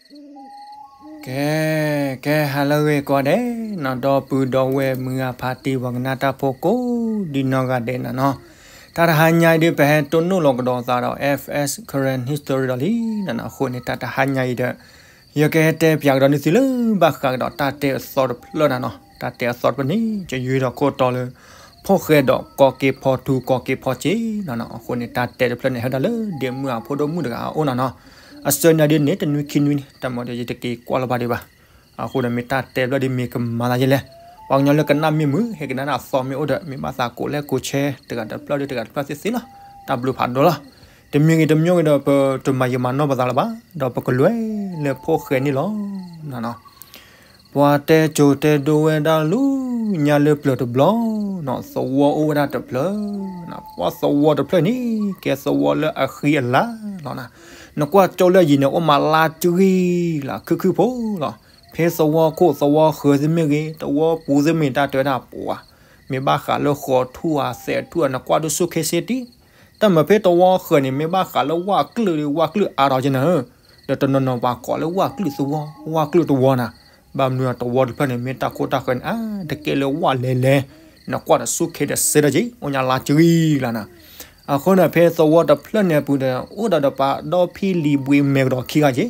ကဲ, ကဲ ဟါလၢအဂ့ၤကိးဂၤဒဲးနီၤ, ဒီပုၢ်ဒီဝဲၢ်မုၢ်ဂၤဖါတံၢ် ပှၤကနၣ်တၢ်ဖိကိးဒံနီၢ်ဂၤဒဲးနီၤနီၤ, တၢ်တဟါညါအံၤဒီး ပဟဲတိၢ်နီၣ်လီၤကဒီးသးဒီး F S Karen History ဒီးလံနီၤနီၤ. အဃိန့ၣ် တၢ်တဟါညါအံၤဒီး ယကဟဲတဲပၠးကဒီးန့ၢ်သုလၢဘၣ်ဃးကဒီးတၢ်တဲအသီတဖျၢၣ်နီၤနီၤ. တၢ်တဲအသီတဖျၢၣ်န့ၣ် ကယုၢ်ဒီးခိၣ်တီလၢ ဖိၣ်ဃဲဒီးကီၢ်က့ၤဖီထူ ကီၢ်က့ၤဖီစ့နီၤနီၤ. အဃိန့ၣ် တၢ်တဲတဖျၢၣ်န့ၣ် ဟဲဒၣ်လၢဒ့မုၣ်အဖိဒိၣ်မုၣ်တဂၤအအိၣ်နီၤနီၤ. အစၢနၤဒ်န့ၣ် တနွံခံနွံန့ၣ် တၢ်မၤဒီးယတက့ၤကွၢ်လၢၤဘၣ်ဒံးဘၣ်. အဃိဒီး မ့ၢ်တၢ်တဲတဖျၢၣ်ဒ်မ့ၢ်ကမၤသးယဲလဲၣ်, ပှၤကညီလၢကနၣ်မ့ၢ်မုာ် ဟဲကနၣ်တၢ်အသီမ့ၢ်အိၣ်ဒီး မ့ၢ်ဘၣ်သးကိးလဲၣ်ကိးဆဲ တဂၤတဖျၢၣ်ဒီးတဂၤတဖျၢၣ်သ့သ့လီၤ. တၢ်ဘျုးဖးဒိၣ်လီၤ. တမံၤဂ့ၤတမံၤဂ့ၤဒီး ပတမၤယံာ်မၤနီၢ်ပသးလၢၤဘၣ်, ဒီးပကလဲၤလၢဖိၣ်ဃဲန့ၣ်လီၤနီၤနီၤ. ပှၤတဲစိၤတဲဒိဝဲဒၣ်လၢညါလၢပျၢၤတဘျီနီၤ, သဝီအိၣ်ဝဲဒၣ်တဖျၢၣ်နီၤ. ပှၤသဝီတဖျၢၣ်န့ၣ် ကဲသဝီလၢအဃံအလၤလီၤနီၤ. နကွၢ်ကၠိလၢအယံၤန့ၣ် အိၣ်မးလါကရံၣ်လီၤ, ခုၣ်ခုၣ်ဖိလီၤ. ဖဲသဝီခိၣ်သဝီဃၢၤသ့ၣ်မ့ၢ်ဂ့ၤ, သဝီပူၤသ့ၣ်မ့ၢ် တၢ်တဲဝဲဒၣ်ပှၤ မ့ၢ်ဘၣ်ဃးလၢဃီၤထူၣ်ဧါ သဲးထူၣ်ဧါ နကွၢ်ဒိၣ်ဆူၣ်ခ့စ့တံၢ်. တၢ်မၤဖဲသဝီဃၢၤန့ၣ် မ့ၢ်ဘၣ်ဃးလၢဝၣ်ကျုၣ်ဒီး ဝၣ်ကျုၣ်အါထီၣ်က့နၤဧၢ, ဒီးတနီၤနီၤပှၤကိးလၢဝၣ်ကျုၣ်သဝီ, ဝၣ်ကျုၣ်သဝီနၤ. ဘၣ်မနုၤသဝီတဖျၢၣ်န့ၣ် မ့ၢ်တၢ်ခိၣ်တၢ်ဃၢၤန့ၣ် အါတကဲလၢဝၣ်လဲၤလဲၤ, နကွၢ်ဒီးဆူၣ်ခ့ဒီးစ့ဒီးက့ၤ အိၣ်ညါလါကရံၣ်လီၤနၤ. အဃိန့ၣ် ဖဲသဝီတဖျၢၣ်န့ၣ်အပူၤဒီး အိၣ်ဒီးဒီးပှၤဒီဖံလံၤဘှံးမဲာ်ကဒီးခံဂၤက့ၤ.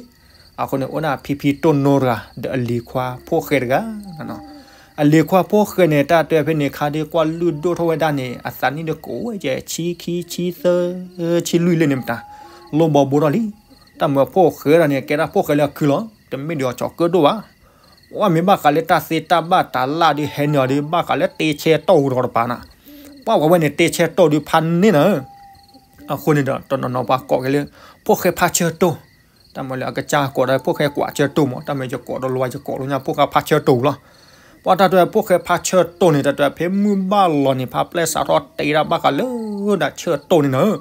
အဃိန့ၣ် အိၣ်ဒၣ်ဖံဖံတိၢ်နိတဂၤ ဒီးအလံၤခွါဖိၣ်ဃဲတဂၤနီၤနီၤ. အလံၤခွါဖိၣ်ဃဲန့ၣ် တၢ်တဲဖဲန့ၣ်ခါဒ်ကွၢ်လုၢ်ဒိၣ်ထီၣ်ဝဲဒၣ်န့ၣ် အသးနံၣ်ဒ်ကိးဝဲကဲ ဆံခံဆံသၢ ဆံလွံၢ်လံန့ၣ်မတၤ လိၣ်ဘီဘိထီၣ်လံ. တၢ်မၤဖိၣ်ဃဲဒီးန့ၣ် ကဲဒၣ်ဖိၣ်ဃဲလၢအခုလီၤ, တမ့ၢ်ဒ်အီၤကၠီၤကၢၣ်ဒိၣ်ဘၣ်. ဝဲမ့ၢ်ဘၣ်ဃးလၢတၢ်သ့တၢ်ဘၣ်တၢ်လၢ်ဒ်ဟဲန့ၢ်အီၤဒီး ဘၣ်ဃးလၢတ့ဆဲတီၢ်ဝူၤတဂီၤတပၤနၤ. ပှၤဝဲန့ၣ် တ့ဆဲတီၢ်ဒ်ဖးန့ၢ်နၤဧၢ. အဃိန့ၣ်ဒီး တနီၤနီၤပှၤကိးက့ၤလၢ ဖိၣ်ဃဲဖးဆၢတိၢ်, တၢ်မၤလၢအကစၢ်ကိးဒီးဖိၣ်ဃဲကွၢ်ဆၢတိၢ်မး, တၢ်မၤယကိးဒီးလီၤ ယကိးလီၤညါဖိၣ်ဃဲဖးဆၢတိၢ်လီၤ. ပှၤတၢ်တဲဖိၣ်ဃဲဖးဆၢတိၢ်န့ၣ် တၢ်တဲဖဲမုၢ်ဘၣ်လီၤန့ၣ် ဖးပျဲၢ်စးထီၣ်တ့ဒၣ်ဘၣ်ဃးလၢဒၣ်ဆၢတိၢ်န့ၣ်နၤဧၢ.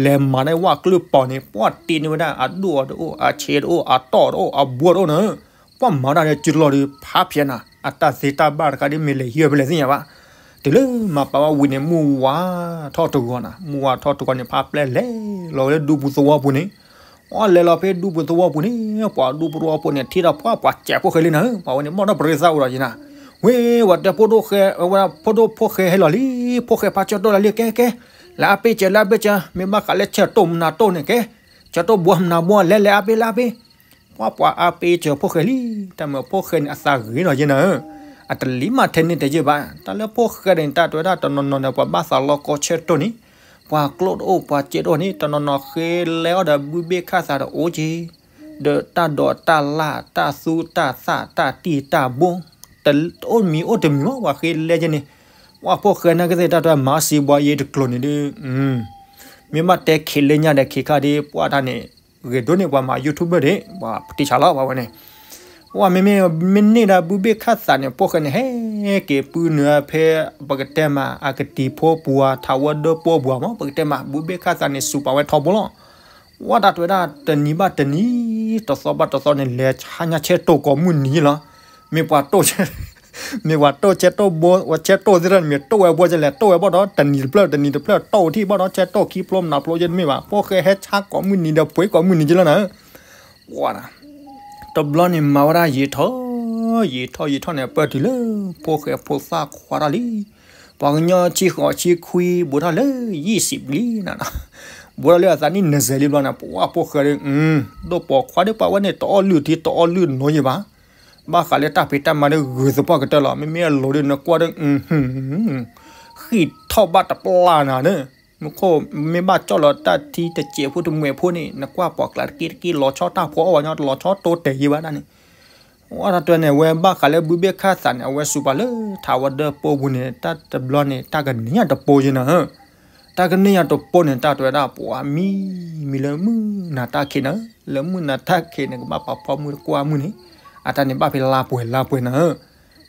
လဲၤမၤန့ၢ်ဝၣ်ကျုၣ်ပီၤန့ၣ် ပှၤတ့န့ၢ်ဝဲဒၣ်အဒိၣ်အီၤတအိၣ် အဆံးတအိၣ် အတီၢ်တအိၣ် အဘှီတအိၣ်နၤဧၢ. ပှၤမၤတၢ်လၢစုတလီၤဒီးဖးဖျဲးနၤ, အတၢ်သ့တၢ်ဘၣ်တခါဒ်မ့ၢ်လဲၤဟံးဝဲဖဲလဲၣ်သ့ၣ်ညါဘၣ်. တုၤလၢမၤပာ်ဝဲဝံၤန့ၣ် မုၢ်ဝါထီၣ်တဂီၤနၤ, မုၢ်ဝါထီၣ်တဂီၤန့ၣ် ဖးပျဲၢ်လဲၤလီၤဝဲလၢဒူပူၤသဝီပူၤန့ၣ်. အီၤလဲၤလီၤဖဲဒူပူၤသဝီပူၤန့ၣ် ပှၤဒူပူၤသဝီပူၤန့ၣ် ထံၣ်ဒီးပှၤ ပှၤစဲးဖိၣ်ဃဲလံနၤဧၢ. ပှၤဝဲန့ၣ် ဘၣ်ဒီးပရ့သၣ်အိၣ်ဒီးယနၤ, ဝဲ ဝဲတဲဖိဒိၣ်ဃဲ ဝဲဒၣ်ဖိဒိၣ်ဖိၣ်ဃဲဟဲလီၤလံ, ဖိၣ်ဃဲဖးဆၢတိၢ်လၢလံ ကဲကဲ, လဲၤအါပ့ၤစၢၤလဲၤအါပ့ၤစၢၤ, မ့ၢ်ဘၣ်ဃးလၢဆၢတိၢ်မနၤတိၢ်န့ၣ်ကဲ, ဆၢတိၢ်ဘှီမနၤဘှီ လဲၤလဲၤအါပ့ၤလဲၤအါပ့ၤ. ပှၤပှၤအါပ့ၤစၢၤဖိၣ်ဃဲလံ, တၢ်မၤဖိၣ်ဃဲန့ၣ် အသးဂ့ၤနီၤယဲနၤဧၢ. အတလံၤမးထဲန့ၣ်တဲယဲဘၣ်, တၢ်လၢဖိၣ်ဃဲန့ၣ် တၢ်တဲဝဲဒၣ်တနီၤနီၤန့ၣ် ပှၤဘၣ်သးလီၤကီဆၢတိၢ်န့ၣ်, ပှၤကျိၣ်တအိၣ် ပှၤစ့တအိၣ်န့ၣ် တနီၤနီၤဃ့လဲအီၣ်ဒီးဘုဘ့ၣ်ခၣ်သးဒီးအိၣ်က့ၤ, ဒီးတၢ်ဒိးတၢ်လၢ် တၢ်သူတၢ်သၣ် တၢ်တံၢ်တၢ်ဘိ, တအိၣ်မံၤအိၣ်တမံၤမး ပှၤဃ့လဲက့ၤန့ၣ်. ပှၤဖိၣ်ဃဲနာ်က့သ့ၣ် တၢ်တဲမၤစံးဘှီယဲတကျိၤန့ၣ်ဒီး မ့ၢ်ဘၣ်တဲခံးလၢညါဒီးခံးခါဒ်ပှၤတၢ်န့ၣ် ဂ့ၤဒိၣ်န့ၣ် ပှၤမၤ YouTube ဒီး ပှၤတံၢ်ဆါလီၤ ပှၤဝဲန့ၣ်. ပှၤမ့မ့ၢ် မ့ၢ်န့ၢ်ဒၣ်ဘုဘ့ၣ်ခၣ်သးန့ၣ် ဖိၣ်ဃဲန့ၣ် ဟဲက့ၤပုၢ်နုာ်ဖဲ ပကတဲမး အကတံၤဖိပူၤဧါ ထးဝဲဒၢပိာ်ပူၤဧါမး ပကတဲမး ဘုဘ့ၣ်ခၣ်သးန့ၣ် စူးပာ်ဝဲထီဘိလီၤ. ဝဲတၢ်တဲဝဲဒၣ်တနံၤဘၣ်တနံၤ တသီဘၣ်တသီန့ၣ် လဲၤဆါညါဆဲးတိၢ်ကိးမုၢ်နံၤလီၤ. မ့ၢ်ပှၤတိၢ် မ့ၢ်ပှၤတိၢ်ဆဲးတိၢ်ဘိ ဆဲးတိၢ်သ့ၣ်တဖၣ်န့ၣ် မ့ၢ်တိၢ်ဝဲဘိကလဲၣ် တိၢ်ဝဲဘၣ်ဒီး တနံၤတဖျၢၣ် တနံၤတဖျၢၣ် တိၢ်ထံၣ်ဘၣ်ဒီးဆဲးတိၢ်ခံဖျိမနၤဖျိက့တမ့ၢ်ဘၣ် ဖိၣ်ဃဲဟဲဆါကိးမုၢ်နံၤဒီးပှ့ၤကိးမုၢ်နံၤက့လီၤနၤ. ဝဲဒၣ် တဘျီန့ၣ်မၤဝဲဒၣ်ယံာ်ထီၣ် ယံာ်ထီၣ်ယံာ်ထီၣ်န့ၣ် ပၢၢ်တုၤလၢ ဖိၣ်ဃဲဖိသၣ်ခွါထီၣ်လံ. ပှၤကညီဆံဃိးဆံခွံ ဘူးထီၣ်လၢယံာ်စံးလံနၤ, ဘူးထီၣ်လၢအသးနံၣ်နစဲးလံဘျီန့ၣ် ပှၤဖိၣ်ဃဲဒီး ဒိၣ်ပိာ်ခွါဒီးပှၤဝဲန့ၣ် တအီၣ်လုၢ်ထံ တအီၣ်လုၢ်နိယဲဘၣ်. ဘၣ်ဃးလၢတၢ်ဖံးတၢ်မၤဒီးဂုာ်သပှၢ်ကတၢၢ်လီၤ. မ့မ့ၢ်အလိၤဒီးနကွၢ်ဒီး ဃံးထီၣ်ဘၣ်တပျၢ်နၤဒီး မူခိၣ် မ့ၢ်ဘၣ်ကၠီၣ်လီၤတၢ်ထံတစဲးဖိတမှဲးဖိန့ၣ် နကွၢ်ပှၤကျးတက့ၢ်တက့ၢ် လီၤဆီတၢ်ဖီအီၣ်ဝဲညီ တလီၤဆီတိတဲာ်ယံၤဘၣ်ဒၣ်န့ၣ်. ဝဲတၢ်တဲန့ၣ် ဝဲဘၣ်ဃးလၢဘုဘ့ၣ်ခၣ်သးန့ၣ် အဝဲစူးပာ်လၢထးဝဲဒၢပိာ်ပူၤန့ၣ် တၢ်တဘျီန့ၣ် တၢ်ကန့ၢ်ညါတပိာ်ယဲနၤ. တၢ်ကန့ၢ်ညါတပိာ်န့ၣ် တၢ်တဲဝဲဒၣ်ပှၤမံ မံလၢမုၢ်နၤတၢ်ခံးနၤ, လၢမုၢ်နၤတၢ်ခံးန့ၣ် ကဘၣ်ပာ်ဖီမုၢ်တကွၢ်မုၢ်န့ၣ်, အတၢ်န့ၣ်ဘၣ်ဖဲလါပှဲၤလါပှဲၤနၤ,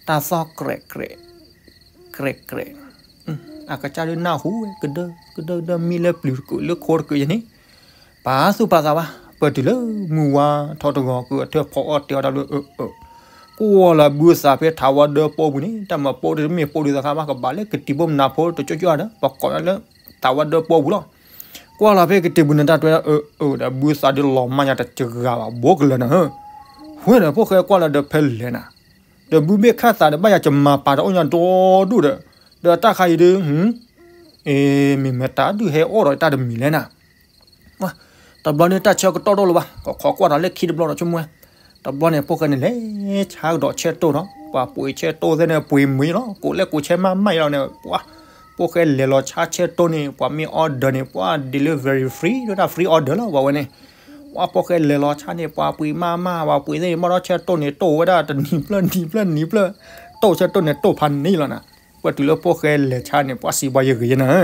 တၢ်သီၣ်ကြဲးကြဲး ကြဲးကြဲး အကစၢ်ဒုးနၢ်ဟူဝဲ ကဒၢ ကဒၢကဒၢမံလၢပျုၤတကုာ်လၢခိတကုာ်ယဲန့ၣ်, ပာ်သူၣ်ပာ်သးဘၣ်, ပၢၢ်တုၤလၢမုၢ်ဝါထီၣ်တဂီၤ ကုအထၢၣ်ဖီအီၣ်တဲအီၤတၢ်လၢအၢ အၢ ကွၢ်လီၤဘုသးဖဲထးဝဲဒၢပိာ်ပူၤန့ၣ် တၢ်မၤပိာ်တမ့ၢ်ပိာ်ဒုးသးခါဘၣ် ကဘၣ်လၢကတံၤဘိမနၤဖိတကၠိကၠိဒီး ပှၤကိးလၢထးဝဲဒၢပိာ်ပူၤလီၤ. ကွၢ်လီၤဖဲကတံၤပူၤန့ၣ် တၢ်တဲအၢ အၢ ဒီးဘုသးဒုးလီၤမၢ်ညါတစှၤဘၣ် ဘိကလၢာ်နၤဧၢ. ပှဲၤဒီးဖိၣ်ဃဲကွၢ်လီၤဒီးဖဲလဲၣ်နၤ, ဒီးဘုဘ့ၣ်ခၣ်သးဒီးဘၣ်ယၤကမၤပာ်တအိၣ်ညါဒီဒူၣ်ဒီး, ဒီးတၢ်ခါအံၤဒုး, အ့ မ့ၢ်မတၤဒုးဟဲအိၣ်ဒီးတၢ်တမံၤလဲၣ်နၤ. တဘျီန့ၣ်တၢ်ဆၢကတီၢ်ဒိၣ်လၢၤဘၣ်, ကခိးကွၢ်ဒီးလၢခံတဘျီဒီးဆိကမိၣ်ဝဲ, တဘျီန့ၣ်ဖိၣ်ဃဲန့ၣ်လဲၤဆါကဒီးဆဲတိၢ်ဒီး ပှၤပှ့ၤဆဲတိၢ်သ့ၣ်န့ၣ် ပှ့ၤမ့ၤလီၤ, ကိးလဲၣ်ကိးဆဲမးမးအံၤလီၤန့ၣ်, ပှၤ ဖိၣ်ဃဲလဲၤလီၤဆါဆဲတိၢ်န့ၣ် ပှၤမ့ၢ် order န့ၣ် ပှၤ delivery free ဒိၣ်တၢ် free order လီၤ ပှၤဝဲန့ၣ်, ပှၤဖိၣ်ဃဲလဲၤလီၤဆါန့ၣ် ပှၤပှ့ၤမးမး ပှၤပှ့ၤသ့ၣ်န့ၣ် ဘၣ်ဒီးဆဲတိၢ်န့ၣ် တိၢ်ဝဲဒၣ်တနံၤဖျၢၣ်နံၤဖျၢၣ်နံၤဖျၢၣ်, တိၢ်ဆဲတိၢ်န့ၣ်တိၢ်ဖးန့ၣ်လီၤနၤ, ပှၤတုၤလၢဖိၣ်ဃဲလဲၤဆါန့ၣ် ပှၤစံးပှၤယဂ့ၤယဲနၤ,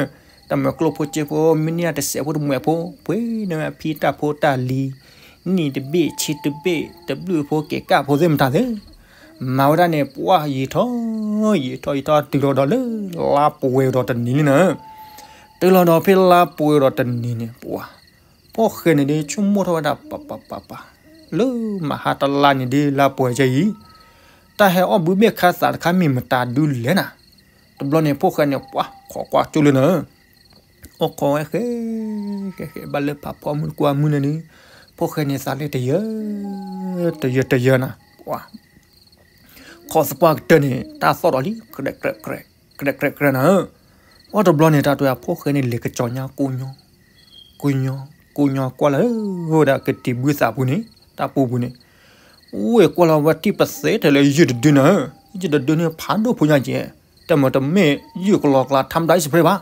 တၢ်မၤကျိၣ်ဖိစ့ဖိ မ့ၢ်န့ၢ်တစဲးဖိတမှဲးဖိ ပှ့ၤန့ၢ်ဝဲဖံတၢ်ဖိတၢ်လံၤ, နံၣ်တဘ့ၣ်ဆံတဘ့ၣ် တဘျုးဖိက့ၤကၣ်ဖိသ့ၣ်မတၤသ့ၣ် မၤဝဲဒၣ်န့ၣ် ပှၤယံာ်ထီၣ်, ယံာ်ထီၣ်ယံာ်ထီၣ်တုၤလီၤဒီးလၢ လါပှဲၤဒီးတနံၤန့ၣ်နၤ, တုၤလီၤဒီးဖဲလါပှဲၤဒီးတနံၤန့ၣ် ပှၤ ဖိၣ်ဃဲန့ၣ်ဒ်ဆိကမိၣ်ထီၣ်ဝဲဒၣ် ပပပပ, လၢမဟါတလါန့ၣ်ဒ်လါပှဲၤကဲအံၤ, တၢ်ဟဲအီၣ်ဘုဘ့ၣ်ခါသးတခါမ့ၢ်မတၤဒုလဲၣ်နၤ, တဘျီန့ၣ်ဖိၣ်ဃဲန့ၣ် ပှၤခိးကွၢ်ကၠိလၢနၤ အိၣ်ခိးဝဲဃဲ, ဃဲဃဲဘၣ်လၢဖးဖီမုၢ်တကွၢ်မုၢ်န့ၣ်ဒုး, ဖိၣ်ဃဲန့ၣ်သးလဲတယၢ, တယၢတယၢနၤ, ခိးသပှၢ်ကတၢၢ်န့ၣ် တၢ်သီၣ်ဒီးလံ, ကရဲးကြဲးကြဲးနၤ, အီၣ်တဘျီန့ၣ် တၢ်တဲအဖိၣ်ဃဲန့ၣ်လဲၤကစီၤညါကိညီ, ကိညီ, ကိညီကွၢ်လၢဝဲဒၣ်ကတံၤဘုသးပူၤန့ၣ် တၢ်ပူၤပူၤန့ၣ်, အိၣ်ကွၢ်လီၤဝဲထံၣ်ပသ့ထဲလၢယုၢ်တဒုနၤ, ယုၢ်တဒုန့ၣ်ဖးဒိၣ်ဖိညါကဲ, တမ့ၢ်တမ့ၢ်ယုၢ်ကလီၤကျါ ထါမတၤအံၣ်စဖရ့ဘၣ်,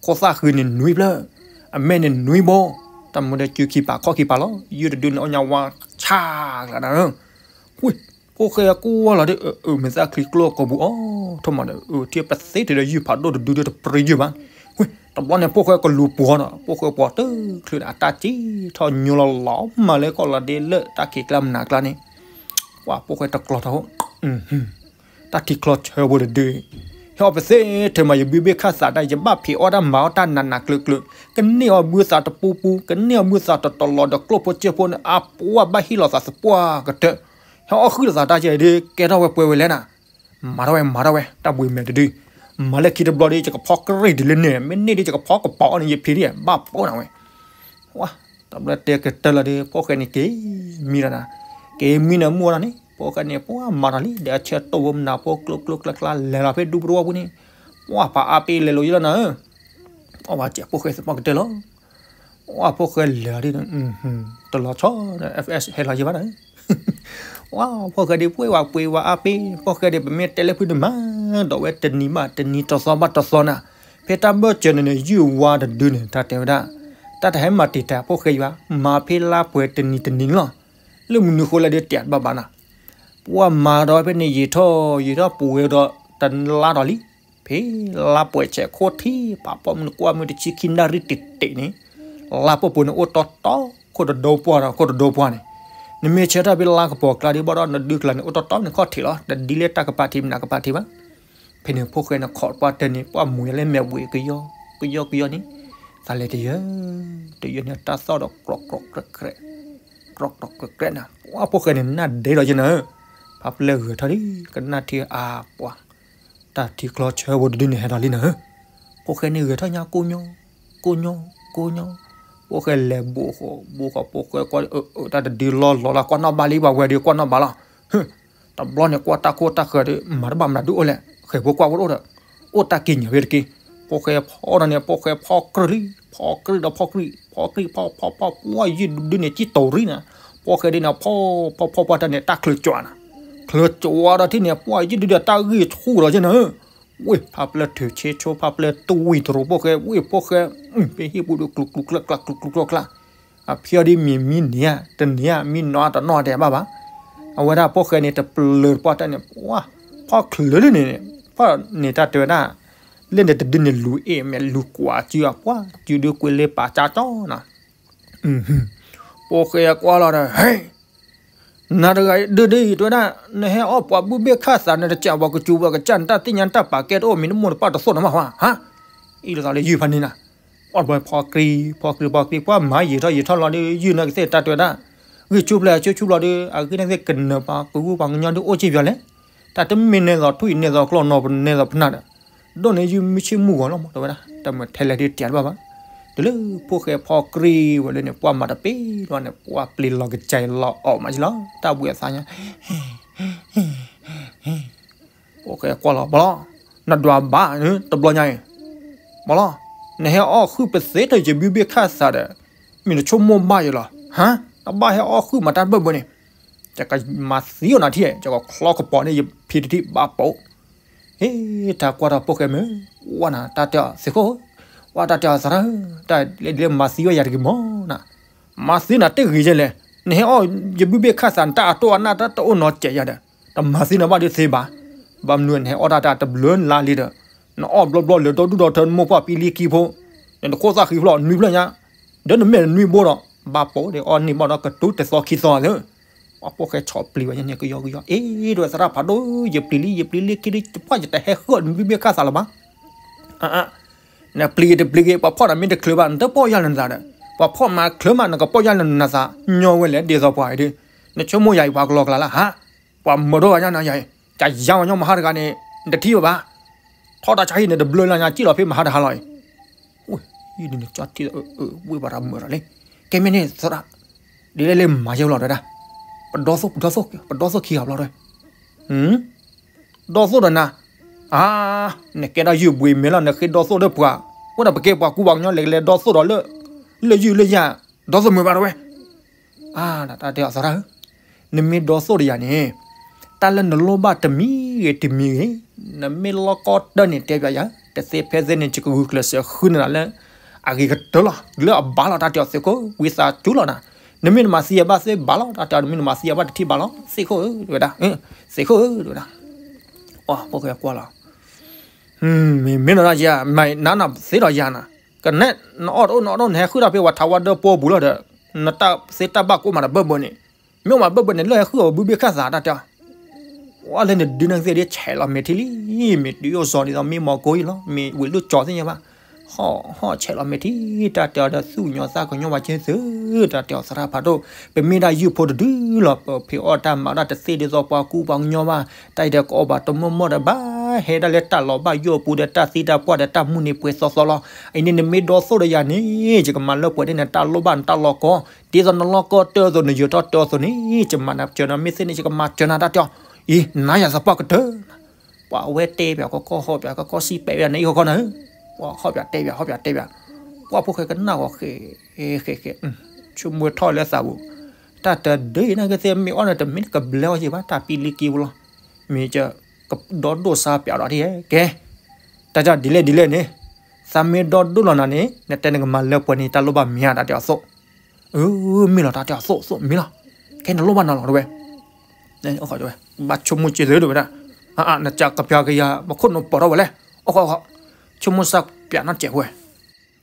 ခိၣ်သၣ်ဃံန့ၣ်နွံဖျၢၣ်, အမဲာ်န့ၣ်နွံဘိ, တၢ်မူဒီးစုခံပာ်ခီၣ်ခံပာ်လီၤ, ယုၢ်တဒုန့ၣ်အီၣ်ညါဝါဆါကျါနၤ, ဝ့ၢ်, ဖိၣ်ဃဲကွၢ်လီၤဒီး အမ့ၢ်သၣ်ချံကျိအကိာ်ပူၤအီၤ, ထီၣ်မးဒီးအထံၣ်ပသ့ထဲလၢယုၢ်ဖးဒိၣ်တဒုဒီးတပြံယုၢ်ဘၣ်, ဝ့ၢ်, တဘျီန့ၣ်ဖိၣ်ဃဲကလူၤပှီၤဒီး ဖိၣ်ဃဲပှီၤတချုးန့ၣ် အတၢ်စံၣ်ထီၣ်ညိလီၤလီၤမးလၢကီၢ်လီၤဒ့လၢတၢ်ခံးကျါမနၤကျါန့ၣ်, ပှၤဖိၣ်ဃဲတကျီၤထီၣ် တၢ်ထံချီဆၢဖိတဒု, ဟဲအီၣ်ပသ့ထဲမး ယဘုဘ့ၣ်ခၣ်သးတၢ် ယဘၣ်ဖံးအီၣ်တၢ်မၤအီၣ်တၢ်နးနးကျၢၤကျၢၤ, ကန့ၢ်အီၣ်ဘုသးတပူပူ, ကန့ၢ်အီၣ်ဘုသးတတလီၤဒီးကျိၣ်ဖိစ့ဖိန့ၣ် အပှၤဘၣ်ဟ့ၣ်လီၤသးသပှၢ်ကတၢၢ်, ဟဲအီၣ်ဃုာ်လီၤသးတၢ်ယဲဒုး ကဲထီၣ်ဝဲပှဲၤဝဲလဲၣ်နၤ, မၤထီၣ်ဝဲ မၤထီၣ်ဝဲ တၢ်ဘှံးမဲာ်တဒု, မၤလၢခံတဘျီဒီး ယကဖီကရံၣ်ဒ်လဲၣ်န့ၣ် မ့ၢ်န့ၢ်ဒီးယကဖီကပီၤအီၣ်န့ၣ် ယဖံးဒ်ဘၣ်ပိာ်နၤဝဲ ဝါ, တဘျီတဲကတၢၢ်လီၤဒီး ဖိၣ်ဃဲန့ၣ်က့ၤမံလီၤနၤ, က့ၤမံနၤမုၢ်အီၤလီၤန့ၣ် ဖိၣ်ဃဲန့ၣ် ပှၤမၤထီၣ်လံ ဒီးအဆၢတိၢ်ဖိမနၤဖိကျိကျိကျါကျါ လဲၤလီၤဖဲဒူပရိဝဲပူၤန့ၣ်, ပှၤဖးအါပ့ၤလဲၤလိာ်ယလီၤနၤဧၢ, အီၣ်ဝဲစဲးဖိၣ်ဃဲသပှၢ်ကတၢၢ်လီၤ, အီၣ်ဖိၣ်ဃဲလဲၤလီၤဒ်, တလီၤဆီဒီး FS ဟဲလီၤယဘၣ်နၤဧၢ ဝါ, ဖိၣ်ဃဲဒ်ပှ့ၤဝဲပှ့ၤဝဲအါပ့ၤ ဖိၣ်ဃဲဒ်ပမ့ၢ်တဲလၢဖုတမၤ, ဒီးဝဲတနံၤဘၣ်တနံၤတသီဘၣ်တသီနၤ, ဖဲတၢ်ဘၢၣ်စၢၤန့ၣ်န့ၣ် ယုၢ်ဝါတဒုန့ၣ် တၢ်တဲဝဲဒၣ်, တၢ်တဟဲမၤတံာ်တာ်ဖိၣ်ဃဲယဘၣ်, မၤဖဲလါပှဲၤတနံၤတနံၤန့ၣ်လီၤ, လၢမနုၤဃိလဲၣ်ဒ်တဲတဘၣ်ဘၣ်နၤ, ပှၤမၤဒီးဖဲန့ၣ်ယံာ်ထီၣ်ယံာ်ထီၣ်ပှဲၤဒီးတလါဒီးလံ ဖဲလါပှဲၤဆဲးခိၣ်ထံး ပာ်ဖီမုၢ်နကွၢ်မုၢ်တဆံခံနၣ်ရံၣ်တံၢ်တံၢ်န့ၣ်, လါပှဲၤပှဲၤန့ၣ်အိၣ်တီတီ ခိၣ်တဒိပှၢ်ဒီးခိၣ်တဒိပှၢ်န့ၣ်, နမ့ၢ်ဆၢထၢၣ်ဖဲလါကပီၤကျါဒ်ဘၣ်ဒီးနဒုကျါန့ၣ် အိၣ်တီတီန့ၣ်ခီၣ်ထံးလီၤ တဒ်လၢတၢ်ကပၤထံးမနုၤကပၤထံးဘၣ်, ဖဲန့ၣ်ဖိၣ်ဃဲန့ၣ်ခိးပှၤတၢၢ်န့ၣ် ပှၤမူၤယၤလၢမဲာ်ဘှံးကယီကယီကယီန့ၣ်, သးလဲၤတယၢ်, တယၢ်န့ၣ်တၢ်သီၣ်ဒီးကြီးကြီးကြဲးကြဲး, ကြီးကြီးကြဲးကြဲးနၤ, ပှၤဖိၣ်ဃဲန့ၣ်နၢ်ဒ့ဒီးယနၤဧၢ, ဖးပျဲၢ်ဂဲၤထီၣ်လံ ကနၣ်ထံအါပှၤ တၢ်ထံချီဆၢဖိတဒုန့ၣ်ဟဲဒီးလံနၤဧၢ, ဖိၣ်ဃဲန့ၣ်ဂဲၤထီၣ်ညါကိညီ, ကိညီ, ကိညီ, ဖိၣ်ဃဲလဲၤဘိးဃီၤ ဘိးဃီၤဖိၣ်ဃဲကွၢ်အၢ တၢ်တဒုလီၤလီၤလၢကွၢ်နီၣ်ဘၣ်လံ ပှၤဝဲဒုးကွၢ်နီၣ်ဘၣ်လီၤ, တဘျီန့ၣ်ကွၢ်တၢ်ခိၣ်တၢ်ဃၢၤဒီး မၤတဘၣ်မနုၤဒုအိၣ်လဲၣ် ဃဲၤဖိကွၢ်အိၣ်ဒီး, အိၣ်တၢ်က့ၤညါဖဲတက့ၢ်, ဖိၣ်ဃဲဖီဒီးန့ၣ် ဖိၣ်ဃဲဖီကြၢၢ်လံ, ဖီကြၢၢ်ဒီးဖီကြၢၢ်, ဖီကြၢၢ်ဖီဖီဖီ ပှၤယုၢ်ဒုန့ၣ် ကံၣ်တိၤရံနၤ, ဖိၣ်ဃဲဒုန့ၣ် ဖီဖီဖီတၢ်န့ၣ် တၢ်ချၢကၠီနၤ, ချၢကၠီဒီးထံၣ်န့ၣ် ပှၤယုၢ်ဒုဒီးတၢ်ဂံၢ်ဆူၣ်လီၤက့နၤဧၢ, ဝ့ၢ်ဖးပျဲၢ်ထုးဆ့ဆိ ဖးပျဲၢ်တဝံၤတရိးဖိၣ်ဃဲ ဝ့ၢ်ဖိၣ်ဃဲ, ဖဲဟံၣ်ပူၤဒုးကျူကျူကျၢကျၢ ကျူကျူကျၢကျၢ, အဖျီဒ်မ့ၢ်မံန့ၢ်ဧါ တန့ၢ်ဧါ မံနီၤတနီၤဒဲးဘၣ်ဘၣ်, အဝဲဒၣ်ဖိၣ်ဃဲန့ၣ် တပျၢၤတပှၢ်တၢ်န့ၣ် ပှၤ, ဖီချုးလၢန့ၣ်, ဖီန့ၣ်တၢ်တဲဝဲဒၣ်, လၢန့ၣ်တဒုန့ၣ်လူၤအ့ၣ်မဲာ်လူၤကွၢ်စုအပှၢ် စုဒုကွံာ်လၢပာ်ကၢကၠီနၤ, ဖိၣ်ဃဲကွၢ်လီၤဒီး ဟဲ နၤတဂၤဒုဒုတဲဝဲဒၣ်, နဟဲအီၣ်ပှၤဘုဘ့ၣ်ခၣ်သး နတကးပှၤကစူၤပှၤကစၢ် နတၢ်သ့ၣ်ညါနတၢ်ပာ်ကဲတအိၣ် မံၤတမိၢ်တပၢ်တသိၣ်နမးဟါ, ဟါ, အံၤလီၤသးလၢယုၢ်ဖးန့ၣ်နၤ, အီၣ်ဘၣ်ဖီကြံ, ဖီကြံဖီကြံ ပှၤမၤယံာ်ထီၣ်ယံာ်ထီၣ်လီၤဒီး ယုၢ်န့ၣ်ကသ့ၣ်တၢ်တဲဝဲဒၣ်, ဂံၢ်ဆူၣ်ဖျဲးဆူၣ်ဆူၣ်လီၤဒီး အဂ့ၢ်န့ၣ်ကသ့ၣ်ကနၢၤပှၤကဝူၢ်ပှၤကညီဒုအိၣ်စ့ၢ်ကီးလဲၣ်, တၢ်တမ့ၢ်နဲသိးထွံၣ်နဲသိးကျီၢ်နီၤ နဲသိးဖနၢ်ဒီး ဒိၣ်န့ၣ်ယုၢ်မုၢ်ဆ့ၣ်မုၢ်ဂီၤလီၤမး တဲဝဲဒၣ် တမ့ၢ်ထဲလဲၣ်ဒုးတဲတဘၣ်ဘၣ်, တုၤလၢဖိၣ်ဃဲဖီၣ်ကြံဝဲလၢန့ၣ် ပှၢ်မၤတပ့ၤလီၤန့ၣ် ပှၢ်ပျံၤလီၤကစဲၤလီၤအီၣ်မးကလီၤ တၢ်ဘှံးအသးညါ ဖိၣ်ဃဲကွၢ်လီၤ ပှၤလီၤ, နဒွးဘၣ် တဘျီညါအံၤ, ပှၤလီၤ, နဟဲအီၣ်ဃုာ်ပသ့တယဘုဘ့ၣ်ခၣ်သးဒီး မ့ၢ်နဆိကမိၣ်ဘၣ်ယလီၤ, ဟါ, နဘၣ်ဟဲအီၣ်ဃုာ်မၤတၢ်ဘၢၣ်ဘၢၣ်န့ၣ်, ယကမၤသံအီၤနၤထံၣ်, ယကချီကပီၤန့ၣ် ယဖံတထံၣ်ဘၣ်ပိာ်, ဟ့ၣ် တၢ်ကွၢ်တၢ်ဖိၣ်ဃဲမ့ၢ်, ဝဲနၤတၢ်တဲအီၤသ့ၣ်ခိၣ်, ဝဲတၢ်တဲအီၤသရၣ်ဧၢ, တၢ်လဲၤဒ်လဲၣ်မၤသံဝဲယၤတဂ့ၤမီၤနၤ, မၤသံနၤတဂ့ၤယဲလဲၣ်, နဟဲအီၣ်ယဘုဘ့ၣ်ခၣ်သး နတၢ်အတိၢ်အနၢ်တၢ်တအိၣ်နီတစဲးယၤဒီး တမၤသံနၤဘၣ်ဒုးသ့ဘၣ်, ဘၣ်မနုၤနဟဲအီၣ်တၢ်တၢ်တဘျၢလါလံဒီး, နအီၣ်ဘျီဘျီလၢဒီဒူၣ်ဒီထၢနမိၢ်ပှၢ်ပံလံခံဖိ, နတခိၣ်သၣ်ဃံဖျီၣ်နွံဖျၢၣ်ညါ, ဒီးနမဲာ်နနွံဘိဒီး, ဘၣ်ပိာ်ဒီးအီၣ်န့ၢ်ဘၣ်ဒီးကတူၤတသီခံသီသ့, ပှၤဖိၣ်ဃဲဆီၣ်ပျံၤဝဲညါန့ၣ်ကယီကယီ, အ့ ဒ်သရၣ်ဖးဒိၣ် ယပျံၤလံ ယပျံၤလံခံလံ ပှၢ်ယတဟဲဃုာ်အီၣ်နဘုဘ့ၣ်ခၣ်သးလၢၤဘၣ် နပျံၤဂ့ၤတပျံၤဂ့ၤ ပှၤဖီၣ်နၤမ့ၢ်တချုးဘၣ် နတပီၢ်ယၢ်လၢနသးဒီး, ပှၤဖီၣ်မၤချုးမး နကပီၢ်ယၢ်လၢနသး, ညီဝဲလဲၣ်ဒ်သိးပှၤအံၤဒုး, နဆိကမိၣ်ယၤအံၤပှၤကလီကလီလၢဟါ, ပှၤမၢဒိၣ်ဂၤညါနၤယၤအံၤ, ကယါဝဲညီမဟါတဂၤန့ၣ်, နတထံၣ်ဘၣ်ဘၣ်, ထီၣ်တၢ်ဆါဟံၣ်န့ၣ် တဘျၢလၢညါ စံၣ်လီၤဖဲမဟါတဟါလီၤအံၤ, ယဒ်န့ၣ်ကၠီထံၣ်, ဝ့ၢ်ဘၣ်တၢ်မၢဒီးလံ, ကဲမ့ၢ်န့ၣ်သရၣ်, ဒ်လဲၣ်လဲၣ်မၤယဲလီၤတဲဒၣ်, ပဒီသိၣ် ပဒီသိၣ် ပဒီသိၣ်ခံဂၤဘျီတဲ ဒီသိၣ်ဒီးနၤ, အါ, နကဲဒၣ်ယုၢ်ဘှံးမဲလီၤ နဃ့ဒီသိၣ်ဒီးပှၤ, ဝဲဒၣ်ပကဲပှၤကူပှၤကညီလဲၤကလဲၤဒီသိၣ်ဒီးလၢ, လၢယုၢ်လၢယၤ, ဒီသိၣ်မုာ်ဘၣ်တဝဲ, အါ, တၢ်တဲအီၤသရၣ်ဧၢ, နမ့ၢ်ဒီသိၣ်ဒီးယၤန့ၣ်, တၢ်လၢနလိၣ်ဘၣ်တမံၤဂ့ၤတမံၤဂ့ၤ, နမ့ၢ်လီၢ်ကီတၢၢ်န့ၣ်တဲပျးယၤ, တသ့ဖဲသ့န့ၣ် ယကဂုာ်ကျဲးစၢးဃုနၤလၢ, အဂ့ၤကတၢၢ်လီၤ, လၢအဘၣ်လီၤ တၢ်တဲအီၤသ့ၣ်ခိၣ် ဝံသးစူၤလီၤနၤ, နမ့ၢ်နမၤသံယၤဘၣ်သ့ဘၣ်လီၤ တၢ်တဲအီၤ နမ့ၢ်နမၤသံယၤဘၣ်တထံၣ်ဘၣ်လီၤ သ့ၣ်ခိၣ်ဧၢ တဝဲဒၣ်, သ့ၣ်ခိၣ်ဧၢ တဝဲဒၣ်, ပှၤဖိၣ်ဃဲကွၢ်လီၤ မ့ၢ်မ့ၢ်နီၤဒၣ်ယၤ မၤနၤနၤသ့ဒီးယၤနၤ, ကနဲၣ် နအီၣ်တအိၣ်နအီၣ်တအိၣ် နဟဲဃုာ်တၢ်ဖဲပှၤထးဝါဒၢပီပူၤလီၤဒီး, နတၢ်သ့တၢ်ဘၣ်ကိးမးတဘၢၣ်ဘၢၣ်န့ၣ်, မ့ၢ်အိၣ်မးဘၢၣ်ဘၢၣ်န့ၣ် လၢဟဲဃုာ်အီၤဘုဘ့ၣ်ခၣ်သးတၢ်တဲအီၤ, ဝဲလၢနဒုးနၢ်ကသ့ၣ်ဒ်ဆဲးလီၤမဲာ်ထံလံ, မ့ၢ်ဒုးအိၣ်စီၤဒ်သိးမ့ၢ်မီၤကိၢ်အံၤလီၤ, မ့ၢ်ဝံၤလၢကၠီသ့ၣ်ညါဘၣ်, ဟီၣ်ဟီၣ်ဆဲးလီၤမဲာ်ထံ, တၢ်တဲအီၤဒီးသူၣ်ကညီၤသးကညီၤဝဲက့ၤသု, တၢ်တဲအီၤသရၣ်ဖးဒိၣ်, ပမ့ၢ်ဒၣ်ယုၢ်ဖိတဒုလီၤ ပဖံးအီၣ်တၢ်မၤတၢ်တသ့ဒ်သိးပှၤကူပှၤကညီဘၣ်, တၢ်အံၤဒီးကအီၣ်ဘၣ်တမီၢ်မီၢ်ဒီးဘၣ်, ဟဲဒၣ်လၢတၢ်လီၤဘၣ်ယိၣ်အပူၤဒီးတၢ်သံတၢ်ပှၢ်ဒီးတၢ်မုၢ်နံၤပှဲၤသီသီလီၤ, အံၤန့ၣ်နမ့ၢ်ဒီသိၣ်ဒီးယၤန့ၣ်, ယကမၤလၢပှဲၤဒ်နတၢ်လိၣ်ဘၣ်နတၢ်လီၢ်ကီ, ဒ်သိးနလီၢ်ကီတၢၢ်အသိး နယၢၤထီၣ်တၢၢ်အသိးန့ၣ်, ယမၤနၤစၢၤနၤမ့ၢ်သ့န့ၣ် ယကမၤစၢၤနၤတၢ်တဲအီၤ, အံၤ နၤယၤသပှၢ်ကတၢၢ် ပှၤဝဲတဲပၠးကီၢ်ကီၢ်ဟီၣ်ပၠးကီၢ်ကီၢ်စံးပဲာ်ပၠးနအံၤဃီခီနၤဧၢ, ပှၤဟီၣ်ပၠးတဲပၠးဟီၣ်ပၠးတဲပၠး, ပှၤဖိၣ်ဃဲကနၣ်ဂီၤဃဲးဃဲးဃဲး, ဆိကမိၣ်ထီၣ်လၢသးပူၤ, တၢ်တဒုအံၤနကသ့မ့ၢ်အီၣ်န့ၣ် တမ့ၢ်တကဘျဲအီၤယံၤဘၣ် တၢ်ပံလံကံပူၤလီၤ, မ့ၢ်ကဒီဒိၣ်စါပၠးဒီးထံၣ်ဟဲကဲ, တၢ်ဒ်လဲၣ်ဒ်လဲၣ်န့ၣ်, သးမ့ၢ်ဒီဒိၣ်လီၤနၤန့ၣ် နတဲနကမၤလၢပှဲၤန့ၣ် တၢ်လိၣ်ဘၣ်မ့ၢ်ဧါ တၢ်တဲအီၤသိၣ် အၢ မ့ၢ်လီၤ တၢ်တဲအီၤသိၣ်သိၣ်မ့ၢ်လီၤ, ခဲနလိၣ်ဘၣ်နၤလီၤတဝဲ, ဘၣ်ဆိကမိၣ်စ့ၢ်သုတဝဲဒၣ်, နစးကပျးကယၤ ပခိၣ်နူာ်ပိာ်ထီၣ်ဝဲလဲၣ်, အိၣ်ဃီ ဆိကမိၣ်စၢ်ပၠးနီၢ်စဲးဝဲ,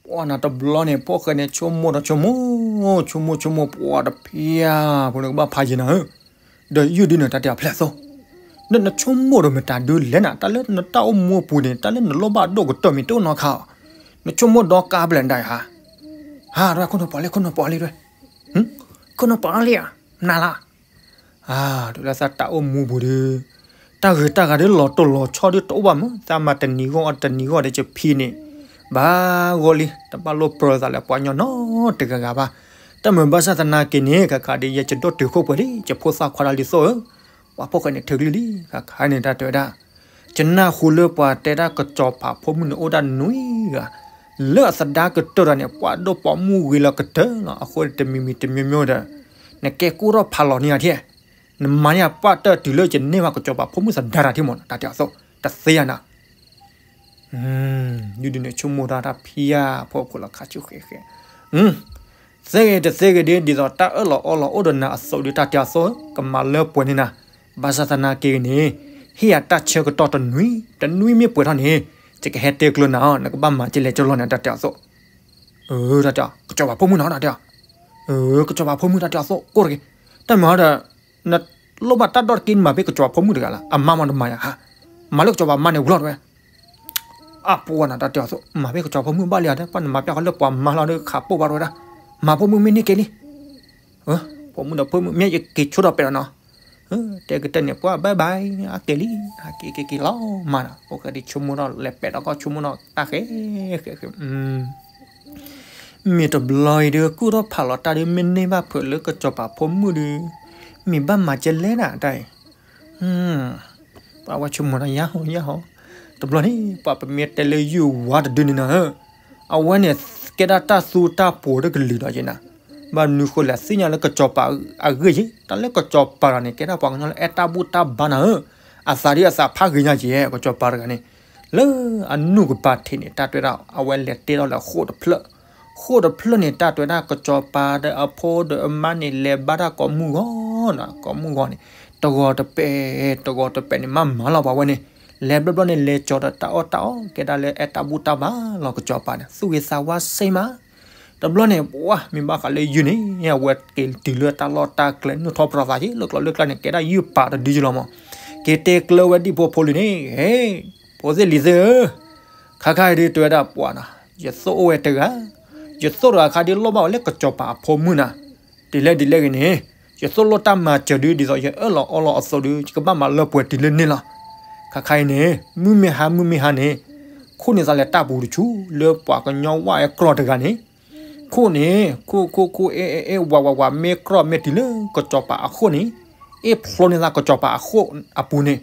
ပှၤနၤတဘျီန့ၣ် ဖိၣ်ဃဲန့ၣ် ဆိကမိၣ်ဒီးဆိကမိၣ်, ဆိကမိၣ်ဆိကမိၣ် ပှၤတဖျါဖိန့ၣ်ကဘၣ်ဖးယံၤနၤဧၢ, ဒီးယုၢ်ဒုးန့ၣ် တၢ်တဲအီၤဖျဲၣ်သိၣ်, နဆိကမိၣ်ဒီးမတၤဒုးလဲၣ်နၤ တၢ်လၢနတၢ်အိၣ်မူအပူၤန့ၣ် တၢ်လၢနလိၣ်ဘၣ်ဒိၣ်ကတၢၢ်မ့ၢ်တအိၣ်နီတခါဧါ, နဆိကမိၣ်ဒီကါဘျဲၣ်ဒၣ်ဧါ, ဟါ တဝဲခိၣ်နူာ်ပိာ်လံ ခိၣ်နူာ်ပိာ်လံတဝဲ, ခိၣ်နူာ်ပိာ်လံဧါ, နၤလီၤ အါ တုၤလၢသးတၢ်အိၣ်မူပူၤဒီး, တၢ်ဂ့ၤတၢ်ဂၤဒီးလီၤတိၢ်လီၤဆီဒုးတအိၣ်ဘၣ်မး သးမၤတနံၤဂီၢ်အီၣ်တနံၤဂီၢ်ဒီး ယဖံန့ၣ်, ဘၣ်ဂီၢ်လံ တဘၣ်လိၣ်ပြၢသးလၢပှၤကညီနီတဂၤဂၤဘၣ်, တၢ်မုာ်ဘၣ်ဆၣ်သနာ်က့န့ၣ် ခါခါဒီး ယကဒိၣ်တုာ်ခိၣ်ပှဲၤလံ ယဖိသၣ်ခွါတၢ်လံသိၣ်ဧၢ, ပှၤဖိၣ်ဃဲန့ၣ်ထုးကလုၢ်လံ ခါခါန့ၣ် တၢ်တဲဝဲဒၣ် ယနၢ်ဟူလၢပှၤတဲဒၣ်ကစီၤပၤဖိမုၣ်န့ၣ်အိၣ်ဒၣ်နွံဂၤ, လၢအသဒါကတၢၢ်ဒီးန့ၣ် ပှၤဒိၣ်ပိာ်မုၣ်ဂ့ၤလီၤကတၢၢ်လီၤ, အဃိတမံၤမံၤတမံၤမံၤဒီး, နကဲကိၢ်ထီၣ်ဖးလီၤန့ၢ်ဧါထံၣ်, နမၤန့ၢ်အပှၢ်တၢၢ်တုၤလၢယန့ၢ်ဘၣ်ကစီၤပၤဖိမုၣ်သဒါတၢ်ထံၣ်မး တၢ်တဲအီၤသိၣ်, တသ့ဧါနၤ ယုၢ်ဒုးန့ၣ်ဆိကမိၣ်တၢ်တၢ်ဖံးယါ ဖိၣ်ဖိၣ်လီၤခါဆူဃဲၤဃဲၤ, သ့ဂ့ၤတသ့ဂ့ၤဒ် ဒ်သိးတၢ်အၢၣ်လီၤအီလီၤအိၣ်ဒီးနၤအသိးဒီး တၢ်တဲအီၤသိၣ်ဧၢ ကမၤလၢပှဲၤန့ၢ်နၤ, ဘၣ်ဆၣ်သနာ်က့န့ၣ်, ဟ့ၣ်ယၤတၢ်ဆၢကတီၢ်တနွံ, တနွံမ့ၢ်ပှဲၤထီၣ်န့ၣ်, ယကဟဲတဲကျၢၤနၤအီၤ နကဘၣ်မၤကလဲၣ်ကလီၢ်န့ၣ် တၢ်တဲအီၤသိၣ်, အၢ တၢ်တဲအီၤ ကစီၤပၤဖိမုၣ်နီၤ တၢ်တဲအီၤ, အၢ ကစီၤပၤဖိမုၣ် တၢ်တဲအီၤသိၣ် ကိၢ်တဂ့ၤ, တၢ်မၤဒီး နလိၣ်ဘၣ်တၢ်ဒီတက့ၢ် နမၤဖဲကစီၤပၤဖိမုၣ်တဂၤလၢ် အမါမးတမၤယၤဧါ, မၤလၢကစီၤပၤမါန့ၣ်ဘျီတဝဲ, အပှၤနၤ တၢ်တဲအီၤသိၣ် မၤဖဲကစီၤပၤဖိမုၣ်ဘၣ်လံဧါ ပှၤနမၤပျၢ်ဃီလၢပှၤမါလီၤဒီး ခးပိၢ်ဘၣ်တဝဲဒၣ်, မၤဖိမုၣ်မ့ၢ်န့ၢ်က့ၤလံ, ဖိမုၣ်ဒီးဖိမုၣ် မ့ၢ်ယက့ၤဆိထီၣ်ပဲာ်ဒီးနီၤ, တဲကတၢၢ်န့ၣ် ပှၤဘၣ်ဘၣ် အက့ၤလံ, အက့ၤက့ၤက့ၤလီၤမးနီၤ, ဖိၣ်ဃဲဒ်ဆိကမိၣ်ထီၣ်လဲၤပဲာ်ဒီးကီၢ်ဆိကမိၣ်ထီၣ်တၢ်ဃဲၤဃဲၤဃဲၤ မ့ၢ်တဘျီအံၤဒုး ကူၣ်ထီၣ်ဖးလီၤတၢ်ဒုး မ့ၢ်န့ၢ်ဘၣ်ဖုးလၢကစီၤပၤဖိမုၣ်ဒုး မ့ၢ်ဘၣ်မၤကဲလဲၣ်နၤတၢ်အံၤ, ပှၤဝဲဆိကမိၣ်တၢ်ယါဟီယါဟီ, တဘျီန့ၣ် ပှၤပမ့ၢ်တဲလၢယုၢ်ဝါတဒုန့ၣ်နၤဧၢ, အဝဲန့ၣ် ကဲဒၣ်တၢ်သူတၢ်ပှီၤတကလုာ်ဒီးယဲနၤ, ဘၣ်မနုၤဃိလဲၣ် သ့ၣ်ညါလၢကစီၤပၤအဂ့ၢ်ယဲ, တၢ်လၢကစီၤပၤတဂၤန့ၣ် ကဲဒၣ်ပှၤကညီလၢအဲၣ်တၢ်ဘူၣ်တၢ်ဘါနၤဧၢ, အသးဒ်အသးဖးဂ့ၤညါယဲ ကစီၤပၤတဂၤန့ၣ် လၢအနုၢ်ကပၤထံးန့ၣ် တၢ်တဲဒၣ် အဝဲလဲၤတ့ထီၣ်လၢဃိာ်တဖျၢၣ်, ဃိာ်တဖျၢၣ်န့ၣ် တၢ်တဲဒၣ် ကစီၤပၤဒီးအဖိဒီးအမါန့ၣ် လဲၤဘါတၢ်ကိးမုၢ်ဂီၤနီၤ, ကိးမုၢ်ဂီၤန့ၣ် တဂီၤတပဲာ် တဂီၤတပဲာ်န့ၣ် မၤမၤလီၤပှၤဝဲန့ၣ်, လဲၤဘျီဘျီန့ၣ် လဲၤကၠီၤဒီးတၢ်အီၣ်တၢ်အီ ကဲဒၣ်လၢအဲၣ်တၢ်ဘူၣ်တၢ်ဘါလီၤ ကစီၤပၤန့ၣ် သူၣ်ဂ့ၤသးဝါစ့မး တဘျီန့ၣ် ပှၤမ့ၢ်ဘၣ်ဃးလၢယုၢ်န့ၣ် အဝဲက့ၤတုၤလၢတၢ်လီၢ်တၢ်ကျဲ နုာ်ထီၣ်ပြီသးက့ၤ လၢကျိၤလၢကျဲန့ၣ် ကဲဒၣ်ယုၢ်ပၤတဒုယလီၤမး, က့ၤတဲကျၢဝဲဒံၣ်ဖိဖိလံၤန့ၣ်, ဟ့, ဖိသ့ၣ်လံၤသ့ၣ်ဧၢ, ခါခါအံၤဒုးတဲဝဲဒၣ်ပှၤနီၤ, ယသိၣ်အိၣ်ဝဲတဂၤ, ယသိၣ်တဂၤခါဒုးလိၣ်ဘၣ်ဝဲလၢကစီၤပၤအဖိမုၣ်နၤ, ဒ်လဲၣ်ဒ်လဲၣ်ဂ့ၤန့ၣ်, ယသိၣ်လိၣ်တၢ်မၤစၢၤဒုး ဒ်သိးယအၢၣ်လီၤအီလီၤအသိးဒုး ယကဘၣ်မၤလၢပှဲၤတုၤလၢန့ၣ်လီၤ. ခါခါအံၤန့ၣ် မုၢ်မ့ၢ်ဟါမုၢ်မ့ၢ်ဟါန့ၣ်, ခိၣ်န့ၢ်သးလဲၤတၢ်ပူၤတဆူ လၢပှၤကညီဝၣ်အဲၣ်ကြီၢ်တဂၤန့ၣ်, ခိၣ်န့ၣ် ခိၣ်ခိၣ်ခိၣ် အ့ၣ်အ့ၣ်အ့ၣ် ဝးဝးဝး မ့ၢ်ကြီၢ်မ့ၢ်တုၤလၢကစီၤပၤအခိၣ်န့ၣ်, အ့ၣ်ဖျိန့ၢ်သးကစီၤပၤအခိၣ်အပူၤန့ၣ်,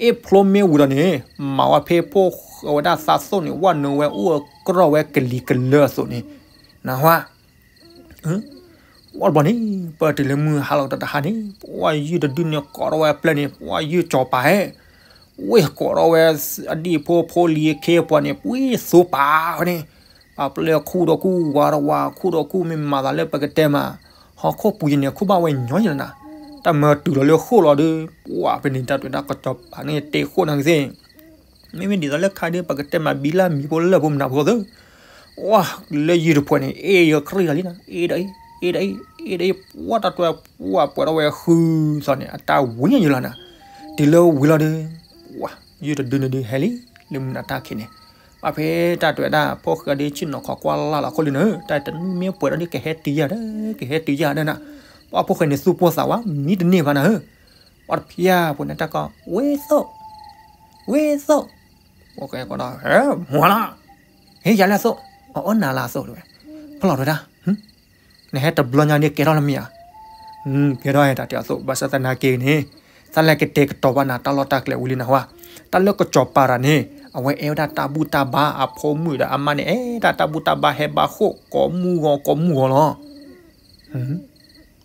အ့ၣ်ဖျိမ့ၢ်ဝံၤဒီးန့ၣ်, မၤဝဲဖဲဖိၣ်ဃဲဝဲဒၣ်သးသိၣ်န့ၣ် ဝဲနုာ်ဝဲအိၣ်ကြီၢ်ဝဲကလံၤကလၢအသိးန့ၣ်, နၢ်ဟူဧါ ဝဲတဘျီန့ၣ်, ပတုၤလၢမုၢ်ဟါလီၤတဟါန့ၣ် ပှၤယုၢ်တဒုန့ၣ် ကိးထီၣ်ဝဲအပျဲၢ်န့ၣ် ပှၤယုၢ်ကစီၤပၤဧၢ, ဝ့ၢ်ကိးထီၣ်ဝဲ အဒံၣ်ဖိဖိလံၤအခ့အပှၤန့ၣ် ပှ့ၤသိပာ်ဝဲန့ၣ်, ပှၤပျဲၢ်ခူၣ်ဒီးခူၣ် ဝးဒီးဝး ခူၣ်ဒီးခူၣ် မ့ၢ်မၤသးလၢပကတဲမး, ဟီၣ်ခိၣ်ပူၤယန့ၣ် ခူၣ်ဘၣ်ဝဲညီယလီၤနၤ, တၢ်မၤတုၤလီၤလၢဃိာ်လီၤဒီး ပှၤဖဲန့ၣ် တၢ်တဲဒၣ်ကစီၤပၤန့ၣ် တဲဃိာ်နၤကသ့ၣ် မ့မ့ၢ်ဒ်သိးလၢခါဒုး ပကတဲမးဘံလၢမံၤဖိလၢၢ်ဖိမနုၤဖိသ့ၣ်, ဝဲလၢယုၢ်တဖှဲးန့ၣ် အ့ၣ်ယခရံာ်လီၤလံနၤ, အ့ၣ်ဒီးအ့ၣ်, အ့ၣ်ဒီးအ့ၣ်, အ့ၣ်ဒီးအ့ၣ်, ပှၤတၢ်တွဲပှၤပှဲၤထီၣ်ဝဲဃုသီန့ၣ် အတၢ်ဝံၤယလီၤနၤ, တုၤလၢဝံၤလီၤဒီး, ပှၤယုၢ်တဒုန့ၣ်ဒုးဟဲလံ, လၢမုၢ်နၤတၢ်ခံးန့ၣ်, ပှၤဖဲတၢ်တဲဝဲဒၣ် ဖိၣ်ဃဲဒုးဆ့ၣ်နီၤခီကွၢ်လၢ်လီၤခိၣ်လံနၤ, တၢ်တနွံမ့ၢ်ပှဲၤထီၣ်ဒုး ကဟဲတုၤယၤဒီး ကဟဲတုၤယၤဒီးနၤ, ပှၤဖိၣ်ဃဲန့ၣ်သူၣ်ပိၢ်သးဝး မံတန့ၢ်ဘၣ်နၤဧၢ, ပှၤတဖျါဖိန့ၣ်တၢ်ကိး, ဝ့ၢ်သိၣ်, ဝ့ၢ်သိၣ်, ဖိၣ်ဃဲကိးဒီး မၤလီၤ, ဟ့ၣ်ယၤလၢသိၣ်, အအီၣ်နၤလၢအသိၣ်တဝဲ, ဖျီၣ်တဝဲဒၣ်, နဟဲတဘျီညါန့ၣ်ကဲထီၣ်လၢမ့ၢ်ဧါ, ကဲထီၣ်တၢ်တဲအီၤသိၣ် ဘၣ်ဆၣ်သနာ်က့န့ၣ်, သးလဲၤကတဲာ်ကတီၤဘၣ်နၤတၢ်လီၢ်တၢ်ကျဲဝံၤလံနၤဟါ, တၢ်လၢကစီၤပၤတဂၤန့ၣ် အဝဲအဲၣ်ဝဲဒၣ်တၢ်ဘူၣ်တၢ်ဘါ အဖိမုၣ်ဒီးအမါန့ၣ် အဲၣ်ဒၣ်တၢ်ဘူၣ်တၢ်ဘါ ဟဲဘါဃိာ်ကိးမုၢ်ဂီၤကိးမုၢ်ဂီၤ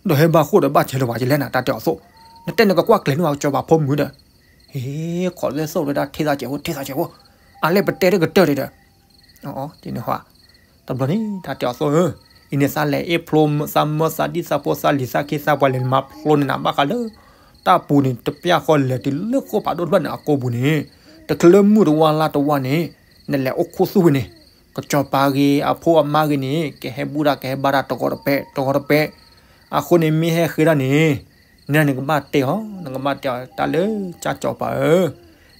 လီၤ ဒီးဟဲဘါဃိာ်ဒီးဘၣ်ဆဲးလၢၤဘၣ်ကလဲၣ်နၤ တၢ်တဲအီၤသိၣ်, နတဲနကကွၢ်ကျဲၤန့ၢ်ဝဲကစီၤပၤဖိမုၣ်ဒီး, ဟ့ၣ် ခိးလၢသိၣ်ဝဲဒၣ် ထံၣ်သးကဲးဖိ ထံၣ်သးကဲးဖိ, အလဲၣ်ပတဲတကတၢၢ်ဒံးဒီး, အီ တန့ၣ်ဟါ, တဘျီန့ၣ် တၢ်တဲအီၤသိၣ်ဧၢ, အံၤန့ၣ်သးလဲၤအ့ၣ်ဖျိ သးမၢသးဒံၣ်သးဖိသးလံၤသးခ့သးပှၤလဲၤမၤဖျိန့ၢ်နၤဘၣ်ဃးလၢ တၢ်ပူၤန့ၣ် တပျၢ်ဃီလဲၤတုၤလၢဃိာ်ဖးဒိၣ်တဖျၢၣ်န့ၣ်အကိာ်ပူၤန့ၣ်, တချုးလၢမုၢ်တဝါလါတဝါန့ၣ်, နလဲၤအိၣ်ခိၣ်သူၣ်ဝဲန့ၣ်, ကစီၤပၤဂ့ၤ အဖိအမါဂ့ၤန့ၣ် ကဟဲဘူၣ်တၢ်ကဟဲဘါတၢ်တဂီၤတပဲာ် တဂီၤတပဲာ်, အဃိန့ၣ်မ့ၢ်ဟဲဃ့တၢ်န့ၣ်, နနကဘၣ်တဲအီၤ နကဘၣ်တဲအီၤတၢ်လၢကၢ်ကစီၤပၤဧၢ,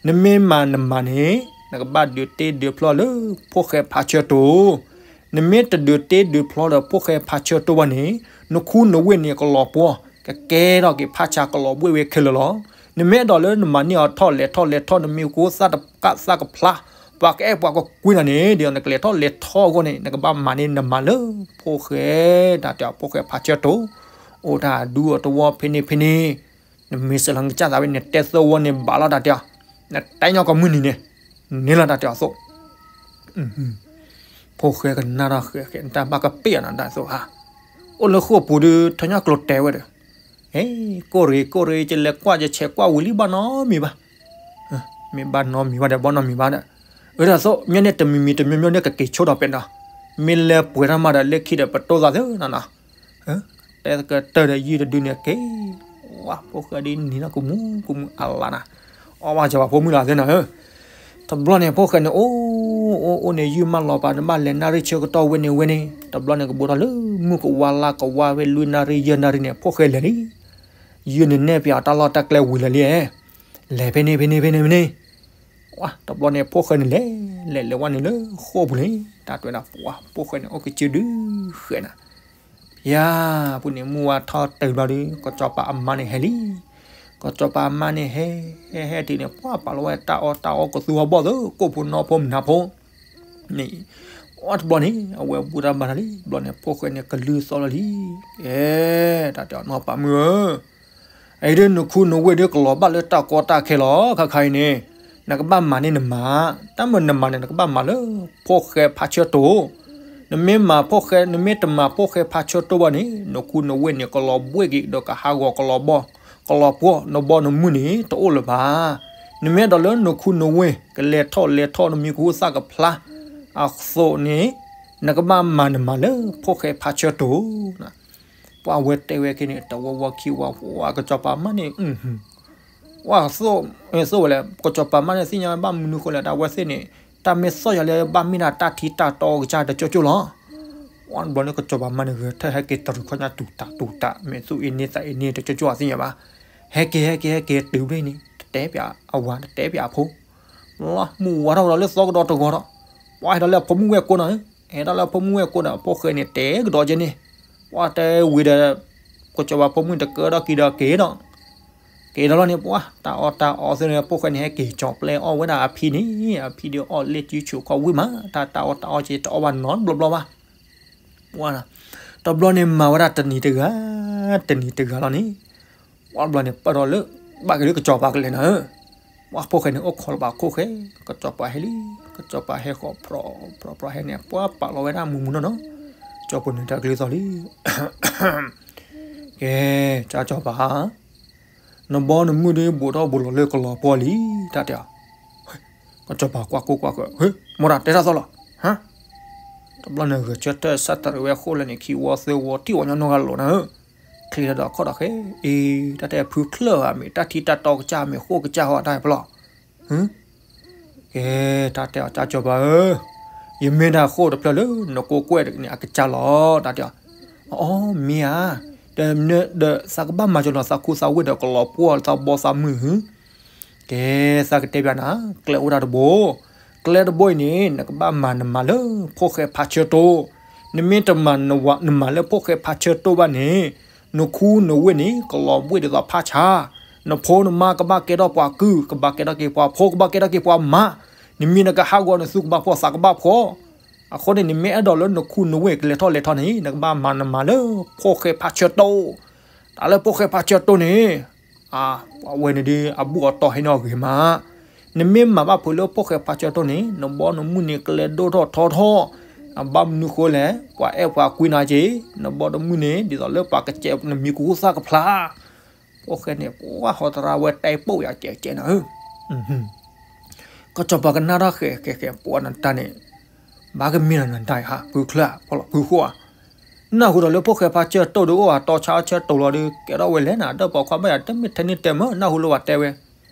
နမ့ၢ်မၤနမၤန့ၣ်, နကဘၣ်ဒုးတ့ဒုးဖျီလၢ ဖိၣ်ဃဲဖးဆၢတိၤ, နမ့ၢ်တဒုးတ့ဒုးဖျီဒီးဖိၣ်ဃဲဖးဆၢတိၤဘၣ်န့ၣ်, နခူနဝ့ၢ်န့ၣ်ကလီၤပှီၢ်, ကကဲထီၣ်က့ၤဖးဆါကလီၤဘှ့ၣ်ဝဲခဲလၢာ်လီၤ. နမ့ၢ်အဲၣ်ဒိးလၢနမၤန့ၢ်အီၤထီၣ်လဲၤထီၣ်လဲၤထီၣ် နမ့ၢ်ကသၣ်တကးသၣ်ကဖျါ, ပှၤကအဲၣ်ပှၤကကွံနၤန့ၣ် ဒ်သိးနကလဲၤထီၣ်လဲၤထီၣ်အဂီၢ်န့ၣ် နကဘၣ်မၤန့ၢ်နမၤလၢ ဖိၣ်ဃဲ, တၢ်တဲအီၤဖိၣ်ဃဲဖးဆၢတိၤ, အိၣ်တၢ်ဒူအီၤတဝီဖဲန့ၣ်ဖဲန့ၣ်, နမ့ၢ်စၢၤလီၤနကစၢ်သးဝဲ နတဲသၢဝီန့ၣ်ဘၣ်လီၤတၢ်တဲအီၤ, နတဲညီကမုၢ်နံၤန့ၣ်, န့ၢ်လီၤတၢ်တဲအီၤသိၣ် ဖိၣ်ဃဲကနၣ်တၢ်ဃဲးဃဲး နတၢ်ဘၣ်ကပ့ၢ်အီၤနတၢ်သိၣ်ဧါ, အိၣ်လၢဃိာ်ပူၤဒုး ထၢညီကျိၤတဲဝဲဒီး, ဟဲ, ကိၢ်ရ့ၣ်ကိၢ်ရ့ၣ် ယလဲၤကွၢ်ယဆဲးကွၢ်ဝံၤလံဘၣ်နီတမံၤဘၣ်, မ့ၢ်ဘၣ်နီတမံၤဘၣ်ဒီး ဘၣ်နီတမံၤဘၣ်ဒီး, အၢ တၢ်သိၣ် မ့ၢ်န့ၣ်တမံၤမံၤတမံၤမံၤန့ၣ် ကက့ၤဆိဒီးပဲာ်ဒီး, မ့ၢ်လဲၤပှဲၤတၢ်မးဒီး လၢခံဒီးပတိၢ်သးသ့နီၤနီၤ တဲကတၢၢ်ဒီးယုၢ်တဒုန့ၣ်က့ၤ, ဝါ ဖိၣ်ဃဲဒ်န့ၣ်နီၤ ကမူၤကမူၤအလါနၤ, အီၣ်ဘၣ်စၢၤဘၣ်ဖိမုၣ်လီၤသ့နီၤဧၢ, တဘျီန့ၣ် ဖိၣ်ဃဲန့ၣ် အိၣ်အိၣ်အိၣ်န့ၣ် ယုၢ်မးလီၤပာ် နဘၣ်လဲၤနၣ်ရံၣ်ဆၢကတီၢ်ဝဲန့ၣ်ဝဲန့ၣ်, တဘျီန့ၣ်ကဘိးထီၣ်လၢ မုၢ်ကဝါလါကဝါဝဲလွံၢ်နၣ်ရံၣ်ယဲၢ်နၣ်ရံၣ်န့ၣ် ဖိၣ်ဃဲလဲၤလံ, ယုၢ်န့ၣ်နဲၣ်ပၠးအီၤတၢ်လီၢ်တၢ်ကျဲဝံၤလၢာ်လံ, လဲၤဖဲန့ၣ်ဖဲန့ၣ်ဖဲန့ၣ်ဖဲန့ၣ် ဝါ တဘျီန့ၣ် ဖိၣ်ဃဲန့ၣ်လဲၤ လဲၤလဲၤဝဲန့ၣ်လၢဃိာ်ပူၤန့ၣ် တၢ်တဲဝဲဒၣ် ပှၤ ဖိၣ်ဃဲန့ၣ် အိၣ်ကစုဒုဃဲးနၤ, ယၤ ပူၤန့ၣ် မုၢ်ဝါထီၣ်တုၤဘျီဒီး ကစီၤပၤအမါန့ၣ်ဟဲလံ, ကစီၤပၤအမါန့ၣ်ဟဲ ဟဲဟဲတုၤန့ၣ် ပှၤပာ်လီၤဝဲတၢ်အီၣ်တၢ်အီကသူဟီၣ်ဘီၣ်သၢ ကိၣ်ဖိနီၢ်ဖိမနၤဖိ န့ၣ်, အီၣ်တဘျီန့ၣ် အဝဲဘူၣ်တၢ်ဘါတၢ်လံ, ဘျီန့ၣ် ဖိၣ်ဃဲန့ၣ် ကလုၢ်သီၣ်လီၤလံ. ကဲ, တၢ်တဲအီၤ နီၢ်ပၤမုၣ်ဧၢ, အအံၤဒ်နခူနဝ့ၢ်ဒ် ကလီၤဘၣ်လၢတၢ်ကီတၢ်ခဲလီၤ. ခဲခါအံၤန့ၣ် နကဘၣ်မၤန့ၢ်နမၤ, တၢ်မၤနမၤန့ၣ် နကဘၣ်မၤလၢဖိၣ်ဃဲဖးဆၢတိၢ်. နမ့ၢ်မၤဖိၣ်ဃဲ, နမ့ၢ်တမၤဖိၣ်ဃဲဖးဆၢတိၢ်ဘၣ်န့ၣ် နခူနဝ့ၢ်န့ၣ် ကလီၤဘှ့ၣ်က့ၤဒီးကဟးဂီၤကလီၤဘီ, ကလီၤပှီၢ်, နဘီနမုၢ်န့ၣ် တအိၣ်လၢၤဘၣ်. နမ့ၢ်အဲၣ်ဒိးလၢနခူနဝ့ၢ် ကလဲၤထီၣ်လဲၤထီၣ် နမံၤကဟူသၣ်ကဖျါ အသိးန့ၣ် နကဘၣ်မၤနမၤလၢဖိၣ်ဃဲဖးဆၢတိၢ်. ပှၤဝဲတဲဝဲက့ၤန့ၣ် တဝီဝီခံဝီ, ပှၤကစီၤပၤမါန့ၣ် ပှၤသိၣ်ဝဲလဲၣ်, ကစီၤပၤမါန့ၣ် သ့ၣ်ညါဝဲဘၣ်မနုၤဃိလဲၣ်, တၢ်ဝဲသ့ၣ်န့ၣ် တၢ်မ့ၢ်သီၣ်ယၤလၢဘၣ်မ့ၢ်ဒၣ်တၢ်ထံတၢ်တီကစၢ်တကၠိကၠိလီၤ. ပှၤတဘျီန့ၣ် ကစီၤပၤမါန့ၣ် ဂဲၤထၢၣ်ဟဲက့ၤတရူးခီၣ်ညါ တူၢ်တၢ်တူၢ်တၢ် မ့ၢ်သူၣ်အ့န့သးအ့န့ တကၠိကၠိအသ့ၣ်ညါဘၣ်. ဟဲက့ၤ ဟဲက့ၤ ဟဲက့ၤတုၤဘျီန့ၣ် တတဲပၠးအဝၤ တတဲပၠးအဖိ, လီၤမုၢ်ဝါထီၣ်ကဒီးလၢသီကဒီးတဂီၤဒီး ပှၤဟဲဒီးလၢအဖိမုၣ်ဝဲၢ်ကိးနီၤ, ဟဲဒီးလၢအဖိမုၣ်ဝဲၢ်ကိးဒီး အဖိၣ်ဃဲန့ၣ် တဲကဒီးကဲန့ၣ်, ပှၤတဲဝံၤဒီး ကစီၤပၤဖိမုၣ်တကၢဒီးက့ၤဒီးက့ၤဒီး က့ၤဒီးလီၤန့ၣ် ပှၤတၢ်အီၣ်တၢ်အီသ့ၣ်န့ၣ် ဖိၣ်ဃဲန့ၣ် ဟဲက့ၤကၠီၤပျဲအီၣ်ဝဲဒၣ်အဖံန့ၣ်, အဖံဒီးအီၣ်လ့ၣ်စုဆိးခီၣ်ဝံၣ်မး, တၢ်တၢ်အီၣ်တၢ်အီက့ၤတအီၣ်ဘၣ်နီတဘျီဘျီဘၣ်. ပှၤ တဘျီန့ၣ်မၤဝဲဒၣ်တနံၤတဂၤ တနံၤတဂၤလီၤန့ၣ်, ပှၤတဘျီန့ၣ် ပာ်ဒီးလၢ ဘၣ်က့ၤလၢကစီၤပၤကလဲၤနၤဧၢ, ပှၤဖိၣ်ဃဲန့ၣ် အိၣ်ခိးလၢၤဘၣ်ခိၣ်ဃဲ, ကစီၤပၤဟဲလံ, ကစီၤပၤဟဲဃီၤပြီပြီပြီဟဲန့ၣ် ပှၤပာ်လီၤဝဲဒၣ်မူးမူးနီၢ်နီၢ်, ကၠီပူၤန့ၣ်တၢ်ကလုၢ်သီၣ်လံ. ကဲ, ကၠီၤပၤ နဘီနမုၢ်ဒ်ဘူးထီၣ်ဘူးလီၤလၢကလီၤပှီၢ်လံ, တၢ်တဲအီၤ, ကစီၤပၤကွၢ်ကိၢ်ကွၢ်ကၢး, ဟ့, မ့ၢ်တၢ်တဲတၢ်သီၣ်လီၤ, ဟါ, တဘျီန့ၣ်ဂဲၤဆၢထၢၣ်ဆၢတရံးဝဲဃိၣ်လၢန့ၣ် ခံဝီသၢဝီ ထံၣ်ဝီညီနီၢ်ဂၤလိာ်နၤဧၢ, ချ့ထီၣ်ဒီးခီၣ်ဒီးဃဲ, အ့, တၢ်တဲဖုချၢၣ်ဧါမ့ၢ် တၢ်ထံတၢ်တီကစၢ်မ့ၢ်ဃိၣ်ကစၢ်ဟီတၢ်ဖျီၣ် ကဲ, တၢ်တဲအီၤ ကၠီၤပၤဧၢ, ယမ့ၢ်ဒၣ်ဃိၣ်တဖျၢၣ်လၢနကိးကွဲၢ်တကန့ၣ် အကစၢ်လီၤ, တၢ်တဲအီၤ, အီ, မ့ၢ်ဧါ, ဒီးသးကဘၣ်မၤကၠီၤနီၤ သးခူသးဝ့ၢ်ဒီးကလီၤပှီၢ်သးဘီသးမုၢ်ဧါ, ကဲ, သးကတဲပၠးနၤ, ကျဲအိၣ်ဒၣ်တဘိ, ကျဲတဘိအံၤန့ၣ် နကဘၣ်မၤနမၤလၢဖိၣ်ဃဲဖးဆၢတိၢ်, နမ့ၢ်တမၤနမၤလၢဖိၣ်ဃဲဖးဆၢတိၢ်ဘၣ်န့ၣ် နခူနဝ့ၢ်န့ၣ် ကလီၤဘှ့ၣ်ဒ်သိးဖးဆါ, နဖိနမါကဘၣ်ကဲထီၣ်ပှၤကုၢ်, ကဘၣ်ကဲထီၣ်က့ၤပှၤဖိ, ကဘၣ်ကဲထီၣ်က့ၤပှၤမါ, နမံၤနကဟးဂီၤ နသူကဘၣ်ဖှီၣ် သးကဘၣ်ဖှီၣ်, အဃိန့ၣ် နမ့ၢ်အဲၣ်ဒိးလၢနခူနဝ့ၢ်ကလဲၤထီၣ်လဲၤထီန့ၣ် နကဘၣ်မၤနမၤလၢဖိၣ်ဃဲဖးဆၢတိၢ်, တၢ်လၢဖိၣ်ဃဲဖးဆၢတိၢ်န့ၣ် အဝဲန့ၣ်ဒီး အဘူၣ်အတီၢ်ဟဲန့ၢ်အဂ့ၤမး, နမ့ၢ်မၤဘၣ်ဖုးလၢဖိၣ်ဃဲဖးဆၢတိၢ်န့ၣ် နဘီနမုၢ်န့ၣ် ကလဲၤဒိၣ်ထီၣ်ထီထီၣ်, အဘၣ်မနုၤဃိလဲၣ် ပှၤအဲၣ်ပှၤကွံနၤက့ၤ, နဘီနမုၢ်န့ၣ် ဒ်သိးလၢပှၤကစဲးနမံၤကဟူသၣ်ကဖျါ, ဖိၣ်ဃဲန့ၣ် ပှၤဟီတရၣ်ဝဲတဲပိာ်ယၤကဲကဲနၤဧၢ ကစီၤပၤကနၣ်ထီၣ်ဃဲးဃဲးဃဲး ပှၤနတၢ်န့ၣ် ဘၣ်ကမ့ၢ်လီၤနတၢ်ဧါ ဖုချၢၣ် ဖီၣ်လီၤဖုဃိၣ်ဧါ, နၢ်ဟူဒီးလၢဖိၣ်ဃဲဖးဆၢတိၢ်ဒီးအိၣ်အတီဆါဆၢတိၢ်လီၤဒီး ကဲထီၣ်ဝဲလဲၣ်နၤ ဒီးပိာ်ခွါဘၣ်ယၤ တမ့ၢ်ထဲန့ၣ်တဲမၢ် နၢ်ဟူလၢပှၤတဲဝဲ,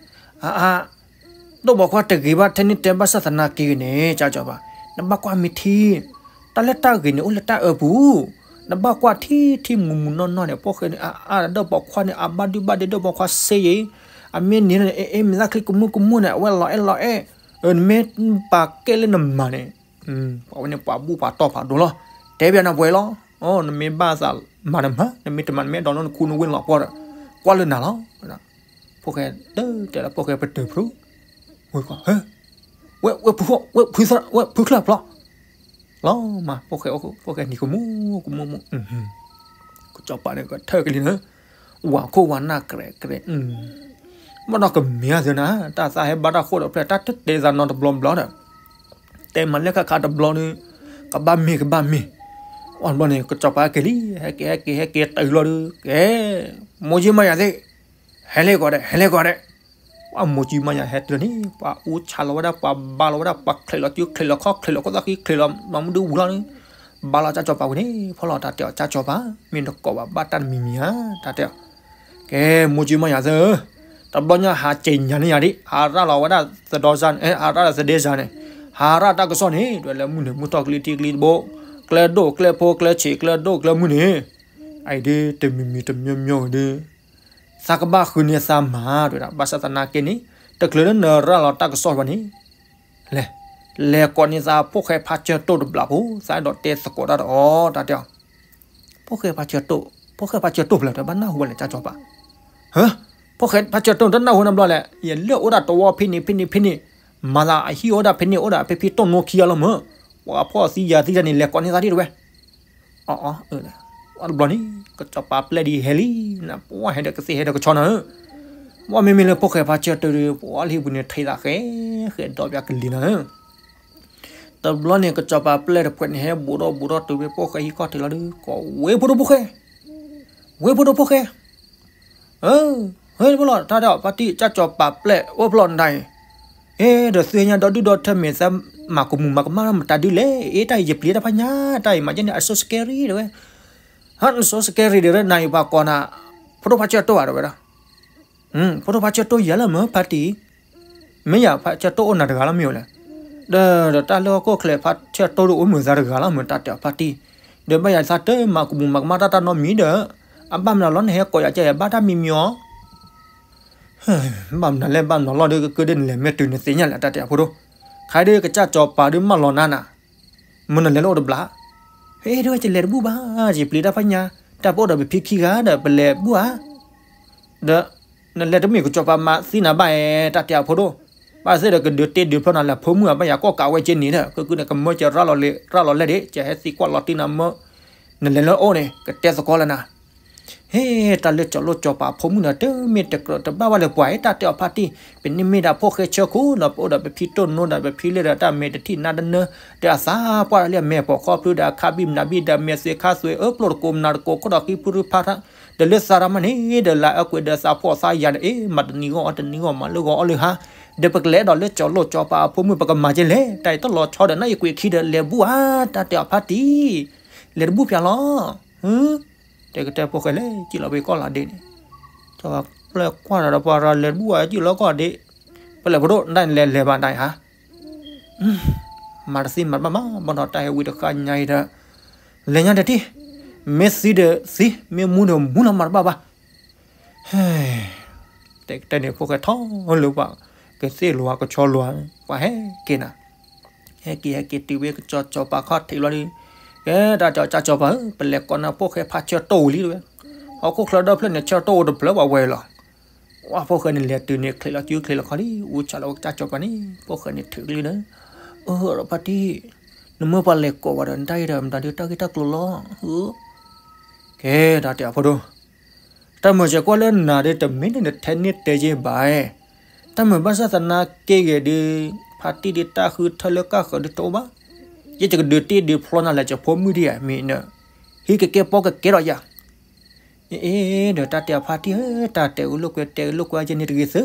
အါအါ ဒီးပိာ်ခွါတဂ့ၤဘၣ်ထဲန့ၣ်တဲဘၣ်ဆၣ်သနာ်က့ဂ့ၤန့ၣ် ကၠီၤပၤ, နဘၣ်ကွၢ်မ့ၢ်ထံ, တၢ်လၢတၢ်ဂ့ၤန့ၣ် အိၣ်လၢတၢ်အၢပူၤ, နဘၣ်ကွၢ်ထံထံမူးမူးနီၢ်နီၢ်န့ၣ် ဖိၣ်ဃဲန့ၣ် အအါ ဒီးပိာ်ခွါန့ၣ် အဘၣ်ဒုဘၣ်ဒဲ ဒီးပိာ်ခွါစ့ယ့ၤ, အမ့ၢ်န့ၣ်န့ၣ် အ့ အ့ မ့ၢ်သၣ်ချံကမူၣ်ကမူၣ်န့ၣ် အဝဲလီၤအဲၣ်လီၤအဲၣ်, နမ့ၢ်ပာ်ကဲလၢနမၤန့ၣ် ပှၤဝဲန့ၣ်ပှၤဘူၣ်ပှၤတီၢ်ဖးဒိၣ်လီၤ, တဲဘၣ်နၤပှဲၤလီၤ, နမ့ၢ်ဘၣ်သးမၤနမၤ နမ့ၢ်တမၤနမ့ၢ်အဲၣ်ဒိးလၢနခူနဝ့ၢ်လီၤပှီၢ်ဒီး ကွၢ်လၢနၤလီၤ, ဖိၣ်ဃဲတဲလၢဖိၣ်ဃဲပတုာ်ဖုး, ဝဲ ဝဲဖုချၢၣ်ဖျီ, လီၤမး ဖိၣ်ဃဲနံၤကမူၣ်ကမူၣ်မူၣ်, ကစီၤပၤန့ၣ်ကထၢၣ်ကလံၤန့ၣ်, ဝၤခိၣ်ဝၤနၢ်ကြဲးကြဲး, ဘၣ်ဒီးကမ့ၢ်အသးနၤ တၢ်သးဟဲဘါတၢ်ဃိၣ်ဒီးဖျဲၣ် တၢ်တတဲသးနီတဘျီဘျီဒီး တဲမၤလၢခါခါတဘျီဒီး ကဘၣ်မ့ၢ်ကဘၣ်မ့ၢ်, အီၤတဘျီန့ၣ် ကစီၤပၤဟဲက့ၤလံ ဟဲက့ၤဟဲက့ၤဟဲက့ၤတုၤလီၤဒီး ကဲ မိၢ်ကၠံမါယၤသ့ၣ်, ဟဲလ့ၣ်ကီးဒဲး ဟဲလ့ၣ်ကီးဒဲး, ပှၤမိၢ်ကၠံမါယၤဟဲတုၤန့ၣ် ပှၤအူဆါလီၤဝဲဒၣ် ပှၤဘါလီၤဝဲဒၣ် ပှၤချံးလီၤစုချံးလီၤခီၣ်ချံးလီၤခိၣ်သၣ်ဃံချံးလီၤမၤမုၢ်ဒုဝူၤလီၤန့ၣ်, ဘါလီၤကၠီကစီၤပၤဝံၤန့ၣ် ဖီၣ်လီၤတၢ်တဲအီၤ ကၠီကစီၤပၤ မ့ၢ်နကိးဘၣ်ဘၣ်တၢ်တမံၤမံၤဧါ တၢ်တဲအီၤ ကဲ မိၢ်ကၠံမါယၤသ့ၣ်ဧၢ, တဘျီညါဟးက့ၤညါန့ၢ်ယၤဒံး ဟးရၤလီၤဝဲဒၣ်သဒီစါန့ၣ် ဟးရၤလီၤသဒ့စါန့ၣ်, ဟးရၤတၢ်ကစီၣ်န့ၣ် ဒ်လဲၣ်မုၢ်န့ၣ်မုၢ်ထီၣ်ကလံၤထံးကလံၤတဘိ, ကျဲဒိၣ်ကျဲဖိကျဲဆံးကျဲဒိၣ်ကျဲမုၢ်န့ၣ်, အအံၤဒ်တမံၤမံၤတမံၤမံၤဒီး သးကဘၣ်ဃုန့ၢ်သးမၤ တဲဝဲဒၣ် ဘၣ်ဆၣ်သနာ်က့န့ၣ် တချုးလၢနရၤလီၤတၢ်ကစီၣ်ဘၣ်န့ၣ် လဲၤ, လဲၤကိးန့ၢ်သးဖိၣ်ဃဲဖးဆၢတိၢ်တဘျီဖိ သးအဲၣ်ဒိးတဲသကိးတၢ်ဒီးအီၤ တၢ်တဲအီၤ, ဖိၣ်ဃဲဖးဆၢတိၢ်, ဖိၣ်ဃဲဖးဆၢတိၢ်ဖဲလဲၣ် တဘၣ်နၢ်ဟူဝဲလဲၣ် ကၠီကစီၤပၤ, ဟၢ, ဖိၣ်ဃဲဖးဆၢတိၢ်တနၢ်ဟူနီတဘျီလဲၣ်, ယလၢအိၣ်ဒၣ်တဝီဖဲန့ၣ်ဖဲန့ၣ်ဖဲန့ၣ်, မၤသးအဟံၣ်အိၣ်ဒၣ်ဖဲန့ၣ်အိၣ်ဒၣ်ဖဲဖဲတိၢ်နိခံဂၤလီၤမၢ်, ပှၤဖှီၣ်သံယာ်သံတၢ်န့ၣ် လဲၤကိးန့ၢ်သးဒ်တဝဲ. အၢ်အၢ်, တဘျီန့ၣ် ကစီၤပၤပျဲၢ်ဒ်ဟဲလံ, နပှၢ်ဟဲဒီးကသ့ၣ်ဟဲဒီးကဆီနၤဧၢ, ပှၢ်မ့မ့ၢ်လၢဖိၣ်ဃဲဖးဆၢတိၢ်ဒီး ပှၢ်လၢဟံၣ်ပူၤန့ၣ် ထံၣ်သးဃဲ, ဃဲဒီးပျးကလံၤနၤဧၢ. တဘျီန့ၣ် ကစီၤပၤပျဲၢ်တဖှဲးန့ၣ် ဟဲဘူးဒီးဘူးဒီးတုၤဝဲဖိၣ်ဃဲဟံၣ်ခီၣ်ထံးလီၤဒီး ကိးဝဲဖိဒိၣ်ဖိၣ်ဃဲ, ဝဲဖိဒိၣ်ဖိၣ်ဃဲ, ဟဲဖဲလီၤ တၢ်တဲအီၤဖါတံၢ် ကၢ်ကၠီၤပၤပျဲၢ်အိၣ်ဖဲလီၤနတၢ်အံၤ, အ့ ဒီးသုဟဲညါဒီဒူၣ်ဒီထၢမ့ၢ်သးမၤကမူၣ်မၤကမၣ်မတၤဒုလဲၣ်, အ့ တၢ်အံၤယပျံၤတၢ်ဖးညါ, တၢ်အံၤမၤယဲန့ၣ် အ so scary ဒီးဝဲ, ဟါ so scary ဒီးဝဲ နၤအံၤပှၤကိးနၤ ဖိဒိၣ်ဖးဆၢတိၢ်ဧါဒီးဝဲဒၣ်, ဖိဒိၣ်ဖးဆၢတိၢ်ယၤလၢမ့ၢ်ဖါတံၢ် မ့ၢ်ယၤဖးဆၢတိၢ်အိၣ်နၤတဂၤလီၤမ့ၢ်ဧိၤလဲၣ်, ဒီး ဒီးတၢ်လၢဟီၣ်ခိၣ်ချၢဖးဆၢတိၢ်ဒိၣ်အိၣ်မုာ်သးတဂၤလီၤမ့ၢ်တၢ်တဲအီၤဖါတံၢ်, ဒီးဘၣ်ယၤသးတမၤကမူၣ်မၤကမၣ်တၢ်တၢ်နီတမံၤဒီး, အဘၣ်မနုၤလီၤနဟဲကိးယၤကဲယၤဘၣ်တၢ်မံၤမံၤအီၤ, ဘၣ်မနုၤလဲၣ်ဘၣ်မနုၤလီၤဒီးကကၢဒ်နလဲၤမ့ၢ်တုၤနသ့ၣ်ညါလဲၣ်တၢ်တဲအီၤဖိဒိၣ်, ခါဒီးကစၢ်ကၠီၤပၤဒုးမၢလီၤနၤနၤ မ့ၢ်နလဲၤလၢအိၣ်တဘျီ, ဟဲဒ်ဝဲယလဲၤတဘူၣ်ဘၣ်, ယပျံၤတၢ်ဖးညါ, တၢ်ပအိၣ်ဒီးပဖံခံဂၤဒီးပလဲၤဘူၣ်ဧါ, ဒီး နလဲၤတမ့ၢ်ကစီၤပၤမၤသံနၤဘၣ်ဧါ တၢ်တဲအီၤဖိဒိၣ်, ဘၣ်သ့ၣ်ဒီးကဒုးတ့ဒုးဖျီနၤလၢဖိမုၣ်အဘၣ်ယၤကီၢ်ကးဝဲက့န့ၣ်ဒီး ကကုန့ၣ် ကမၢကရၢလီၤလံ ရၢလီၤလဲၣ်ဒံး ကဟဲသံကွၢ်လီၤတံၢ်နၤမၢ, နလဲၤလၢအိၣ်န့ၣ် ကတဲသကိးလၢနၤ ဟ့ၣ် တၢ်လၢကၠီၤလိၣ်ကၠီၤပၤဖိမုၣ်ဒီး တမ့ၢ်တကြၢးတဘၣ်ဘၣ်လၢပှၤ တၢ်တဲအီၤဖါတံၢ်, ပန့ၢ်မ့ၢ်ဒၣ်ဖိၣ်ဃဲဆၢခိၣ်ဒီး ပအိၣ်ဒီးပဖံတိၢ်နိဒီးပဖံလၢဒီး တၢ်မဲာ်တထံၣ်နါတနၢ ဒီးအသးပှၢ်ဒီးလၢအမဲာ်ပိာ်ခီဖျိဒီးအခါဘံၣ်မနၤဘံၣ်ဒီးမဲာ်သွဲခါသွဲအၢပျိၢ်တကိးမနၤတကိးခိၣ်ဒီးဃံဖုရူဖးထါ, ဒီးလၢသးရမါန့ၣ် ဒီးလၢအကွဲးဒီးသးဖှီၣ်သးယာ်ဒီး အ့ မၤတနံၤဂီၢ်အီၤတနံၤဂီၢ်မၤလၢဂီၢ်အီၤလၢဟါ, ဒီးပကလဲၤဒီးလၢကၠီၤလိၣ်ကၠီၤပၤအဖိမုၣ် ပကမၤကဲလဲၣ် တၢ်အံၤတလီၤဆီဒီး နၢ်ယကွဲးခံဒီးလဲၤဘူၣ်ဧါ တၢ်တဲအီၤဖါတံၢ်, လဲၤတဘူၣ်ဖျါလီၤ တဲကတဲဖိၣ်ဃဲလဲၤ ကံၣ်လီၤဝဲကီၢ်လီၤဒ့န့ၣ်, ကၠီၤပၤပျဲၢ်ကွၢ်ဒီးပှၤရၤလဲၤတဘူၣ်ဧါ ကံၣ်လီၤကီၢ်ဒ့, ပလဲၤဖိဒိၣ် နတၢ်လဲၤလဲၤဘၣ်တၢ်အံၤဟါ, မၤတသံမၤတဘၣ်မး ဘၣ်ဒီးတၢ်ဟဲဝံတဃၣ်ညါအံၤဒီး, လဲၤညါတထံၣ်, မ့ၢ်သံဒီးသံ, မ့ၢ်မူဒီးမူလီၤမၤတဘၣ်ဘၣ်, ဟဲ တဲကတဲန့ၣ်ဖိၣ်ဃဲထီၣ်လၢပှၤ, ကသ့ၣ်လိၤကဆီလိၤ, ပှၤဟဲက့ၤနၤ ဟဲက့ၤဟဲက့ၤတုၤဝဲကစီၤစီၤပၤခီၣ်ထံးလီၤဒီး, ကဲတၢ်စီၤစီၤပၤဧၢ ပလဲၤကိးနၤဖိၣ်ဃဲဖးဆၢတိၢ်ဝံၤလံတဝဲ, ဟီၣ်ခိၣ်ချၢဒီဖျၢၣ်န့ၣ် ဆၢတိၢ်အိၣ်တဖျၢၣ်ပှၤဝဲလီၤ, ဝဲဖိၣ်ဃဲန့ၣ်လဲၤတုၤန့ၣ် ချံးလီၤစုချံးလီၤခီလံ, အူဆၣ်လီၤဝဲကစီၤစီၤပၤန့ၣ် ဖိၣ်ဃဲန့ၣ်ထုးကလံဒီး, အၢ ဖါတံၢ်, နမၢပှၤလဲၤကိးဝဲဒီး နတၢ်အံၤဒီးမတၤဒုးတၢ်ဂ့ၢ်တၢ်ကျိၤလီၤ, ကဲတၢ်တဲအဖိဒိၣ် တၢ်မၤစၢၤကွၢ်လၢနၤဒီးတမ့ၢ်န့ၣ်နထဲန့ၢ်တဲယ့ဘၣ်, တၢ်မၤဘၣ်ဆၣ်သနာ်က့ဂ့ၤဒီး, ဖါတံၢ်ဒုးတၢ်ဃုထၢလၢကၢ်ဃၢၤဒုးတအိၣ်ဘၣ်, ယဲယကဒုးတ့ဒုးဖျီနၤလၢယဖိမုၣ်ဒံးဧါ မ့ၢ်န, ဟံးကကဲပီကကဲဒီးယၤ, အ့ဒီးတၢ်တဲအဖါတံၢ်ဧၢ တၢ်တဲအလိာ်ကွဲတဲအလိာ်ကွဲယဲန့ၣ်တဂ့ၤသၢ,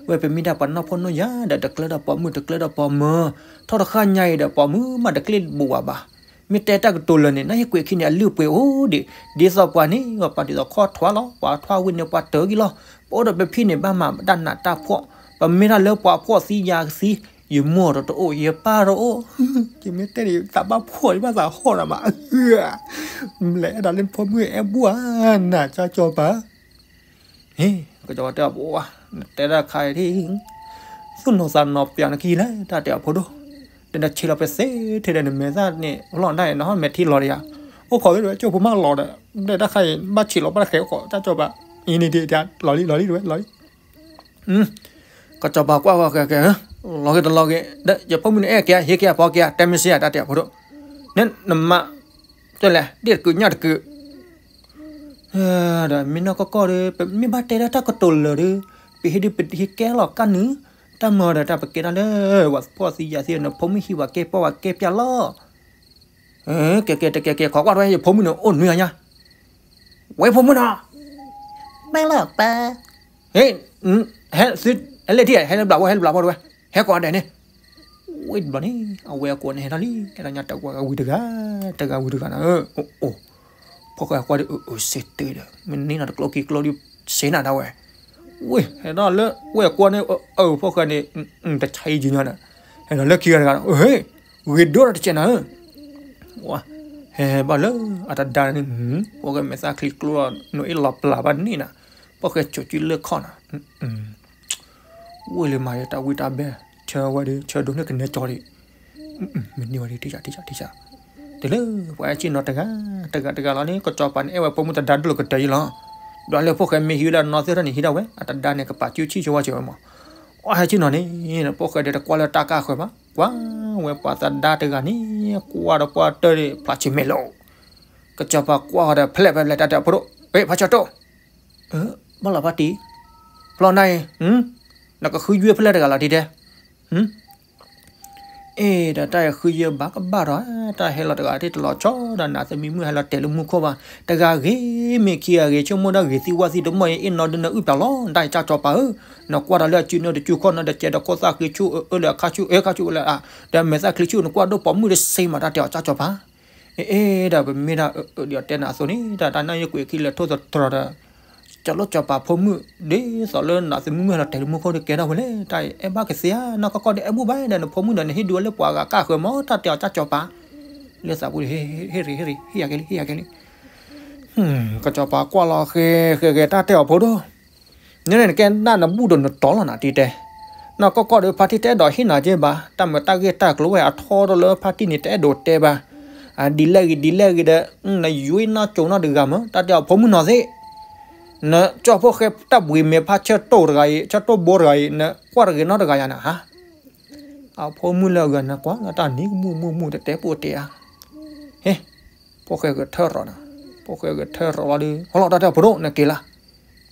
ဝဲပမ့ၢ်ဒၣ်ပှၤနီၢ်ဖှီၣ်နီၢ်ယာ်ဒီးတကျၢဒီးပိာ်မုၣ်တကျၢဒီးပိာ်မၢၤ, ထီၣ်တဃၣ်ညါအံၤဒီးပိာ်မုၣ်မးတကျ့ၣ်တဘူးဝဲဘၣ် မ့ၢ်တဲတၢ်ကတိၤလၢာ်န့ၣ် နၢ်ဟ့ၣ်ကွဲးခံန့ၣ် အလုၢ်အပှ့ၤအိၣ်ဒံး, ဒ်သိးပှၤန့ၣ် ပှၤဒ်သိးခီၣ်ထွါလီၤ, ပှၤထွါဝံၤန့ၣ် ပှၤတၢၤဂံၢ်လီၤ, ပအိၣ်ဒီးပဖံန့ၣ် ဘၣ်မၤတၢ်နးတၢ်ဖှီၣ်, ပမ့ၢ်ဒၣ်လၢပှၤဖှီၣ်သံယာ်သံ, ယမိၢ်ဒီးတအိၣ် ယပၢ်ဒီးအိၣ်, ယမ့ၢ်တဲန့ၣ် သးဘၣ်ဖှီၣ်ယဘၣ်သးဟီၣ်နၤမး, လဲၤအဲၣ်ဒိးလၢဖိမုၣ်အဲၣ်ဘူၣ်ဧါ, နၤကၠီကၠီပၤ ဟ့ၣ် ကစီၤပၤတဲအီၤ ပအိၣ်ဧါ, နတဲတၢ်ခါအံၤဒ်အံၤ, သူၣ်နီၤသးနီၤပျးနခံလဲၣ် တၢ်တဲအီၤဖိဒိၣ်, ဒီးနဆံးလီၤပသ့ထဲဒီးနမဲာ်သၣ်န့ၣ် လီၤဒၣ်အံၤ နဟီၣ်မဲာ်ထံလီၤဒီးယၤ, အိၣ်ခိးသ့ၣ်တဝဲ ကၠိဖိမးလီၤဒီး, ဒီးတၢ်ခါအံၤ ဘၣ်ဆံးလီၤဘၣ်တၢ်ဃဲၤအိၣ်ခိး တၢ်ကစီၤပၤ, အံၤန့ၣ်ဒ်လီၤလံ လီၤလံတဝဲ လီၤလံ ကစီၤပၤကွၢ်ဃီကဲကဲ, လီၤဂ့ၤတလီၤဂ့ၤ, ဒီးယဖိမုၣ်န့ၣ်အဲၣ်က့ၤ ဟ့ၣ်က့ၤအဖီက့ၤ တဲမ့ၢ်စ့ၢ် တၢ်တဲအီၤဖိဒိၣ်, နနမၤ, တဲလဲၣ် ဒ့ၣ်တကုးညၣ်တကုး, ဒီးမ့ၢ်နီၢ်ကီၢ်ကီၢ်ဒီး ပမ့ၢ်ဘၣ်တဲဒၣ်တၢ်ကတိၤလၢာ်ဒီး, ပဟ့ၣ်ဒုးပဟ့ၣ်ကဲလီၤကၢ်နုာ်, တၢ်မၤဒီးတၢ်ပကဲဒၣ်လၢ, ပှၤဖှီၣ်သံယာ်သံဒီး နဖိမုၣ်ဟံၣ်ပှၤကဲပီၢ်ပှၤကဲပျၢ်လီၤ ကဲကဲတကဲကဲ ခိးကွၢ်ထွဲယဖိမုၣ်န့ၣ် အိၣ်နွံအညါ, ဝဲဖိမုၣ်နီၤ, ဘၣ်လီၤပၢ်, ဟဲ, ဟဲ, ဟဲလဲၣ်ထံၣ် ဟဲလၢဘျးဝဲ ဟဲလၢဘျးဝဲတဝဲ, ဟဲကိးဂၤဒဲးန့ၣ်, ဝဲတဘျီန့ၣ် အဝဲအကိးန့ၣ်ဟဲထီၣ်လံ ဟဲထီၣ်ညါတဂၤဝံၤတဂၤ, တဂၤဝံၤတဂၤနီၤ, အိၣ်, ဖိၣ်ဃဲအကွၢ်ဒီးအၢစ့တ့ဒီး မ့ၢ်န့ၢ်နီၤတကျိခံကျိဒီး စ့နၤဒၣ်ဝဲ, ဝဲ, ဟဲထီၣ်လၢဝဲအကွၢ်န့ၣ် အၢ ဖိၣ်ဃဲန့ၣ်, တဆါအံၤကညီဒီး, ဟဲထီၣ်လၢခံဂၤတဂၤဒီး ဟ့ၣ်, ဂ့ၤဒိၣ်ဒီးတစဲးနၤဧၢ, ဟဲဘၣ်လၢအတဒါန့ၣ်, ဖိၣ်ဃဲမဲာ်သၣ်ချံကျိဒီး နအ့ၣ်လီၤပျၢ်ဘၣ်န့ၣ်နၤ, ဖိၣ်ဃဲစိာ်စုလၢခီၣ်နၤ ဝ့ၢ်လၢမၤဒီးတၢ်ဝံၣ်တၢ်ဘဲ, ဆၢဝဲဒီး ဆၢဒိးန့ၢ်ကနဲကၠီဒီး, မ့ၢ်န့ၢ်ဝဲဒီး ထံၣ်စး ထံၣ်စး ထံၣ်စး, တုၤလၢပှၤအဲၣ်ဆ့ၣ်နီၤတဂၤ, တဂၤတဂၤလီၤန့ၣ် ကစီၤပၤန့ၣ် အဲၣ်ဝဲဖိမုၣ်တဒါဒိၣ်လီၤကတၢၢ်အံၤလီၤ, ဒီးလၢဖိၣ်ဃဲမ့ၢ်ဟံးဝဲဒၣ်နီၢ်သ့ၣ်ထီၣ်န့ၣ် ဟံးဒၣ်ဝဲ အတဒါန့ၣ် ကပာ်စုဆံၣ်ဆိဝဲစၢၤဝဲမး, အဟဲဆ့ၣ်နီၤန့ၣ် ဖိၣ်ဃဲဒီးတကွၢ်လၢတၢ်ကၢ်ဃၢၤဘၣ်, ကွၢ် ဝဲပှၤသဒါတဂၤန့ၣ် ကွၢ်ဒီးပှၢ်တၢၢ်ဖျါဆံးမဲာ်လိာ်, ကစီၤပၤကွၢ်ဃီဒီး ဖဲလဲၣ်ဖဲလဲၣ် တၢ်တဲအီၤဖိဒိၣ်, ဖးဆၢတိၣ်, ဘၣ်လီၤဖါတံၢ်, ဖျီနၤအံၤ, နကဃုယွဲၢ်ဖဲလဲၣ်တဂၤလီၤတံၢ်တဲ အ့ ဒီးတၢ်ဃုယဲၢ်ဘၣ်ကဘၣ်ဒီး တၢ်ဟဲလီၤတဂၤတ့ၢ်တလီၤဆီဒီး နးသမံမုၣ်ဟဲလီၤတဲာ်လၢမူခိၣ်ဘၣ်, တဂၤဂ့ၤမ့ၢ်ခံဂၤဂ့ၤ ဆိကမိၣ်ဒၣ်ဂ့ၤသံဝၣ်သံတမီၢ်အံၤ အ့ၣ်နီဒုးနအုၣ်ပၠးလီၤ နတၢ်အံၤကၢ်ကၠီၤပၤဧၢ, နကွၢ်ဒီးလၢအစုနၢတစုခီၣ်နၢတကဲဒီးခိၣ်သၣ်ဃ့ဆူၣ်အၢလၢအခါဆူၣ် အဲၣ်ခါဆူၣ်လၢအ, ဒီးမဲာ်သၣ်ချံဆူၣ် နကွၢ်ဒိၣ်ပိာ်မုၣ်တစ့မး တၢ်တဲအီၤကၢ်ကၠီၤပၤ အ့ ဒီးပမ့ၢ်ဒၣ်အၢဒ်အီၤတဲနၤအသိးန့ၣ် တၢ်တၢ်နၢ်ယိၣ်ကွံာ်ခံလၢထိၣ်သတြီၤဒီး ကၠီၤလိၣ်ကၠီၤပၤဖိမုၣ် ဒ်သိးလၢနးသမံမုၣ်ဟဲလီၤတဲာ်လၢမူခိၣ်ဒီးကဲထီၣ်ဝဲလဲၣ် တၢ်အဲၣ်ဘၣ်ကသ့ဧါ နီၢ်ကီၢ်ကီၢ်ဒီးအဲၣ်ဘူၣ်ဘၣ်ဒီး နဖိမုၣ်ဒီးနဟ့ၣ်ဒုးအီၤလၢပှၤဂၤကၢ်ဃၢၤမး တၢ်တဲအီၤကၢ်ကၠီၤပၤ လၢသးပူၤ ဟ့ၣ်ရ့ၣ် ဟ့ၣ်ရ့ၣ် ဟ့ၣ်ယၤကဲလံ ဟ့ၣ်ယၤကဲလံ ကၠီၤပၤကွၢ်လီၤဃဲဃဲဃဲ တၢ်တဲအီၤဖိဒိၣ် နန့ၣ်နကဲဒၣ်နဘူၣ်ဒီးနတီၤလီၤနၤတံၢ်တဲ, နီၢ်ကီၢ်ကီၢ်ဒီးဖါတံၢ်တအဲၣ်ဒိးဟ့ၣ်နၤက့ဘၣ် တၢ်မုာ်တၢ်ဂ့ၢ်တၢ်ကျိၤဝဲအထီဒီးလၢဖါတံၢ်န့ၣ် တအဲၣ်ဒိးတဲဘၣ်, ဒ်လဲၣ်ဂ့ၤဒ်လဲၣ်ဂ့ၤဒီး နယွ့နီၢ်ကၠိနီၢ်တဂၤမး တၢ်တဲအီၤဖိမုၣ်နီၤသ့ၣ်, နကၠီၣ်ဖိဃဲတၢ်ဘှံးမဲာ်ဖါဆၢတိၢ်တဂၤအံၤ ဆၢတိၢ်ဘိတဂၤအံၤ နကွၢ်တဂ့ၤနီတဂၤယၤနၤဧါ အဖိမုၣ်လၢအဂၤန့ၣ် ကွၢ်လၢတၢ်နံၤကမူၣ်မူၣ်မူၣ် တတဲပိာ်တဲဧါ, ဟ့, ဖိၣ်ဃဲဂဲၤထၢၣ်ရီးနၤ, ဖိၣ်ဃဲဂဲၤထၢၣ်ရီးလီၤဒီး ဟီလီၤတၢ်တဲအီၤဖိဒိၣ် နက့ၤလၢ,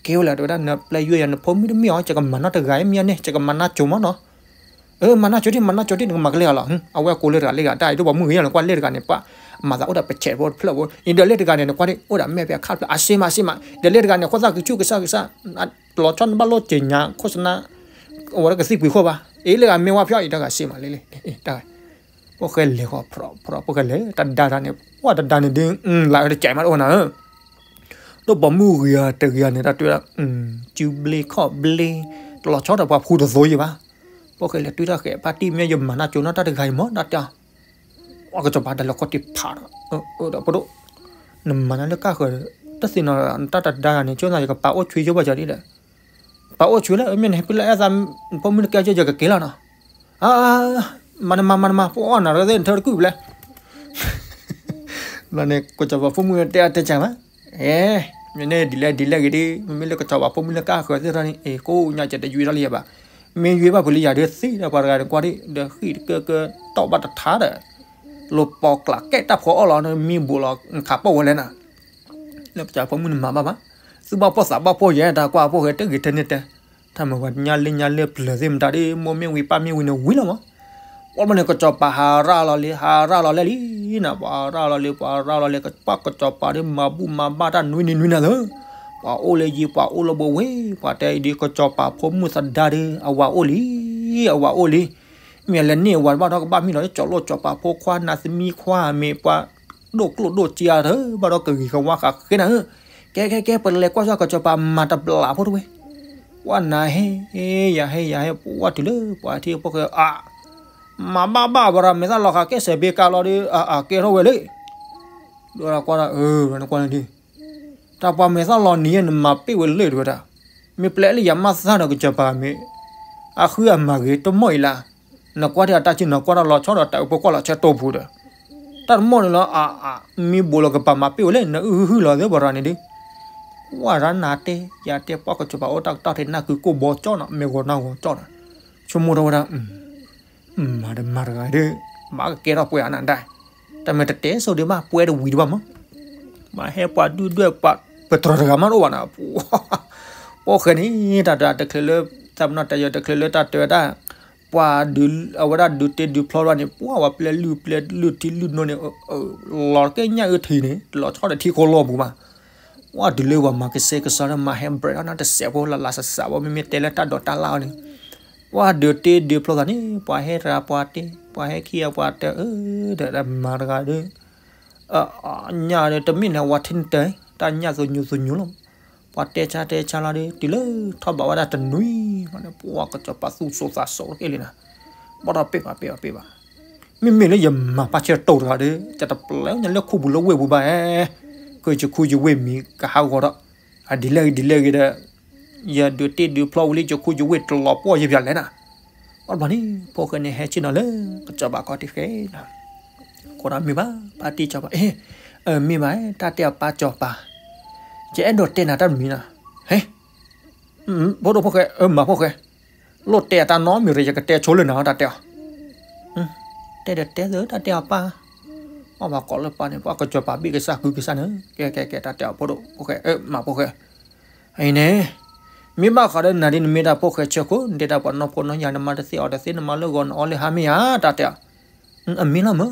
က့ၤဝဲလၢတဲဝဲဒၣ် နပျဲယွဲၢ်ယၤ နဖိမုၣ်တမ့ၢ်အီၤ ယကမၤနီတဂၤအံၤမ့ၢ်န့ၣ် ယကမၤနၢ်ကၠိမးနီၤ, အၢ မၤနၢ်ကၠိဒံး မၤနၢ်ကၠိဒံး နကမၤကလဲၤအီၤလီၤ, အဝဲကိးလၢတဂၤလၢတဂၤ တၢ်အံၤဒိၣ်ပိာ်မုၣ်ဂ့ၤယၤ နကွၢ်လၢတဂၤန့ၣ် ပှၤမၤသးအိၣ်ဒီးပဆဲးဖိတဖျၢၣ်ဖိ အံၤဒီးလၢတဂၤန့ၣ် နကွၢ်ဒံး အိၣ်ဒီးမဲာ်ဖဲအခါတဖျၢၣ် အစ့မး အစ့မး ဒီးလၢတဂၤန့ၣ် ခိၣ်သၣ်ကဆူၣ်ကစၢ်ကစၢ် တလီၤဆီနဘၣ်လိၣ်က့ၤညါ ခိၣ်စနၢ အဝဲဒၣ်ကသံၣ်ကွံာ်ခိၣ်ဘၣ်, အ့ၣ် လၢဂၤမ့ၢ်ဝဲဖျီအံၤ တဂၤစ့မးလံလံ, တၢ်, ဖိၣ်ဃဲလဲၤဃီ ဖရီးဖရီး ဖိၣ်ဃဲလဲၤ တၢ်ဒါတၢ်န့ၣ် ပှၤတဒါန့ၣ်ဒုး လၢတကဲးမးတအိၣ်နၤဧၢ, ဒိၣ်ပိာ်မုၣ်ဂ့ၤတဂ့ၤန့ၣ် တၢ်တွဲ စုဘျ့ခီၣ်ဘျ့ တလီၤဆီဒီးပှၤဖူတသိးယံၤဘၣ်, ဖိၣ်ဃဲလဲၤတွံၢ်တၢ်ဃဲး ဖါတံၢ်မ့ၢ် ယမၤနၢ်ကၠိနီတၢ်တဂၤအံၤမး တၢ်တဲ ပှၤကစီၤပၤတၢ်လဲၤခီတံၢ်ဖးဒီး, ဒီးဖိဒိၣ်, နမၤနၢ်လၢကၢ်ဃၢၤ, တသ့ၣ်နီၣ်တၢ်တဒါဂၤန့ၣ် ကၠိသးယကပာ်အိၣ်ဆွံယိဘၣ်ကီဒ်ဒီး, ပာ်အိၣ်ဆွံလၢ မ့ၢ်နဟဲပလၢအဲၣ်သး ဖိမုၣ်လၢကဲယကက့ၤလီၤနီၤ, မၤနမၤ မၤနမၤ ပှၤအီၣ်နၤရသ့ၣ် နထၢတကုၣ်ပလဲၣ် ဘျီန့ၣ် ကစီၤပၤဖိမုၣ်တဲအတဲကၢ်ဘၣ်, အဲ, မ့ၢ်န့ၣ်ဒ်လဲၣ်ဒ်လဲၣ်ဂ့ၤဒ်, မ့မ့ၢ်လၢကစီၤပၤဖိမုၣ်လၢကၢ်ဃၢၤသ့ၣ်ထီၣ်န့ၣ် အ့ၣ် ကိးညါကတယွံထီၣ်လံယဘၣ်, မ့ၢ်ယွံဘၣ်ဖုးလံယၤဒုးသ့ဒီးပှၤတဂၤန့ၣ်ကွၢ်ဒံး ဒီးဃံၣ်တကၢကၢ တီၢ်ဘၣ်တထါဒီး, လိာ်ပိာ်ကျးကဲတၢ်ဖီအီၣ်လီၤ မံဘိးလီၤ ခးပီၣ်ဝဲလဲၣ်နၤ လၢပကစီၤပၤဖိမုၣ်န့ၣ်မၤဘၣ်ဘၣ်, သူၣ်ဘၣ်ဖှီၣ်သးဘၣ်ဖှီၣ်ယဲ တၢ်ကွၢ်ဖိၣ်ဃဲတဂ့ၤထဲန့ၣ်တဲ, တၢ်မၤဝဲညါလၢညါလၢပျၢၤသ့ၣ်မတၤဒ် မိၢ်မ့ၢ်ဝံၤပၢ်မ့ၢ်ဝံၤန့ၣ်ဝံၤလီၤမး, ပှၤမ့ၢ်န့ၣ် ကစီၤပၤဟးရၣ်လီၤလံ ဟးရၣ်လီၤလဲၣ်လံနၤ ပှၤဟးရၣ်လီၤလံ ပှၤဟးရၣ်လီၤလံ ပှၤကစီၤပၤဒ်မၤဘူၣ်မၤဘၣ်တၢ်နွံနံၤနွံနၤသၢ ပှၤအိၣ်လၢယံၤ ပှၤအိၣ်လၢဘိဝ့ၢ် ပှၤတဲအံၤဒ် ကစီၤပၤဖိမုၣ်သဒါဒုး အဝၤအိၣ်လံ, အဝၤအိၣ်လံ, မ့ၢ်လဲၤန့ၢ်အဝၤဘၣ်ဒီးကဘၣ်မံလီၤ ကၠီၤလိၣ်ကၠီၤပၤဖိခွါ နးသမံခွါ မ့ၢ်ပှၤဒိၣ်ကျိၣ်ဒိၣ်စ့အါသၢ ဘၣ်ဒီးကဂ့ၤကဝါဃးဃ့နၤဧၢ, ကဲကဲကဲ ပလဲၤကွၢ်စၢ်ကစီၤပၤမၤတဘျီဖိတဝဲ ပှၤနၤဟဲ ယၤဟဲယၤဟဲ ပှၤတုၤလၢပှၤထံဖိၣ်ဃဲအါ မၤဘၣ်ဘၣ်ဝဲဒၣ် မဲာ်သၣ်လီၤဃာ်ကဲစဲးဘ့ကါလီၤဒီး အကဲထီၣ်ဝဲလံ, ဒီးကွၢ်ဒၣ် အၢ နကွၢ်န့ၣ်ဒုး တၢ်ပှၤမဲာ်သၣ်လီၤနံၤယဲ နမၤပ့ၢ်ဝဲလၢတဝဲဒၣ်, မ့ၢ်ပျဲလၢယၤမၤသၣ်ဒီးကစီၤပၤမ့ၢ် အဃုအမၤဂ့ၤတမီၢ်အံၤလၢ, နကွၢ်ဒၣ်အတၢ်စု နကွၢ်ဒၣ်လီၤဆီဒီးတၢ်အုးဖိကွၢ်လီၤဆၢတိၢ်ပူၤဒီး, တၢ်တမီၢ်န့ၣ်လီၤ အမံဘိးလီၤကပၤမၤပ့ၢ်ဝဲလၢ နအုၣ်ဟုၣ်ဟုၣ်လီၤသ့ပရၤန့ၣ်ဒုး, ကွၢ်ရၤနၤတဲ ယၤတဲပှၤကစီၤပၤအိၣ်တၢ်ကတီၢ်ထဲ နၢ်ကုကိၢ်ဘီကၠီနီၤ မ့ၢ်ဂီၤနၢ်ဂီၤကၠီနီၤ, ဆိကမိၣ်ထီၣ်ဝဲဒၣ် မၤတမၤတဂၤဒီး ဘၣ်ကကဲထီၣ်ပှဲၤအနၢ်ဒၣ်, တၢ်မ့ၢ်တတဲစိၤဒံးဘၣ် ပှဲၤတဝံၤဒံးဘၣ်မး, ပှၤဟဲပှၤဒုၣ်ဒွဲၣ်ပှၤ ပတြၢၤတဂၤမးတအိၣ်ဘၣ်နီၤ, ပှၤဃဲန့ၣ် တၢ်တၢ်တချုးလၢ တၢ်ပနီၣ်တၢ်ယီၤတချုးလၢတၢ်တဲဝဲဒၣ်, ပှၤဒုး အဝဲဒၣ်ဒုးတ့ဒုးဖျီဘၣ်န့ၣ် ပှၤဝဲပျဲလုၢ်ပျဲလုၢ်ထံလုၢ်နိန့ၣ် လီၤကဲညၣ်အုၣ်ထံန့ၣ် တလီၤဆီဒီးထံခိၣ်လီၢ်ပူၤဘၣ် ပှၤတုၤလၢပှၤမၤကစဲကစီဒီး မၤဟဲ break ထီၣ်နတစဲးဖိလၢလၢဆးဆးဖိ မ့မ့ၢ်တဲလၢတၢ်ဒိးတၢ်လၢ်အီၤန့ၣ်, ပှၤဒုးတ့ဒုးဖျီသးန့ၣ် ပှၤဟဲတဂၤပှၤတဲ ပှၤဟဲခံဂၤပှၤတဲ အၢ ဒီးမၤတဂၤဒီး ညၣ်ဒီးတမ့ၢ်န့ၣ် ဝဲထံနတဲ တၢ်ညၣ်သူညိသူညိလီၤ, ပှၤတဲဆါတဲဆါလီၤဒီး တုၤလၢထီၣ်ဘးဝဲဒၣ်တနွံ ပှၤကစီၤပၤသူၣ်စိသးစိက့လံနၤ, ဘၣ်ဒီးပ့ၢ်ဘၣ်ပ့ၢ်ဘၣ်ပ့ၢ်ဘၣ် မ့မ့ၢ်လၢယမၤပၢ်ဆၢတိၢ်တဂၤဒီး ယတပျဲညါလၢခူပူၤလၢဝ့ၢ်ပူၤဘၣ်, ဃုယခူယဝ့ၢ်မံၤကဟးဂီၤဒီး, အဒ်လဲၣ်ဂ့ၤဒ်လဲၣ်ဂ့ၤဒီး, ယဒုးတ့ဒုးဖျီဝံၤလံ ယခူယဝ့ၢ်တလီၤပှီၢ်ယပၠးလဲၣ်နၤ, အဘျီန့ၣ် ဖိၣ်ဃဲန့ၣ်ဟဲဆ့ၣ်နီၤလၢ ကစီၤပၤခီတံၢ်ဃဲနၤ, ဃိဒၣ်မ့ၢ်ဘၣ် ပၢ်တံၢ်ကစီၤပၤ, အ့, မ့ၢ်ဘၣ် တၢ်တဲအီၤပၢ်စီၤပၤ, ယအဲၣ်ဒိးတဲနၤတၢ်တမံၤနၤ, ဟဲ ဖိဒိၣ်ဖိၣ်ဃဲ, မၤဖိၣ်ဃဲ, လိၣ်တဲအတၢ်နီတမံၤဒီး ယကတဲဆိလၢနၤတၢ်တဲအီၤ, တဲဒီးတဲသၢတၢ်တဲအီၤပၢ်, အီၣ်ဘၣ်ကိးလၢပၢ်န့ၣ် ပှၤကစီၤပၤဘ့ၣ်ကစၢ်ကုကစၢ်န့ၣ် ကဲကဲကဲ တၢ်တဲအီၤဖိဒိၣ်ဖိၣ်ဃဲ မၤဖိၣ်ဃဲ အံၤန့ၣ် မ့ၢ်ဘၣ်ဃးဒီးနၤဒ်နမ့ၢ်တၢ်ဖိၣ်ဃဲဆၢခိၣ် နတဲတၢ်ပှၤနီၢ်ဖိနီၢ်ယာ် နမၤတသ့အီၤတသ့ နမၤလၢဂီၤနအီလၢဟါမ့ၢ်ဧါ တၢ်တဲအီၤ, အမ့ၢ်လီၤမၢ်,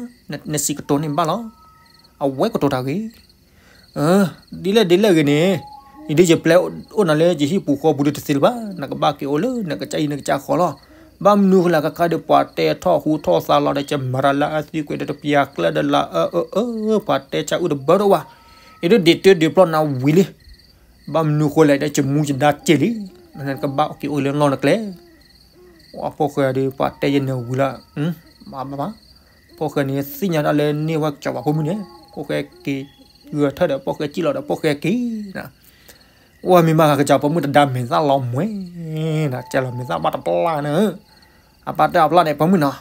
နစံးကတိၤန့ၣ်ဘၣ်လီၤ, အဝဲကတိၤတၢ်ဂ့ၤ ဒ်လဲၣ်ဒ်လဲၣ်ဂ့ၤန့ၣ်, ယဒ်ယပျဲအိၣ်နၤလၢယဟံၣ်ပူၤဃီပူၤဒ်တသ့လၢၤဘၣ်, နကဘၣ်က့ၤအိၣ်လၢနကစၢ်အံၤနကစၢ်ဃီလီၤ. ဘၣ်မနုၤဃိလဲၣ်ကခါဒီးပှၤတဲထီၣ်ဟူထီၣ်သါလီၤဒီး ယမၤတၢ်လၢအသွံၣ်ကွဲးဒီးတပျၢ်ကျၢၢ်ဒီးလၢအအၢအၢ ပှၤတဲဆၢအုၣ်တဘၢတအိၣ်ဘၣ်, အံၤဒ်ဒ့ၣ်တၢဒ့ၣ်ဖျီၣ်နၤဝံၤလံ, ဘၣ်မနုၤဃိလဲၣ်ဒီးယမူယဒါစ့ၢ်လံ, နကဘၣ်က့ၤအိၣ်လၢနီၢ်နကျဲ ဝဲဖိၣ်ဃဲဒီး ပှၤတဲယဲၢ်နၤဝံၤလီၤ, ဘၣ်ဘၣ်ဘၣ်, ဖိၣ်ဃဲန့ၣ်သ့ၣ်ညါတၢ်လၢန့ၢ်ဝဲကစီၤပၤဖိမုၣ်န့ၣ်, ဖိၣ်ဃဲက့ၤဂဲၤထၢၣ်ဒီး ဖိၣ်ဃဲစံၣ်လီၤဒီး ဖိၣ်ဃဲက့ၤ, အိၣ်မ့ၢ်ဘၣ်ဃးကစီၤပၤဖိမုၣ်တဒါမဲာ်သၣ်လီၤမှဲၤ, ကဲလီၤမဲာ်သၣ်ဘၣ်တပျၢ်န့ၣ်, အပၢ်တဲအပျၢ်န့ၣ် ဖိမုၣ်နီၤ,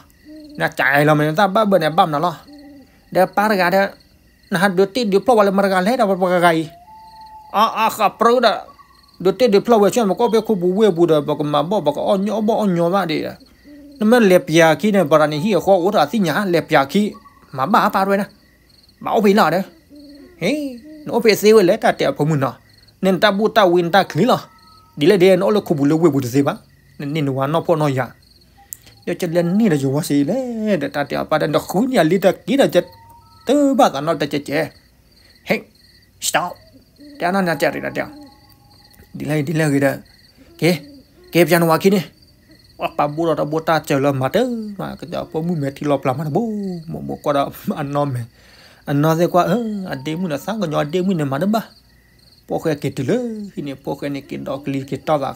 နကဲလီၤမဲာ်သၣ်ဘၣ်ဘၣ်န့ၣ် ဘၣ်မနုၤလီၤ, ဒီးပၢ်တဂၤဒီး နဟးဒုးတ့ၢ်ဒုးဖျီၣ်ဝဲလၢမတၤတဂၤလဲၣ်ဒီးပှၤဂၤအံၤ, အါအါဃးပြၢဒီး, ဒုးတ့ၢ်ဒုးဖျီၣ်ဝဲဆူၣ်မကီၢ်ဖဲခိၣ်ပူၤ ဝ့ၢ်ပူၤဒီး ပကမၤဘီၣ် ပကအီၣ်ညီဘီၣ်အီၣ်ညီဘၣ်ဒံး, နမ့ၢ်လဲၤပျးခံန့ၣ် ပရၤန့ၣ်ဟံၣ်အဃီအိၣ်တၢ်သ့ၣ်ညါ လဲၤပျးခံ, မၤဘၣ်ပၢ်တဝဲဒၣ်, ဘၣ်အိၣ်ဖဲလီၤဒီး, ဟ့, နအိၣ်ဖဲသ့ဝဲလဲၣ် တၢ်တဲအဖိမုၣ်နီၤ, န့ၣ်နတၢ်ဘူၣ်တၢ်ဝံနတၢ်ချံလီၤ, ဒ်လဲၣ်ဒ်လဲၣ် နအိၣ်လၢခိၣ်ပူၤလၢဝ့ၢ်ပူၤတသ့ဘၣ်, နန့ၢ်နဝၤနီၢ်ဖှီၣ်နီၢ်ယာ် ဒီးကလဲၤန့ၢ်ဒီးယဝၤစ့လဲၣ်ဒီး တၢ်တဲအီၤပၢ်ဒီး နဃုန့ၢ်အလံတက့ၢ်ဒီး ယတဘၣ်သးနီတကဲကဲ, ဟ့, stop, တဲအနီၢ်နတဲရ့ဒီးတဲ, ဒ်လဲၣ်ဒ်လဲၣ်ဂ့ၤဒီး, က့, က့ၤပျးနဝၤခံန့ၣ်, ပှၤပာ်ဘိဒီးတၢ်ဘိတၢ်စၢၤလၢမၤတၢ်မး ကစီၤပၤဖိမုၣ်မဲာ်ထံလီၤပျၢ်မးတဘိ, မိၢ်မိၢ်ကွၢ်ဒီးအနီၢ်မဲာ်, အနီၢ်သ့ၣ်ကွၢ်အၢ, အဒ့မုၣ်ဒီးသးကညီအဒ့မုၣ်န့ၣ်မၤတဘၣ် ဖိၣ်ဃဲက့ၤတုၤလၢဟံၣ်န့ၣ် ဖိၣ်ဃဲန့ၣ်က့ၤဒီးကလံၤက့ၤတီၢ်သးဃဲ,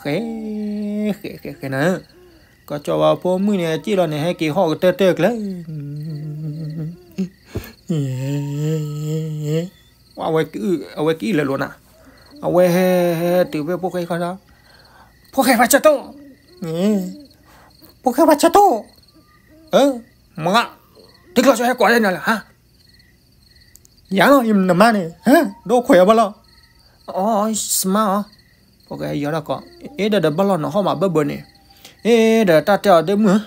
ဃဲဃဲဃဲနၤ, ကစီၤပၤဖိမုၣ်န့ၣ် စံၣ်လီၤန့ၣ် ဟဲက့ၤဟီၣ်ကတၢၢ်တၢၢ်ကျဲ, အဝဲကအုၣ်လၢလိၤနၤ, အဝဲဟဲဟဲတုၤဖဲဖိၣ်ဃဲခီဒီး, ဖိၣ်ဃဲပှၤဆၢတိၢ်, ဖိၣ်ဃဲပှၤဆၢတိၢ်, မ့ၢ်, ထံကျိၤဆၢဟဲကိးလၢနၤလၢဟါ ယၤလီၤ ယနမါန့ၣ် ဒိၣ်ခွဲးအဘၣ်လီၤ, အီ စမါအီၤ, ဖိၣ်ဃဲယီၤထီၣ်ကီး, အ့ဒီးဒီးဘၣ်လီၤနဟီၣ်မးဘၢဘၢန့ၣ်, အ့ဒီးတၢ်တဲအီၤဒ့မုၣ်ဧၢ,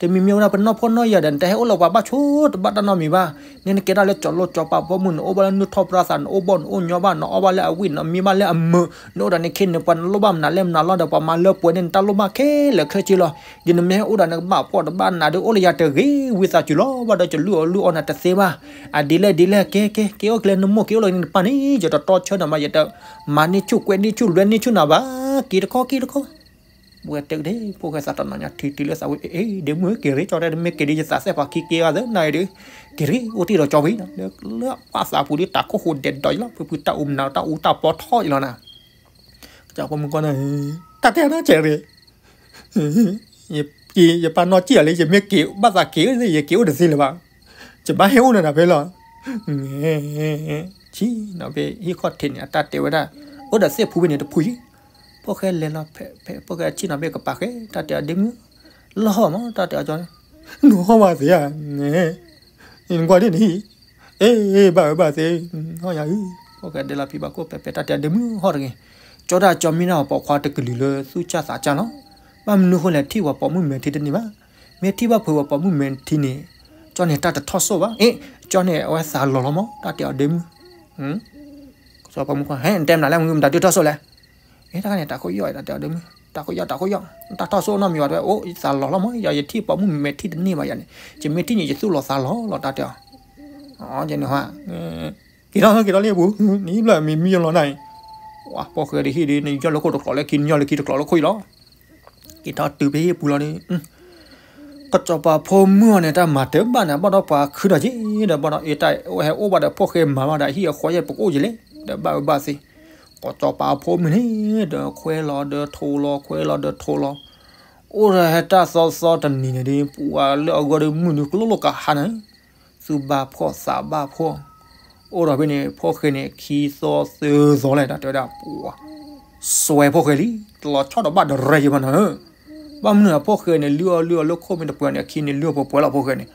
တမံၤမံၤဝဲဒၣ်ပနီၢ်ဖှီၣ်နီၢ်ယာ်ဒီး နတဟဲအိၣ်လၢပှၤဘၣ်ဆိတဘၣ်တၢ်နီတမံၤဘၣ်, န့ၣ်နကဲဒၣ်လၢကၠီၤလိၣ်ကၠီၤပၤဖိမုၣ် နအိၣ်ဘၣ်လၢနုၢ်ထီၣ်ပြၢသး နအိၣ်ဘီၣ်နအိၣ်ညီဘၣ် နအီၣ်ဘၣ်လၢအဝံၣ် နမံဘၣ်လၢအမုာ် နအိၣ်ဒီးနခ့နပှၤ နလိၣ်ဘၣ်မနုၤလဲၣ်မနုၤလီၤဒီး ပှၤမၤလၢပှဲၤန့ၣ် နတၢ်လိၣ်ဘၣ်ခဲလၢာ်ခဲဆ့လီၤ. ယနမ့ၢ်ဟဲအိၣ်ဒီးနကဘၣ်ဖှီၣ်တဘၣ်နးဒီး အိၣ်လၢယၤတဂ့ၤ ဝံသးစူၤလီၤ ဘၣ်ဒီးကလုၢ်အီၣ်လုၢ်အီနၤတသ့ဘၣ်. အဒ်လဲၣ်ဒ်လဲၣ် ကဲကဲ က့ၤအိၣ်က့ၤလၢနမိၢ် က့ၤအိၣ်လၢနပၢ်န့ၣ် ယတတီဆၢနၤဘၣ် ယတမၤန့ၢ်ဆူၣ်ကွဲးန့ၢ်ဆူၣ်လွဲန့ၢ်ဆူၣ်နၤဘၣ် က့ၤတခီက့ၤတခီ ဝဲတဲကဒဲ ဖိၣ်ဃဲသးတနီၤညါထံတုၤလၢသးဝဲ အ့ ဒ့မုၣ်ဧၢ က့ၤရ့ ကၠီတဲ တမ့ၢ်က့ၤဒီးယသးစဲဖးခံက့ၤအဂၤသၢနၤအံၤဒီး က့ၤရ့ အိၣ်တ့ၢ်ဒီးကၠီဝံၤ လၢပှၤသးပူၤဒီးတၢ်ခိၣ်ဃိဒဲးဒီးယလီၤ ဖုဖုတၢ်အူမနုၤတၢ်အူတၢ်ပီထီၣ်ယလီၤနၤ ကစၢ်ဖိမုၣ်ကီၢ်န့ၣ် တၢ်တဲအီၤနီၢ်စဲးရ့ ယပၢ်နီၢ်စံၣ်အီၤလၢ ယမ့ၢ်က့ၤဘၣ်သးက့ၤ ယက့ၤအိၣ်တသ့လၢၤဘၣ် ယဘၣ်ဟဲအိၣ်နၤဖဲလီၤ ဆံးနီၤဖဲဟံၣ်ခီၣ်ထံးန့ၣ် အတၢ်တဲဝဲဒၣ် အိၣ်ဒီးသ့ၣ်ဖူဖဲန့ၣ်တဖုယံၤ ဖိၣ်ဃဲလဲၤလီၤဖဲ ဖိၣ်ဃဲဆံးနီၤဖဲကပၤဃဲ တၢ်တဲအီၤဒ့မုၣ် လီၤဟီၣ်မး တၢ်တဲအီၤကၠီ နဟီၣ်ဝဲသ့ဧါ နကွၢ်ဒ်န့ၣ် အ့ ဘၣ်အၢဘၣ်သ့ ဟီၣ်ယၤအု ဖိၣ်ဃဲဒဲးလီၤဖံးဘၣ်ခိၣ် ပဲပဲတၢ်တဲအီၤဒ့မုၣ်ဟီၣ်တဂ့ၤ ကၠီဒၣ်ကၠီမ့ၢ်ဒၣ်ပှၤပိာ်ခွါတကလုာ်လၢသူၣ်စၢ်သးစၢ်လီၤ ဘၣ်မနုၤဃိလဲၣ်ထံၣ်ပှၤပိာ်မုၣ်မဲာ်ထံတန့ၢ်ဘၣ် မ့ၢ်ထံၣ်ဘၣ်ဖုးပှၤပိာ်မုၣ်မဲာ်ထံန့ၣ် ကၠီန့ၣ်တၢ်တထီၣ်စိၣ်ဘၣ် အ့ ကၠီန့ၣ်အဝဲသးလီၤလီၤမး တၢ်တဲအီၤဒ့မုၣ် ကၠီပိာ်မုၣ်ခွါ ဟဲ နတဲမနုၤလဲၣ် မတၤဒုးထီၣ်စိၣ်လဲၣ် အ့ တၢ်ခါန့ၣ် တၢ်ခိၣ်ယီၢ် တၢ်တဲအီၤဒ့မုၣ် တၢ်ခိၣ်ယီၢ် တၢ်ခိၣ်ယီၢ် တၢ်ထီၣ်စိၣ်နီတမံၤဘၣ် တဲဝဲ အိၣ် ယသးလီၤလီၤမး ယၤယထံၣ်ပိာ်မုၣ်မဲာ်ထံတန့ၢ်ဘၣ်ယၤန့ၣ် ယမ့ၢ်ထံၣ်န့ၣ် ယသူၣ်လီၤသးလီၤလီၤ တၢ်တဲအီၤ အန့ၣ် က့ၤထီၣ်က့ၤထီၣ်လံပူၤ နံၤဘျီမံမံလီၤနၤအံၤ ဝဲ ဖိၣ်ဃဲတဟံၣ်ဒီး နယီၢ်လၢခိၣ်တကျိၤလၢခံ နယီၢ်လၢခံတကျိၤလၢခိၣ်အံၤလီၤ က့ၤထီၣ်တုၤဖဲဟံၣ်ပူၤလီၤဒီး ကစီၤပၤဖိမုၣ်အီၤန့ၣ် တၢ်မၤတၢ်ဘၣ်န့ၣ် ဘၣ်ဒီးပှၤခုထီၣ်က့ၤဒီး ဘၣ်ဒီးအတၢ်ဟဲအိၣ်ဘၣ်ဒီး ဖိၣ်ဃဲမၤဘၣ်ဒီး ဟံၣ်အဃီယဲၢ်ပကအိၣ်က့ၤလဲၣ် ဒီးဘၣ်အၢဘၣ်သီ ကစီၤပၤဖိမုၣ်န့ၣ် ဒီးခွဲးလီၤဒီးထိးလီၤ ခွဲးလီၤဒီးထိးလီၤ အိၣ်ဒီးဟဲတၢ်သီသီတနံၤန့ၣ်ဒီး ပှၤလၢအဂီၢ်ဒီးမုၢ်နံၤကျိလိာ်ကဟါန့ၣ် သူၣ်ဘၣ်ဖှီၣ်သးဘၣ်ဖှီၣ် အိၣ်ဒီးဖဲန့ၣ် ဖိၣ်ဃဲန့ၣ် ခံသီသၢသီလဲၣ် တၢ်တဲဝဲဒၣ် ပှၤ စွဲဖိၣ်ဃဲလံ တလီၤဆီဒီးဘၣ်တရဲယဘၣ်နၤ ဘၣ်မနုၤအဖိၣ်ဃဲန့ၣ် လုၢ်အီၣ်လုၢ်အီၣ်လၢခိၣ်မ့ၢ်တပှဲၤန့ၣ် အခံန့ၣ်လုၢ်အီၣ်ပှဲၤပှဲၤလီၤဖိၣ်ဃဲန့ၣ်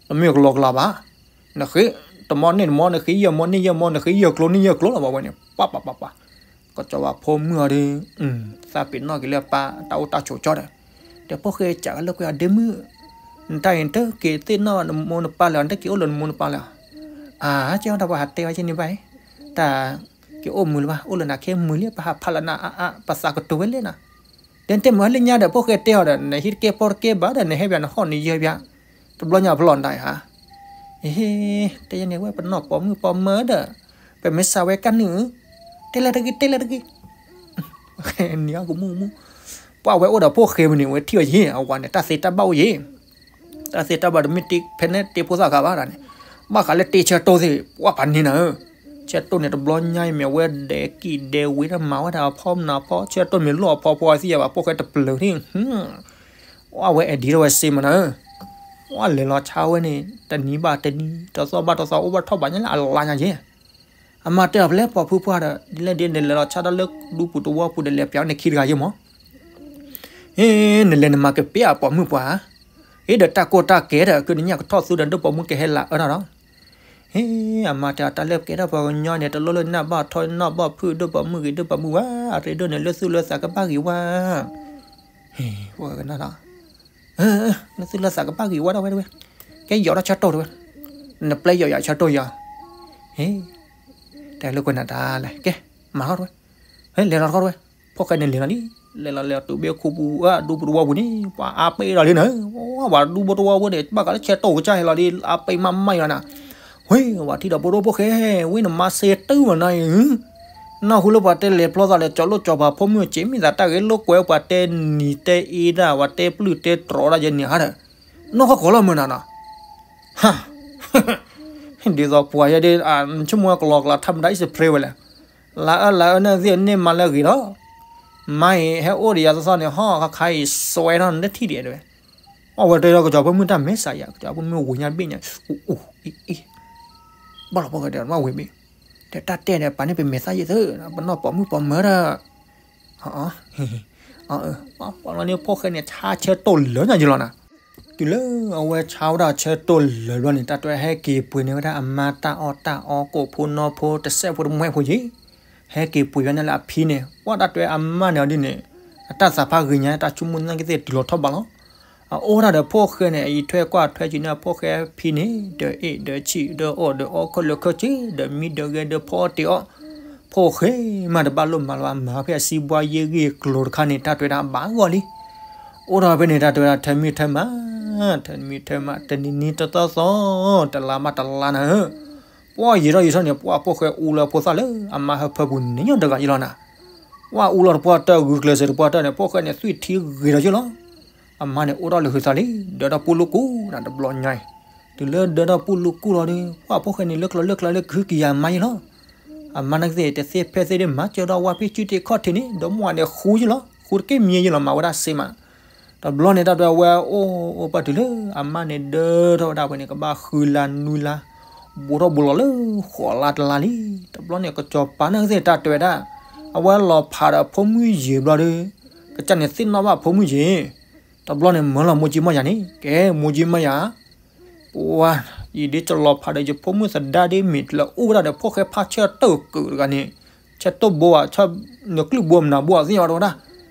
တမ့ၢ်ကလီကလီဘၣ် နဃ့ တမီၢ်န့ၢ်တမီၢ် နဃ့ယဲၢ်မီၢ်န့ၢ်ယဲၢ်မီၢ် နဃ့ယဲၢ်ကျိၤန့ၢ်ယဲၢ်ကျိၤလီၤဘၣ်ဝဲန့ၣ် ပၢ်ပၢ်ပၢ်ပၢ် ကစီၤပၤဖိမုၣ်အီၤဒီး သးပ့ၤနီၣ်က့ၤလၢပၢ်တၢ်အိၣ်တၢ်ဆိးကၠီဒီး တဲဖိၣ်ဃဲကးဝဲလၢကွဲးအီၤဒ့မုၣ် နတၢ်အံၤ နတက့ၤသ့ၣ်နီၣ်နမိၢ်နပၢ်လဲၣ်, နတက့ၤအိၣ်လၢနမိၢ်နပၢ်လဲၣ်. အါ, ကဲဝဲဒၣ်ပှၤဟးတဲဝဲကဲန့ၣ်ဘၣ်အံၤ, တၢ်က့ၤအိၣ်မုာ်လၢၤဘၣ်, အိၣ်လၢနၤခဲမုာ်လံ, ပဟးဖးလၢနၤအါအါ, ပသးကတိၤဝဲလဲၣ်နၤ. တဲတဲမ့ၢ်ဟဲလၢညါဒီး ဖိၣ်ဃဲတဲအီၤဒီး နဟံးတကဲဖီတကဲဘၣ်ဒီး နဟဲပၠးနဟီၣ်နယၢပၠး, တဘျီညါဖျီၣ်နတၢ်အံၤဧါ. အ့, တဲယဲန့ၣ်ဝဲ ပနီၢ်ပိာ်မုၣ်ပိာ်မၢဒီး ပမ့ၢ်စးဝဲကနုာ်, တဲလၢတဂ့ၤ, တဲလၢတဂ့ၤ. နံၤအကမူၣ်မူၣ်, ပှၤဝဲအိၣ်ဒီးဖိၣ်ဃဲမုၢ်န့ၣ် ဝဲထံၣ်အီၤယ့ၣ်, အဝၤန့ၣ် တၢ်သ့တၢ်ဘၣ်အိၣ်ယ့ၣ်, တၢ်သ့တၢ်ဘၣ်တမ့ၢ်တ့ဖဲန့ၣ်တ့ဖိသၣ်ခါဘၣ်တၢ်န့ၣ်, ဘၣ်ဃးလၢတ့ဆၢတိၢ်သ့ၣ် ပှၤပာ်န့ၢ်နၤဧၢ. ဆၢတိၢ်န့ၣ် တဘျီညါအံၤမ့ၢ်ဝဲဒဲးကံၣ်ဒဲးဝ့ၤတၢ်မၤဝဲဒၣ် အဖီမနၤဖီ, ဆၢတိၢ်မ့ၢ်လိၣ်အဖီဖိသံယၤဘၣ် ဖိၣ်ဃဲတပျၢၤန့ၣ်, အဝဲအဲၣ်ဒံးထီၣ်ဝဲစ့မနၤဧၢ. ပှၤလဲၤလီၤဆါဝဲန့ၣ် တနံၤဘၣ်တနံၤ တသီဘၣ်တသီ အိၣ်ဘၣ်ထီၣ်ဘၣ်ညါလၢအလါညါယ့ၣ်. အမါတဲအီၤ ပလဲၤပိာ်ဖုပှၢ်ဒီး ဒ်လဲၣ်ဒ်လဲၣ် လဲၤလီၤဆါတၢ်လၢဒူပူၤတဝီပူၤဒီး လဲၤပၠးန့ၣ်ခံတဂၤယ့ၣ်မး. ဟ့, နလဲၤနမၤကပ့အပိာ်မုၣ်ပှၢ်ဧါ, ဟ့ၣ်ဒီးတၢ်ကိၢ်တၢ်ကဲဒီး ကနံၣ်ညါကထီၣ်သူဒီး ဒိၣ်ပိာ်မုၣ်ကဟဲလၢအၢထီၣ်ဒီး, ဟ့ၣ်, အမါတဲအီၤ တၢ်လၢကဲထီၣ်ပှၤကညီန့ၣ် တလိၣ်လၢနၢ်ဘၣ်ထီနီၣ်ဘၣ်ဖုၣ် ဒိၣ်ပိာ်မုၣ်ဂ့ၤ ဒိၣ်ပိာ်မုၣ်ဝါ, အရ့ဒိၣ်န့ၣ် လၢသူၣ်လၢသးကဘၣ်ဂ့ၤဝါ. ဟ့ၣ်, လၢသူၣ်လၢသးကဘၣ်ဂ့ၤဝါဒၣ်ဝဲတဝဲ, ကဲယီၤထီၣ်ဆၢတိၢ်တဝဲ, နပျဲယီၤယၤဆၢတိၢ်ယၤ, ဟ့ၣ်, တဲလၢကွဲးနၤတၢ်လဲၣ်, ကဲ, မၤထီၣ်တဝဲ, ဟ့ၣ်, လဲၤလီၤတခီတဝဲ, ဖိၣ်ဃဲန့ၣ်လဲၤလီၤလံ, လဲၤလီၤလဲၤတုၤဘၣ်ခိပူၤ ဒူပူၤတဝီပူၤန့ၣ် ပှၤအါပ့ၢ်ဒီးလံနၤ, ပှၤဒူပူၤတဝီပူၤန့ၣ် ဘၣ်ဃးလၢဆၢတိၢ်ကစၢ်ဟဲလီၤလံ အါပ့ၢ်မးမးယၤနၤ, ဝ့ၢ် ပှၤထံၣ်ဒီးပဒိၣ်ဖိၣ်ဃဲ, ဝ့ၢ် နမါစ့တၢ်မနၤအံၤ, နၢ်ဟူလၢပှၤတဲလဲၤဖျီသးဒီး ကၠီၤလိၣ်ကၠီၤပၤဖိမုၣ်စ့မ့ၢ်သးတၢ်ဂ့ၢ်လိာ်ကွဲ ပှၤတဲနံၤတဲအ့ဒၣ် ပှၤတဲပျုၢ်တဲတြီဒၣ်ယဲန့ၣ်ဧါဒီး, နီၢ်ကီၢ်ကီၢ်လီၤမုၢ်နၤနီၤ, ဟါ ဒ်သိးပှၤယဲဒ် ဆိကမိၣ်ကလီကလီ ထါမတၤ အံၣ်စဖရ့ဝဲလဲၣ်, လါအၢလါအၢ နသ့ၣ်န့ၢ်မါလၢအဂ့ၤဒီး, မါအံၤဟဲအိၣ်ဒီးယၤသီသီန့ၣ် ဟီၣ်ခါခါအံၤစွဲထီၣ်နတထံၣ်ဒံးတဝဲ, အဝဲတဲဒီးကစီၤပၤမုၣ်တၢ်မဲာ်ဆှးယၤ ကစီၤပၤမုၣ်ဝံၤညါဘ့ၣ်ညါ, အူအူအံၤအံၤ, ဘၣ်လီၤဖိၣ်ဃဲဒီးမ့ၢ်ဝံၤဘ့ၣ်, တဲတၢ်တဲဒီးပာ်န့ၢ်ပမဲာ်သၣ်ယဲၢ်သု, ပနီၢ်ပိာ်မုၣ်ပိာ်မၢၤဒီး, အအ ပှၤလီၤန့ၣ်ဖိၣ်ဃဲန့ၣ် ဆါဆၢတိၢ်လၢာ်ညါယလီၤနၤ, တုၤလၢအဝဲဆါဝဲဒၣ်ဆၢတိၢ်လၢာ်ဘျီန့ၣ် တၢ်တဲဟဲက့ၤပှ့ၤန့ၢ်ဝဲဒၣ်အမါတၢ်အီၣ်တၢ်အီကိၣ်ဖိနီၢ်ဖိတစဲးဖိတမှဲးဖိယ့ၣ်, ဟဲက့ၤပှ့ၤဝဲန့ၣ်လၢအဖံန့ၣ် ပှၤတၢ်တဲအမါန့ၣ်အီၤဒ်န့ၣ်, အတၢ်သးဖးဂ့ၤညါ တၢ်ဆိကမိၣ်သနာ်က့သ့ၣ်တုၤလီၤထီၣ်ဘးလီၤ, အအိၣ်ဒၣ်ဒီးဖိၣ်ဃဲန့ၣ် အအံးထွဲကွၢ်ထွဲက့ၤန့ၢ်အဖိၣ်ဃဲအဖံန့ၣ် ဒီးအ့ၣ်ဒီးဆံၣ်ဒီးအီၣ်ဒီးအီခၢၣ်လၢခၢၣ်စ့ ဒီးမံဒီးဂဲၤဒီးဖီအီၣ်တ့ၢ်အီၣ်, ဖိၣ်ဃဲမးတဘၣ်လိၣ်မၤလၢၤဘၣ် မၤဖဲအစံးဘှါယ့ၢ်ဂ့ၢ်ကျိၤတခါန့ၣ် တၢ်တဲဝဲဒၣ်ဘၣ်ဂီၢ်လံ, အိၣ်ဒီးဖဲန့ၣ် တၢ်တဲဝဲဒၣ်ထၢမံထၢမး, ထၢမံထၢမး တနံၤနံၤတသီသီ, တလါဘၣ်တလါနၤဧၢ, ပှၤယံာ်ထီၣ်ယံာ်ထီၣ်န့ၣ် ပှၤဖိၣ်ဃဲအူလၢဖိသၣ်လၢအမါဟၢဖၢပူၤန့ၣ်ညီတဂၤယလီၤနၤ, ပှၤအူလီၤတပှၢ်တၢၢ် ဂုာ်ကျဲးစၢးတပှၢ်တၢၢ်န့ၣ် ဖိၣ်ဃဲန့ၣ် သွံၣ်ထံဂ့ၤဒီးယလီၤ, အမါန့ၣ်အိၣ်ထီၣ်လၢဟုသးလံ, ဒၢထီၣ်ပူၣ်လူၢ်ကူၣ်နၤတဘျီညါအံၤ, တုၤလၢဒၢထီၣ်ပူၣ်လူၢ်ကူၣ်လီၤဒီး ပှၤဖိၣ်ဃဲန့ၣ် လၢကျိၤလၢကျါလၢကဟုကယာ်မါယလီၤ, အမါနာ်က့သ့ၣ် တသ့ဖဲသ့ၣ်ဒ်မၤစၢၤဒီးဝါဖံစုတ့ၢ်ခီၣ်ထံးန့ၣ် ဒီးမ့ၢ်ဝဲန့ၣ်ဃူယလီၤ, ဃူတက့ၢ်မံယလီၤ မၤဝဲဒၣ်စ့မး, တဘျီန့ၣ် တၢ်တဲဝဲအိၣ်အိၣ်ပှၢ်တုၤလၢ အမါန့ၣ်ဒၢထီၣ်ဝဲဒၣ်ဖဲန့ၣ် ကဘၣ်ဃုလါနွံလါ, ဘူးထီၣ်ဘူးလီၤလၢဃိးလါတလါလံ, တဘျီန့ၣ် ကစီၤပၤနာ်က့သ့ၣ်တၢ်တဲဝဲဒၣ်, အဝဲလီၤဖးဒီးဖိမုၣ်ယံာ်ဘျီဒီး, ကစၢ်န့ၣ်သ့ၣ်နီၣ်ဘၣ်ဖိမုၣ်ယံာ်, တဘျီန့ၣ် မၢလီၤမိၢ်ကၠံမီၢ်ယၤန့ၣ် ကဲမိၢ်ကၠံမီၢ်ယၤ ပှၤ, ယဒ်ကလီၤဖးဒီးယဖိမုၣ်သဒါဒ်မ့ၢ်တလၢအိၣ်ဝဲဒၣ်ဒီး ဖိၣ်ဃဲဖးဆၢတိၢ်ကုာ်တဂၤန့ၣ်, ဆၢတိၢ်ဘိဧါ, နကျုၢ်ဘိမနၤဘိဧါသ့ၣ်ညါဝဲတဝဲဒၣ်,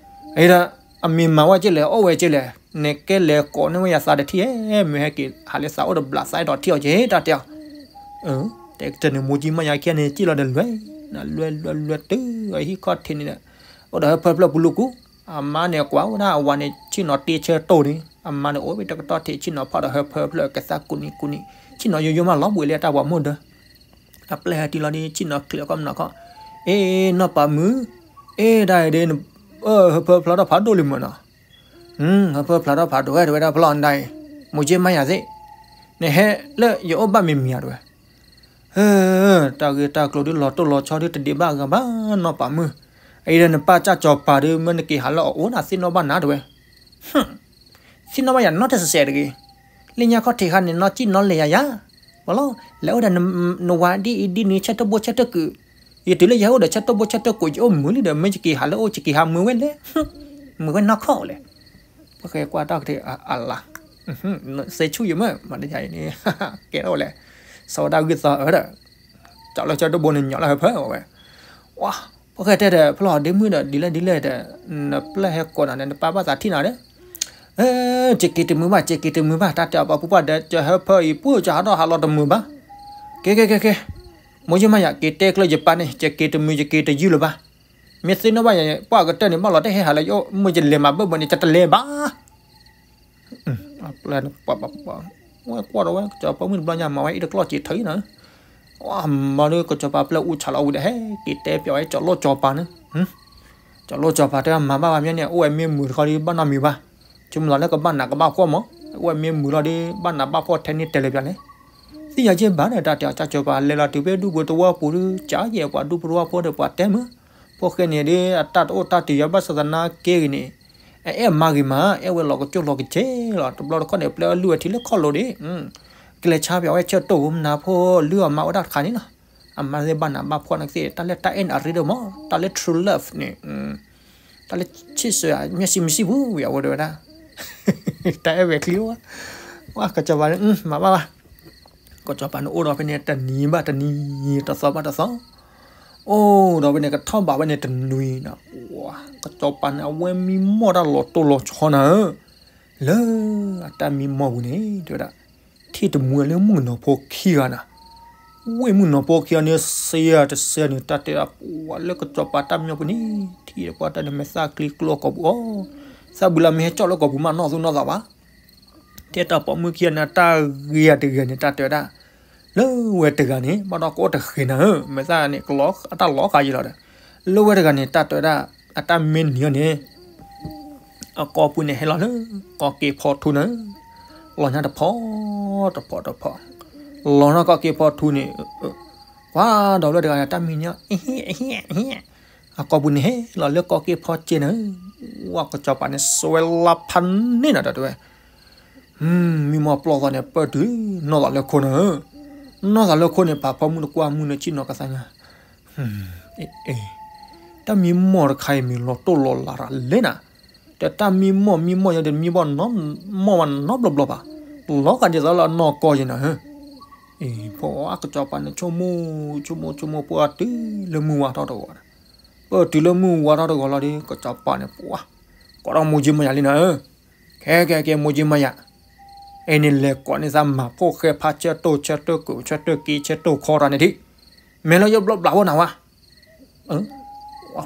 အံၤဒီး, အမ့ၢ်မၤဝဲက့လဲၣ် အီၣ်ဝဲက့လဲၣ်, နကဲလဲၤကိးန့ၢ်ဝဲယသးတထံၣ်ဧါ, မ့ၢ်ဟဲက့ၤဟးလၢသးအိၣ်တဘျးသးအဲၣ်ဒိးထံၣ်အီၤက့ တၢ်တဲအီၤ, တဲကတၢၢ်န့ၣ် မိၢ်ကၠံမီၢ်ယၤခံဂၤန့ၣ် စံၣ်လီၤဒီးလွဲၢ်, လွဲၢ်လွဲၢ်လွဲၢ်တုၤအဟံၣ်ခီၣ်ထံးန့ၣ်ဒီး, အိၣ်ဒီးဟၢဖၢဖျၢၣ်ပူၤလူၢ်ကူၣ်, အမါန့ၣ်ကွၢ်ဝဲဒၣ်အဝၤန့ၣ် ဆ့ၣ်နီၤတ့ဆၢတိၢ်န့ၣ် အမါန့ၣ်အိၣ်ဝဲတကတီၢ်ထံး ဆ့ၣ်နီၤဖးဒီးဟၢဖၢဖျၢၣ်ကသးကူၣ်နံၤကူၣ်နံၤ, ဆ့ၣ်နီၤယိယိမးလီၤဘှံးလၢတၢ်ပှၤမိၢ်ဒၢ, အပျဲၢ်ဟဲတုၤလီၤဒီး ဆ့ၣ်နီၤချံးအီၣ်ကီၢ်မနီၤခီ, အ့ နီၢ်ပၤမုၣ်, အ့ တၢ်အံၤဒ်, ဟၢဖၢဖျါထီၣ်ဖးဒိၣ်လံမ့ၢ်နီၤ, ဟၢဖၢဖျါထီၣ်ဖးဒိၣ်ဝဲတဝဲဒၣ်ဖျီၣ်ဒၣ်အံၤ, မိၢ်ကၠံမါယၤသ့ၣ်, နဟဲလၢယအိၣ်ဘၣ်မံၤမံၤဧါတဝဲ ဟၢ, တၢ်ဂ့ၢ်တၢ်ကျိၤဒ်လီၤတိၢ်လီၤဆီဒ်တဒ့ဘၣ်အဂၤဘၣ်နီၢ်ပၤမုၣ်, အအံၤဒီးနပၢ်ကၢ်စီၤပၤဒီး မ့ၢ်နက့ၤဟးလၢအအိၣ်နၤသ့ၣ်နီၣ်ဘၣ်နၤတဝဲ, သ့ၣ်နီၣ်ဘၣ်ယၤနီတစဲးတဂ့ၤ, လၢညါခီၣ်ထံးခါန့ၣ် နီၢ်ကံၣ်နီၢ်လဲၤယၤယၤ, ဝဲလီၤ, လဲၤအိၣ်ဒီးနဝၤဒ်အံၤဒ်နုၤ ဆၢတိၢ်ဘိဆၢတိၢ်ကုာ်, ယတုၤလၢယဟဲအိၣ်ဒီးဆၢတိၢ်ဘိဆၢတိၢ်ကုာ် ယအိၣ်မုာ်လံဒီး မ့ၢ်ယက့ၤဟးလၢအိၣ် ယက့ၤဟးမုာ်ဝဲလဲၣ်, မုာ်ဝဲနီၢ်ခီၣ်လဲၣ်, ပဃဲကွၢ်တၢ်ကထံၣ်အလါ, စ့ဆူၣ်ယမ့ၢ် မၤတယၤအံၤန့ၣ်, ကဲထီၣ်ဝဲလဲၣ်, စီၤဝဲဒၣ်ဂုၢ်သီအၢဒီး, ကၠီလၢဆၢတိၢ်ဘိန့ၣ် ညီလၢဟၢဖၢဝဲ, ဝါ, ပဃဲတဲဒီး ဖျီၣ်ဒ့မုၣ်ဒီး ဒ်လဲၣ်ဒ်လဲၣ်ဒီး, နပျဲၢ်ဟဲကိးနၤဒီး နပၢ်ဘၣ်သးထံၣ်နၤဒီး, အဲ ကက့ၤတမုာ်ဘၣ် ကက့ၤတမုာ်ဘၣ် တၢ်တဲအီၤပှၤဖိပှၢ်ဒီး ကဟၢဖၢအံၤ ပှၢ်ကဟးထီၣ်ဟးလီၤတမုာ်ဘၣ်. ကဲ ကဲ ကဲ ကဲ မိၢ်ယ့မယၤ က့ၤတဲကျၢၤယပၢ်န့ၣ် ကက့ၤတမုာ် ယက့ၤတယုၢ်လၢၤဘၣ်. မ့ၢ်သ့ၣ်နီၣ်ဘၣ်ယၤ ပှၢ်ကတၢၢ်န့ၣ် ဘၣ်လီၤတဲဟဲဟးလၢယအိၣ် မ့ၢ်ယလဲၤမၤဘၢၣ်ဘၢန့ၣ် ယတလဲၤဘၣ်. ပျဲၢ်န့ၣ် ပှၤ ပှၤ ပှၤ ဝဲကွၢ်ဒီးဝဲ ကစီၤပၤမုၣ်တဘျီညါ မၤဝဲအံၤတကျီၢ်စ့ထၢအံၤနီၤ. မၤဒီး ကစီၤပၤပျဲၢ်အူဆးလီၤဝံၤဒီး ဟဲက့ၤတဲပျးဝဲ ကၠီၤလိၣ်ကၠီၤပၤန့ၣ် ကၠီၤလိၣ်ကၠီၤပၤတဲ မၤဘၣ်ဘၣ်မ့ၢ်န့ၣ် အိၣ်ဝဲမ့ၢ်မုာ်တခီဒီး ဘၣ်နီတမံၤဘၣ်. ဆိကမိၣ်လီၤလၢကဘၣ်နးကဘၣ်ဖှီၣ်မး, အိၣ်ဝဲမ့ၢ်မုာ်လီၤဒီး ဘၣ်နးဘၣ်ဖှီၣ်ထဲန့ၣ်တဲလၢပျးလဲၣ်. သ့ၣ်ညါက့ဘၣ်ဒီး တၢ်တဲအီၤ ကၠီၤပၤလဲၤလီၤတုၤဖဲဒူၣ်ဖိသဝီပူၤဒီး ကးယဲၢ်ပှၤဒူၣ်ဖိသဝီဖိဒီး ပှၤတဲမုာ်, ဖိၣ်ဃဲန့ၣ်ဒီး အတၢ်တအိၣ်တၢ်တယၤဘၣ်ဆၣ်သနာ်က့ဂ့ၤန့ၣ် အအဲၣ်မၤဂ့ၤမး အဲၣ်ဝဲလီၤကကၠိၣ်လီၤကစဲလီၤ. တဘျီတခီၣ်န့ၣ် ပျဲအလုၢ်ဝဲထံလၢခီၣ်လိၤဒီး ကလဲၤဆါပျးဝဲဆၢတိၢ်မနၤဖိလုၢ်အီၣ်မၤဝဲဒၣ်တခါန့ၣ်လီၤ. အမၤသ့ၣ်ဘၣ်နးဘၣ်ဖှီၣ်နာ်က့ တၢ်လၢတၢ်အဲၣ်နးရ့ဒီးမး တၢ်လၢ true love န့ၣ် တၢ်လၢ ချစ်စိ မျက်စိမရှိဘူး ဝံၤအဝဲတဲဝဲဒၣ် တၢ်အဲၣ်ဝဲချံဝဲ ဝဲကစီၤပၤန့ၣ် မၤဘၣ်ဘၣ်. ကစီၤပၤန့ၣ်အိၣ်ဒီးဖဲန့ၣ် တနံၤဘၣ်တနံၤ တသီဘၣ်တသီ အိၣ်ဒီးဖဲန့ၣ် ကထီၣ်ဘးဝဲန့ၣ်တနွံနၤ ကစီၤပၤန့ၣ် အဝဲမံမီၢ်တၢ်လီၤတိၢ်လီၤဆီနၤဧၢ လၢအတၢ်မံမီၢ်ပူၤန့ၣ် တဲဝဲဒၣ် ထံၣ်တမူလၢမုၣ်ကနီၤဖိခံဂၤနၤ ဝ့ၢ်မုၣ်ကနီၤဖိခံဂၤန့ၣ် စ့ယၤတစ့န့ၣ် တၢ်တဲဒၣ် ပှၤလၢကစီၤပၤတၢ်မံမီၢ်ပူၤန့ၣ် ထံၣ်ပှၤတၢ်န့ၣ် မဲာ်သၣ်ချံကျိအကိာ်ပူၤအီၤ သၣ်ဘုလၢမ့ၢ်ဟဲကၠီၣ်လၢကိာ်ပူၤမးနီၢ်သူၣ်နီၢ်သးဘၣ် တဲတၢ်ပိာ်မုၣ်ခံဂၤန့ၣ် တၢ်ဂ့ၤယၤတဂ့ၤန့ၣ် တၢ်တဲဝဲဒၣ် လၢဝဲတဂၤန့ၣ် ဘၣ်ဒီးကအိၣ်တဃဲၤနၤဧၢ မဲာ်သၣ်န့ၣ် အတၢ်လီၤဃာ်ယံလီၤဒီး လၢဝဲတဂၤန့ၣ် တၢ်တဲဝဲဒၣ် အတၢ်မ့ၢ်နံၤအီၤန့ၣ် အကိာ်ပူၤန့ၣ် ဟဲလီၤလၢ ကီၢ်က့ၤဖီထူနၤဧၢ လီၤညါတဖီ တဖီတဖီ လီၤနီၢ်ကီၢ်က့ၤဖီထူန့ၣ် ကွၢ်ဒီးလၢတဂၤန့ၣ် တၢ်မံၤနံၤအီၤ အဟ့ၣ် အဟ့ၣ် အဟ့ၣ် အကိာ်ပူၤန့ၣ် ဟဲလီၤလၢကီၢ်က့ၤဖီစ့နၤဧၢ ဝဲကစီၤပၤန့ၣ် စွဲလါဖးန့ၢ်နၤဒီးတဲဝဲ မံမီၢ်ပျီၢ်သီန့ၣ် ပၢၢ်တုၤ နီၢ်သးလၢခိနၤဧၢ နီၢ်သးလၢခိန့ၣ် ပာ်ဖီမုၣ်တကွၢ်မုၣ်န့ၣ် ဆ့ၣ်နီၤကသးညါ တၢ်မံမီၢ်တခါအံၤမ့ၢ်လီၤတိၢ်လီၤလးတၢ်လဲၣ်နၤ, ဒီးတၢ်မံမီၢ်မံမီၢ်ယၤဒီးမံဘၣ်နီၢ်မီၢ်ဝဲနီတဘျီဘျီဘၣ်, လီၤဂာ်ဒ်သိးလၢအနီၢ်ကီၢ်ယဲနၤဧၢ, အံၤ ဖိအကစီၤပၤန့ၣ် ဆိကမိၣ် ဆိကမိၣ်ဆိကမိၣ် ပၢၢ်တုၤလၢမုၢ်ဝါထီၣ်တဂီၤ, ပၢၢ်တုၤလၢမုၢ်ဝါထီၣ်တဂီၤလီၤဒီး ကစီၤပၤန့ၣ် ပှၤ ကိးထီၣ်မိၢ်ကၠံမၢ်ယၤလံနၤဧၢ, ခဲကဲကဲမိၢ်ကၠံမၢ်ယၤ, အဲန့ၣ်လဲၤကိးန့ၢ်သးမၤဖိၣ်ဃဲဖးဆၢတိၢ်ဆၢတိၢ်ကိးဆၢတိၢ်က့ဆၢတိၢ်ခီတၢ်န့ၣ်ဒံး, မ့ၢ်လၢယဘျီဘျးဝဲနၤဝဲ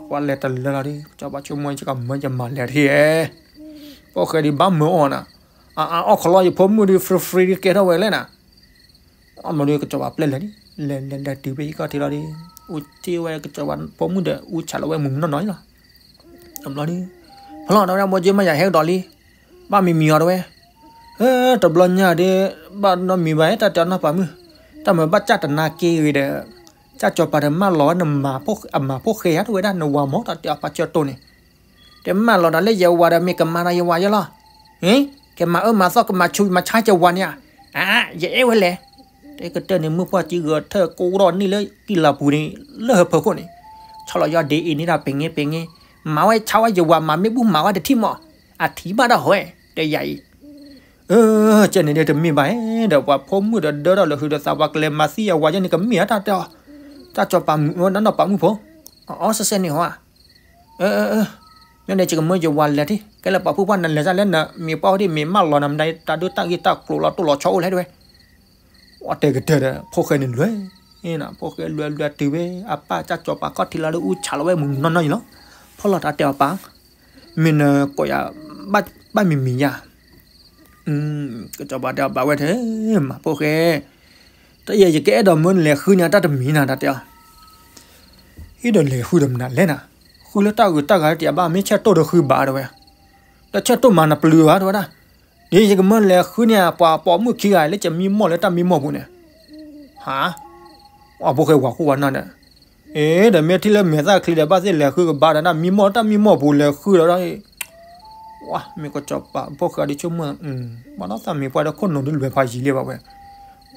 ပှၤလဲၤတလၢလီၤဒီး ကစီၤပၤဆိကမိၣ် ယကမၢယမၤလဲၤတဟံၣ်ဧဲ, ဖိၣ်ဃဲဒုးဘၣ်မၢအီၣ်နၤ, အအီၣ်ခီလီၤယဖိမုၣ်ဒုး free free ဒုးကဲထီၣ်ဝဲလဲၣ်နၤ, အမ့ၢ်ဒုးကစီၤပၤပျဲလဲၤဒံး, လဲၤလဲၤလဲၤတုၤဖဲယကီၢ်ထံလီၤဒီး, အူထံၣ်ဝဲကစီၤပၤဖိမုၣ်ဒီး အူဆးလီၤဝဲမုၢ်နီၢ်နီၢ်လီၤ, တဘျီဒီး, ဖီလီၤဒီးဝဲဒၣ်မိၢ်ကၠံမၢ်ယၤဟဲကဒီးလံ, ဘၣ်မံမံၤအီၤတဝဲ တဘျီညါဒီး ဘၣ်နီတမံၤဘၣ် တၢ်တဲအီၤနီၢ်ပၤမုၣ်, တၢ်မၤဘၣ်စၢ်တနာ်က့ဂ့ၤဒီး, ကၢ်ကစီၤပၤဒီးမၢလီၤဝဲနမၤဖိ, အမၤဖိၣ်ဃဲယါတဝဲဒၣ်နဝၤမၢ် တၢ်တဲအီၤဖးဆၢတိၢ်န့ၣ်, တဲမၢလီၤဒီးလၢယဝၤဒီးမ့ၢ်ကမၤဒီးယဝၤယဲလီၤ, ကမၤအၢမၤသီကမၤဆူးမၤဆါယဝၤန့ၣ်ဧါ, ယအဲၣ်ဝဲလဲၣ်, တဲကတၢၢ်န့ၣ် မုၢ်ပှၢ်ကံဂၢၤထၢၣ်ကိးထီၣ်န့ၢ်လၢကံလၤပူၤန့ၣ် လၢဟၢဖၢခိၣ်န့ၣ်, ဆီလီၤယီၢ်ဒ့အံၤန့ၣ်ဒၣ်ပ့ၤငဲပ့ၤငဲ, မၤဝဲဆါဝဲယဝၤမၤမ့ၣ်ဘူၣ်မၤဝဲတထံၣ်မး, အထံၣ်ဘၣ်ဒၣ်ဟီဝဲ, တဲယၤအံၤ ကဲန့ၣ်ဒ်တမ့ၢ်ဘၣ်ဧဲ, ဒီးပှၤဖိမုၣ်ဒီးဒၢထီၣ်လၢဟုးဒီးသးပှၤကလဲၤမၤသံအဝၤယဲန့ၣ်ကမ့ၢ်ဧါတၢ်တဲအီၤ, တၢ်ကစီၤပၤမုၣ်ဝဲဒၣ်နီၢ်ပၤမုၣ်ဖိ, အီစဲစဲန့ၣ်ဟီဧါ, မ့ၢ်န့ၣ်ယကမၢယဝၤလဲၤထံၣ်, ကဲလၢပှၤဖုပှၢ်နလဲၤတၢ်လၢနမ့ၢ်ပှၢ်ဝဲဒၣ်မ့ၢ်မၢလီၤနမတၤတၢ်ဒုးတၢ်ဂ့ၢ်တၢ်ကျိၤလီၤတိၢ်လီၤဆီအိၣ်လဲၣ်တဝဲ အီတဲကတၢၢ်ဒီး ဖိၣ်ဃဲန့ၣ်လွဲၢ်, ဖိၣ်ဃဲလွဲၢ်လွဲၢ်တုၤဝဲ အပၢ်ကၢ်ကစီၤပၤခီၣ်ထံးလီၤဒီးအူဆးလီၤဝဲမုၢ်နီၢ်နီၢ်အံၤလီၤ, ဖီလီၤတၢ်တဲအီၤပၢ်, မ့ၢ်နကိးယၤ, ဘၣ်မံၤမံၤယၤ, ကစီၤပၤတဲအီၤဘၣ်ဝဲထဲ, မၤဖိၣ်ဃဲ, တယဲၢ်ယကအဲၣ်ဒိးမၢနလဲၤဃုန့ၢ်တၢ်တမံၤနၤတၢ်တဲအီၤ, ဟံၣ်ဒီးလဲၤဃုဒီးမနုၤလဲၣ်နၤ, ဃုလၢတၢ်ဂုၤတၢ်ဂၤတယၤဘၣ်မ့ၢ်ဆၢတိၢ်ဒီးဃုဘၣ်တဝဲ, ဒီးဆၢတိၢ်မၤနပျုၤဘၣ်တဝဲဒၣ် ဒ်ယကမၢလဲၤဃုန့ၢ် ပှၤပိာ်မုၣ်ခံဂၤလၢကမံမီၢ်လၢတၢ်မံမီၢ်ပူၤန့ၣ်, ဟါ, အဖိၣ်ဃဲဝၤခိၣ်ဝၤနၢ်ဒီး, အ့ ဒီးမ့ၢ်ထံၣ်လၢမဲာ်သၣ်ချံဒီး ဘၣ်သ့ၣ်လဲၤဃုကဘၣ်ဒီး တၢ်မံမီၢ်တၢ်မံမီၢ်ပူၤလဲၤဃုဒီး, ဝဲမ့ၢ်ကစီၤပၤဖိၣ်ဃဲဒ်ဆိကမိၣ်, ဘၣ်ဒီးသးမ့ၢ်ပှၤဒီးခိၣ်နူာ်ဒ်လွဲၢ်ဖးယံၤလံဘၣ်ဝဲ,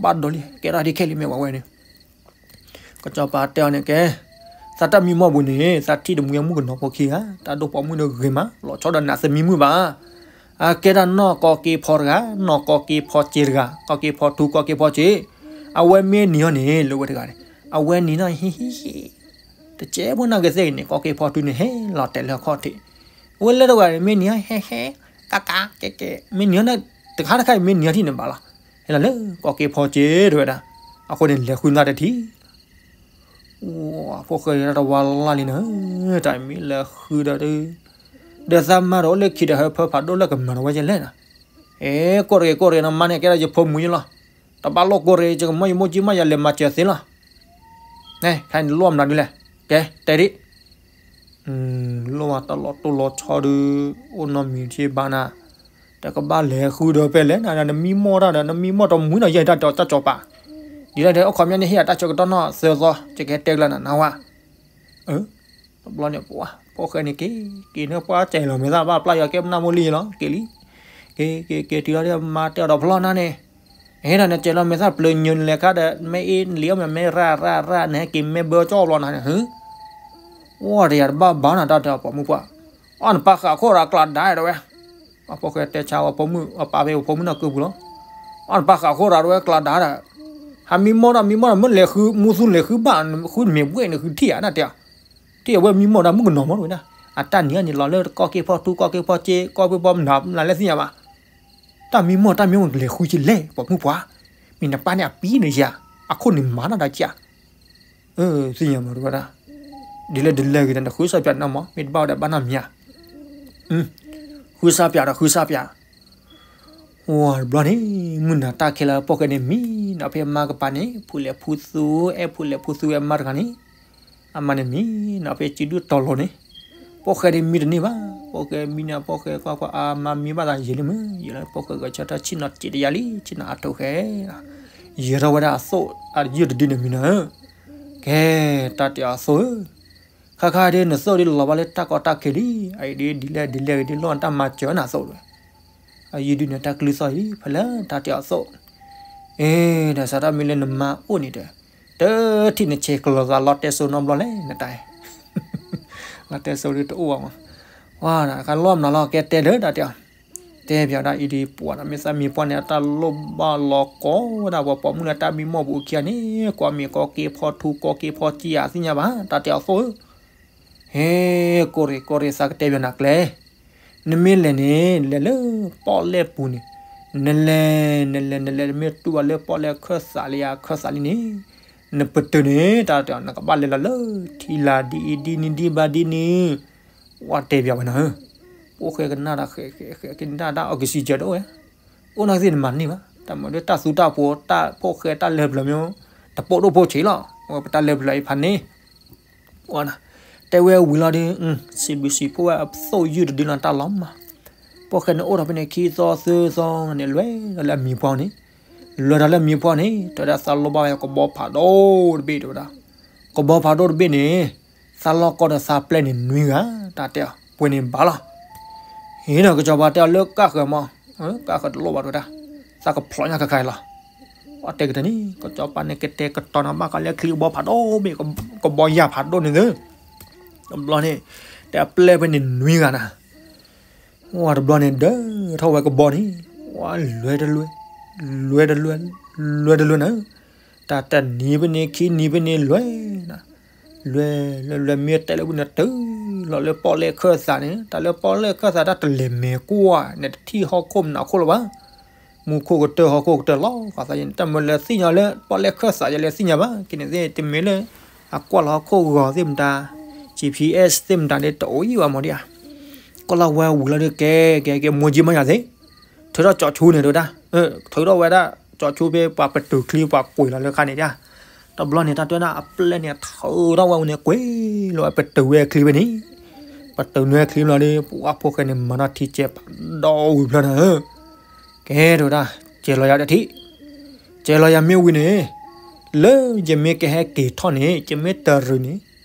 ဘၣ်ဒိလံ ကဲထီၣ်ဒ်ခဲလံမ့ၢ်ဝဲဝဲန့ၣ် ကစီၤပၤတဲအီၤန့ၣ်ကဲ, သးတၢ်မံမီၢ်ပူၤန့ၣ် သးထံၣ်တမူယမုၣ်ကနီၤဖိခံဂၤ, တၢ်ဒိၣ်ပိာ်မုၣ်ဒီးဂ့ၤမး လီၤဆီဒီးနးသမံမုၣ်ဘၣ်, အကဲဒၣ်နီၢ်ကီၢ်က့ၤဖီတဂၤ, နီၢ်ကီၢ်က့ၤဖီစ့တဂၤ, ကီၢ်က့ၤဖီထူကီၢ်က့ၤဖီစ့, အဝဲမ့ၢ်နံၤအီၤန့ၣ် လၢဝဲတဂၤန့ၣ်, အဝဲနံၤနီၢ်ဟ့ၣ်ဟ့ၣ်ဟ့ၣ်, တကဲဖိနၢ်ကသ့ၣ်ဂ့ၤန့ၣ် ကီၢ်က့ၤဖီထူန့ၣ်ဟဲလီၤတဲာ်လၢအခီၣ်ထံး, အဝဲလၢတဂၤန့ၣ် မ့ၢ်နံၤအီၤဟဲဟဲ ကက ကဲကဲ မ့ၢ်နံၤန့ၣ် တခါတခါအံၤမ့ၢ်နံၤထံၣ်န့ၣ်ဘၣ်လီၤ. ဟဲလီၤလၢကီၢ်က့ဖီက့တဲဝဲဒၣ်, အဃိန့ၣ်လဲၤဃုသးတထံၣ် ဖိၣ်ဃဲတဝါလၢ်လံနၤ, တၢ်မ့ၢ်လဲၤဃုဒီး ဒီးသးမၤဒီးအိၣ်လၢခံဒီးဟဲဖၢဖးဒိၣ်လၢကမၤဒီးဝဲကလဲၣ်နၤ, အဲ ကိးတဂ့ၤကိးတဂ့ၤနမါန့ၣ် ကဲဒီးယဖိမုၣ်ယလီၤ, တဘၣ်လိၣ်ကိးတဂ့ၤ ယကမီယမိၢ်ကၠံမး ယလဲၤမၤစၢၤသ့လီၤ, န ခဲအံၤနလိၣ်မနုၤဒ်လဲၣ်, ကဲတဲဒံး လိၣ်ဘၣ်တၢ်လီၤတိၢ်လီၤဆီဒီး အိၣ်နီတမံၤတဘၣ်နၤ, တကဘၣ်လဲၤဃုဒီးဖဲလဲၣ်နၤ နမံမီၢ်တၢ်ဒီး နမံမီၢ်တမုာ်ဒီး ယဲတၢ်တၢ်ကၠီၤပာ်, ဒ်လဲၣ်ဒီး အိၣ်ခိးမ့ၢ်န့ၣ် ဟ့ၣ်အတၢ်ဆၢကတီၢ်နီၢ်သၢသီ ယကဟဲတဲကျၢၤနၤနဝဲ, တဘျီန့ၣ် ပှၤဖိၣ်ဃဲန့ၣ်က့ၤ က့ၤန့ၣ်ပှၤစဲးလီၤမဲာ်သၣ်ဘၣ်ပျၢ်ယွၤကဲပနၢ်မိၢ်လံလီၤ က့ၤလံ, က့ၤက့ၤက့ၤတုၤလီၤဒီးမါတဲအီၤဒီးဖျီၣ်နၤန့ၣ်, ဟဲဒၣ်နစဲးလီၤမဲာ်သၣ်ပျၢၤညိနလဲၤခါဒီး မ့ၢ်အ့ၣ်လံအီၣ်မ့ၢ်မ့ၢ်ရၣ်ရၣ်ရၣ် နဟဲက့ၤမ့ၢ်ဘၢကၠီၣ်ဘျီနၤန့ၣ် ဟၢ အိၣ်တယၤတဘၣ်ဘၣ်နၤ တၢ်တဲအီၤပိာ်မုၣ်ပှၢ်, အီၣ်နပၢ်ဃးခိၣ်ရၤကျးဒါဒၣ်ဝဲ, အဖိၣ်ဃဲတဲဆါအီၤပိာ်မုၣ် အပၢ်ဖဲအီၤပိာ်မုၣ်နီၢ်ကုပူၤလီၤ, အီၣ်နပၢ်ဃးခိၣ်ရၤဒၣ်ဝဲကျးဒါဒၣ်, ဟးမံမီၢ်ဒီးမံမီၢ်ဒီး မ့ၢ်လဲၤဃုမူသူလဲၤဃုဘၣ် ဃုမ့ၢ်ဘှဲၣ်န့ၣ်ဃုထံၣ်ဧါ နတဲအီၤ, ထံၣ်အဝဲမံမီၢ်ဒီးမုၣ်ကနီၤမီၢ်တဝဲဒၣ်, အတၢ်နံၤအန့ၣ်လီၤလၢကီၢ်က့ဖီထူကီၢ်က့ဖီက့ ကီၢ်ဖ့ဖီမနုၤလဲၣ်သ့ၣ်ညါဘၣ် တၢ်မံမီၢ်တၢ်မံမီၢ်လဲၤဃုကလဲၣ် ပိာ်မုၣ်ပှၢ်, မ့ၢ်နပၢ်န့ၣ်အပံၤန့ၣ်ယၤ, အခိၣ်န့ၣ်မၤနၤဒီးကၢ်, သ့ၣ်ညါမီၢ်တဝဲဒၣ်, ဒ်လဲၣ်ဒ်လဲၣ်ဂ့ၤဒီး နဃုစၢ်ပၠးနမီၢ် မ့ၢ်တဘၣ်ဝဲဒၣ်ဘၣ်နီတမံၤဧါ, ဃုစၢ်ပၠးဒီးဃုစၢ်ပၠး ဝဲတဘျီန့ၣ် မုၢ်နၤတၢ်ခဲလၢာ် ဖိၣ်ဃဲန့ၣ်မံနီၤဖဲအမါကပၤန့ၣ် ဖူးလဲၤဖူးသူ အဲၣ်ဖူးလဲၤဖူးသူဝဲအမါတဂၤန့ၣ်, အမါန့ၣ်မံနီၤဖဲစုဒုၣ်တီၤလိၤန့ၣ်, ဖိၣ်ဃဲန့ၣ်မံတန့ၢ်ဘၣ်, ဖိၣ်ဃဲမံန့ၣ် ဖိၣ်ဃဲကွၢ်ကွၢ် အမါမံဘၣ်သးယံာ်လံမုၢ် ယံာ်လၢဖိၣ်ဃဲဂဲၤဆၢထၢၣ်ဆ့ၣ်နီၤစံးတယါလံ ဆ့ၣ်နီၤအါထိၣ်ဃဲ ယဲၤထီၣ်ဝဲဒၣ်အသိၣ်အယုၢ်တဒုန့ၣ်မံနီၤဧၢ, ကဲ တၢ်တဲအီၤအသိၣ်ဧၢ ခါခါဒ်နသိၣ်ဒ်လီၤဘၣ်လၢတၢ်ကီတၢ်ခဲလံ, အအံၤဒ်ဒ်လဲၣ်ဒ်လဲၣ်ဂ့ၤဒ် လိၣ်နတၢ်မၤစၢၤနၤသိၣ်တဝဲ, အယုၢ်ဒုန့ၣ်တၢ်ကလုၢ်သီၣ်အံၤ ဖဲလၢတၢ်တဲအီၤအသိၣ်, အ့ ဒီးစးထီၣ်မ့ၢ်လၢနမါအိၣ်န့ၣ်ဒီး, တထံၣ်နဆဲးကျိးသးလီၤတဲစိနီတဘျီလဲၣ် နတၢ် လီၤတဲစိဒ်တအိၣ်ဘၣ်မး, ဝါ ခါလီၤမနုၤလီၤ ကဲတဲလၢတၢ်တဲအီၤ, တဲပၠးဒၣ်အံၤဒ်ပှၤဒီး မ့ၢ်သးမံၤပှၢ်န့ၣ် အတၢ်လိၣ်ဘၣ်လီၤကိးဝဲဒၣ် ပှၤပိာ်မုၣ်လၢတၢ်မံမီၢ်ပူၤခံဂၤန့ၣ် ကွၢ်မ့ၢ်ကီၢ်က့ဖီထူကီၢ်က့ဖီကံဧါ သ့ၣ်ညါဘၣ် တၢ်တဲအီၤသိၣ်ဧၢ, ဟဲ ကိးရ့ၣ်ကိးရ့ၣ် သးကတဲပၠးနၤကျဲ, နမ့ၢ်လဲၤန့ၣ် လဲၤလၢပီၣ်လဲၣ်ပူၤန့ၣ်, နလဲၤ နလဲၤ နလဲၤ နမ့ၢ်တူၢ်ဘၣ်လၢပီၣ်လဲၣ်ခၢၣ်သးလံဧါ ခၢၣ်သးလံန့ၣ်, နပတုာ်န့ၣ် တၢ်တဲအီၤ နကဘၣ်လဲၤလီၤလၢထံလာ်ဒ်အံၤဒ်နံၤဒ်ဘၣ်ဒ်နံၤ, ဝဲတဲပၠးဝဲနၤဧၢ, ဖိၣ်ဃဲကနၣ်တၢ်ဃဲးဃဲးဃဲး ကနၣ်တၢ်အီကစံးကၠၢတအိၣ်ဝဲ, အိၣ်နီၢ်ကသ့ၣ်နမၤန့ၢ်ဘၣ် တၢ်မၤဒ်တၢ်သူတၢ်ဖိ တၢ်ဖိၣ်ဃဲတၢ်လၢပျၢၤမ့ၢ်, တပိာ်ဒိၣ်ဖိဆံးလီၤ, ပတၢ်လၢပျၢၤအံၤဖးန့ၣ် တဲဝဲဝံၤလီၤဒီး, စံးဘျုးစံးဖှိၣ်ဝဲအသိၣ်ယုၢ်တဒုလီၤတၢ်လီၤမး, ဖိၣ်ဃဲန့ၣ်အိၣ်ဒီးဖဲန့ၣ်ခံသီသၢသီန့ၣ် လဲၤဒီးလၢအမံၤပှၢ်န့ၣ်, လဲၤဒီးလၢအမံၤပှၢ်န့ၣ် တဲဝဲဒၣ်သးလိၣ်ဘၣ်ဝဲကဘီဖးဒိၣ်တဘ့ၣ်တဲဝဲဒၣ်, ကဘီဖးဒိၣ်တဘ့ၣ်န့ၣ်, သးလီၢ်ကီၢ်ဒီးသးပျဲၢ်န့ၣ်နွံဂၤ, တၢ်တဲအီၤပှဲၤန့ၣ်ဘၣ်လီၤ ဟ့ၣ်ဒီးကစီၤပၤတဲအီၤလၢကၣ်ဃၢၤမး, ကၣ်ဃၢၤတလိၣ်ဘၣ်တဲဝဲဒၣ်, သးကဖျိးညါခါခါအံၤလီၤ, အတဲကတၢၢ်န့ၣ် ကစီၤပၤန့ၣ်ကတဲာ်ကတီၤနၤဘၣ်ဃးလၢချံကဘီဖးဒိၣ်ဘ့ၣ်, ကဘီယၢ်ဖးဒိၣ်န့ၣ်သ့, တဘျီန့ၣ်, တဲအပျဲၢ်ဖဲန့ၣ်နွံဂၤနၤ, ဝဲတဘျီန့ၣ် ဒၢထီၣ်ဝဲကဘီန့ၣ်, ဝဲလွဲတလွဲ, လွဲတလွဲ, လွဲတလွဲနၤ, တၢ်တနံၤဖဲန့ၣ်ခံနံၤဖဲန့ၣ်လွဲနၤ လွဲလွဲလွဲမ့ၢ်တဲလၢဝံၤန့ၣ်တုၤလီၤလၢပီၣ်လဲၣ်ခၢၣ်သးန့ၣ် တၢ်လၢပီၣ်လဲၣ်ခၢၣ်သးတၢ်တလဲၤမဲာ်ကွၢ်န့ၣ် တထံၣ်ဟီၣ်ခိၣ်မနုၤခိၣ်လၢၤဘၣ်, မူခိၣ်ကတၢၢ်ဟီၣ်ခိၣ်ကတၢၢ်လီၤ, ဃးသးယန့ၣ် တၢ်မၢလၢသ့ၣ်ညါလၢပီၣ်လဲၣ်ခၢၣ်သးယလဲၤသ့ၣ်ညါဘၣ် ကန့ၣ်သ့ၣ်တမ့ၢ်လၢ အကွၢ်လီၤဟီၣ်ခိၣ်ဂီၤသ့ၣ်မတၤ, GPS သ့ၣ်မတၤဒ်တအိၣ်ယံၤဘၣ်မးဒ်ဧါ, ကွၢ်လီၤဝဲဝံၤလီၤဒီး ကဲ ကဲ ကဲ မိၢ်ကၠံမးယၤသ့ၣ် ထုးထီၣ်ကၠီၤဆူန့ၣ်တဲဝဲဒၣ်, ထုးထီၣ်ဝဲဒၣ်ကၠီၤဆူဖဲပှၤပတုာ်ချံပှၤကွံာ်လီၤလၢခါန့ၣ်ဒ်, တဘျီန့ၣ် တၢ်တဲဒၣ်အပျဲၢ်န့ၣ် ထုးထီၣ်ဝဲဝံၤန့ၣ် ကွံာ်လီၤဝဲပတုာ်ဝဲချံဖဲန့ၣ်, ပတုာ်နွဲချံလီၤဒီး ပှၤဖိၣ်ဃဲန့ၣ် မၤထီၣ်ထံကဲးပာ်ဒီဝံၤဖျၢၣ်နၤဧၢ, ကဲတဲဝဲဒၣ်, ကဲလီၤယၤတထံၣ်, ကဲလီၤယၤမ့ၢ်ဝံၤန့ၣ်, လၢယမ့ၢ်ကဟဲက့ၤထီၣ်န့ၣ် ယမ့ၢ်တရံးန့ၣ်,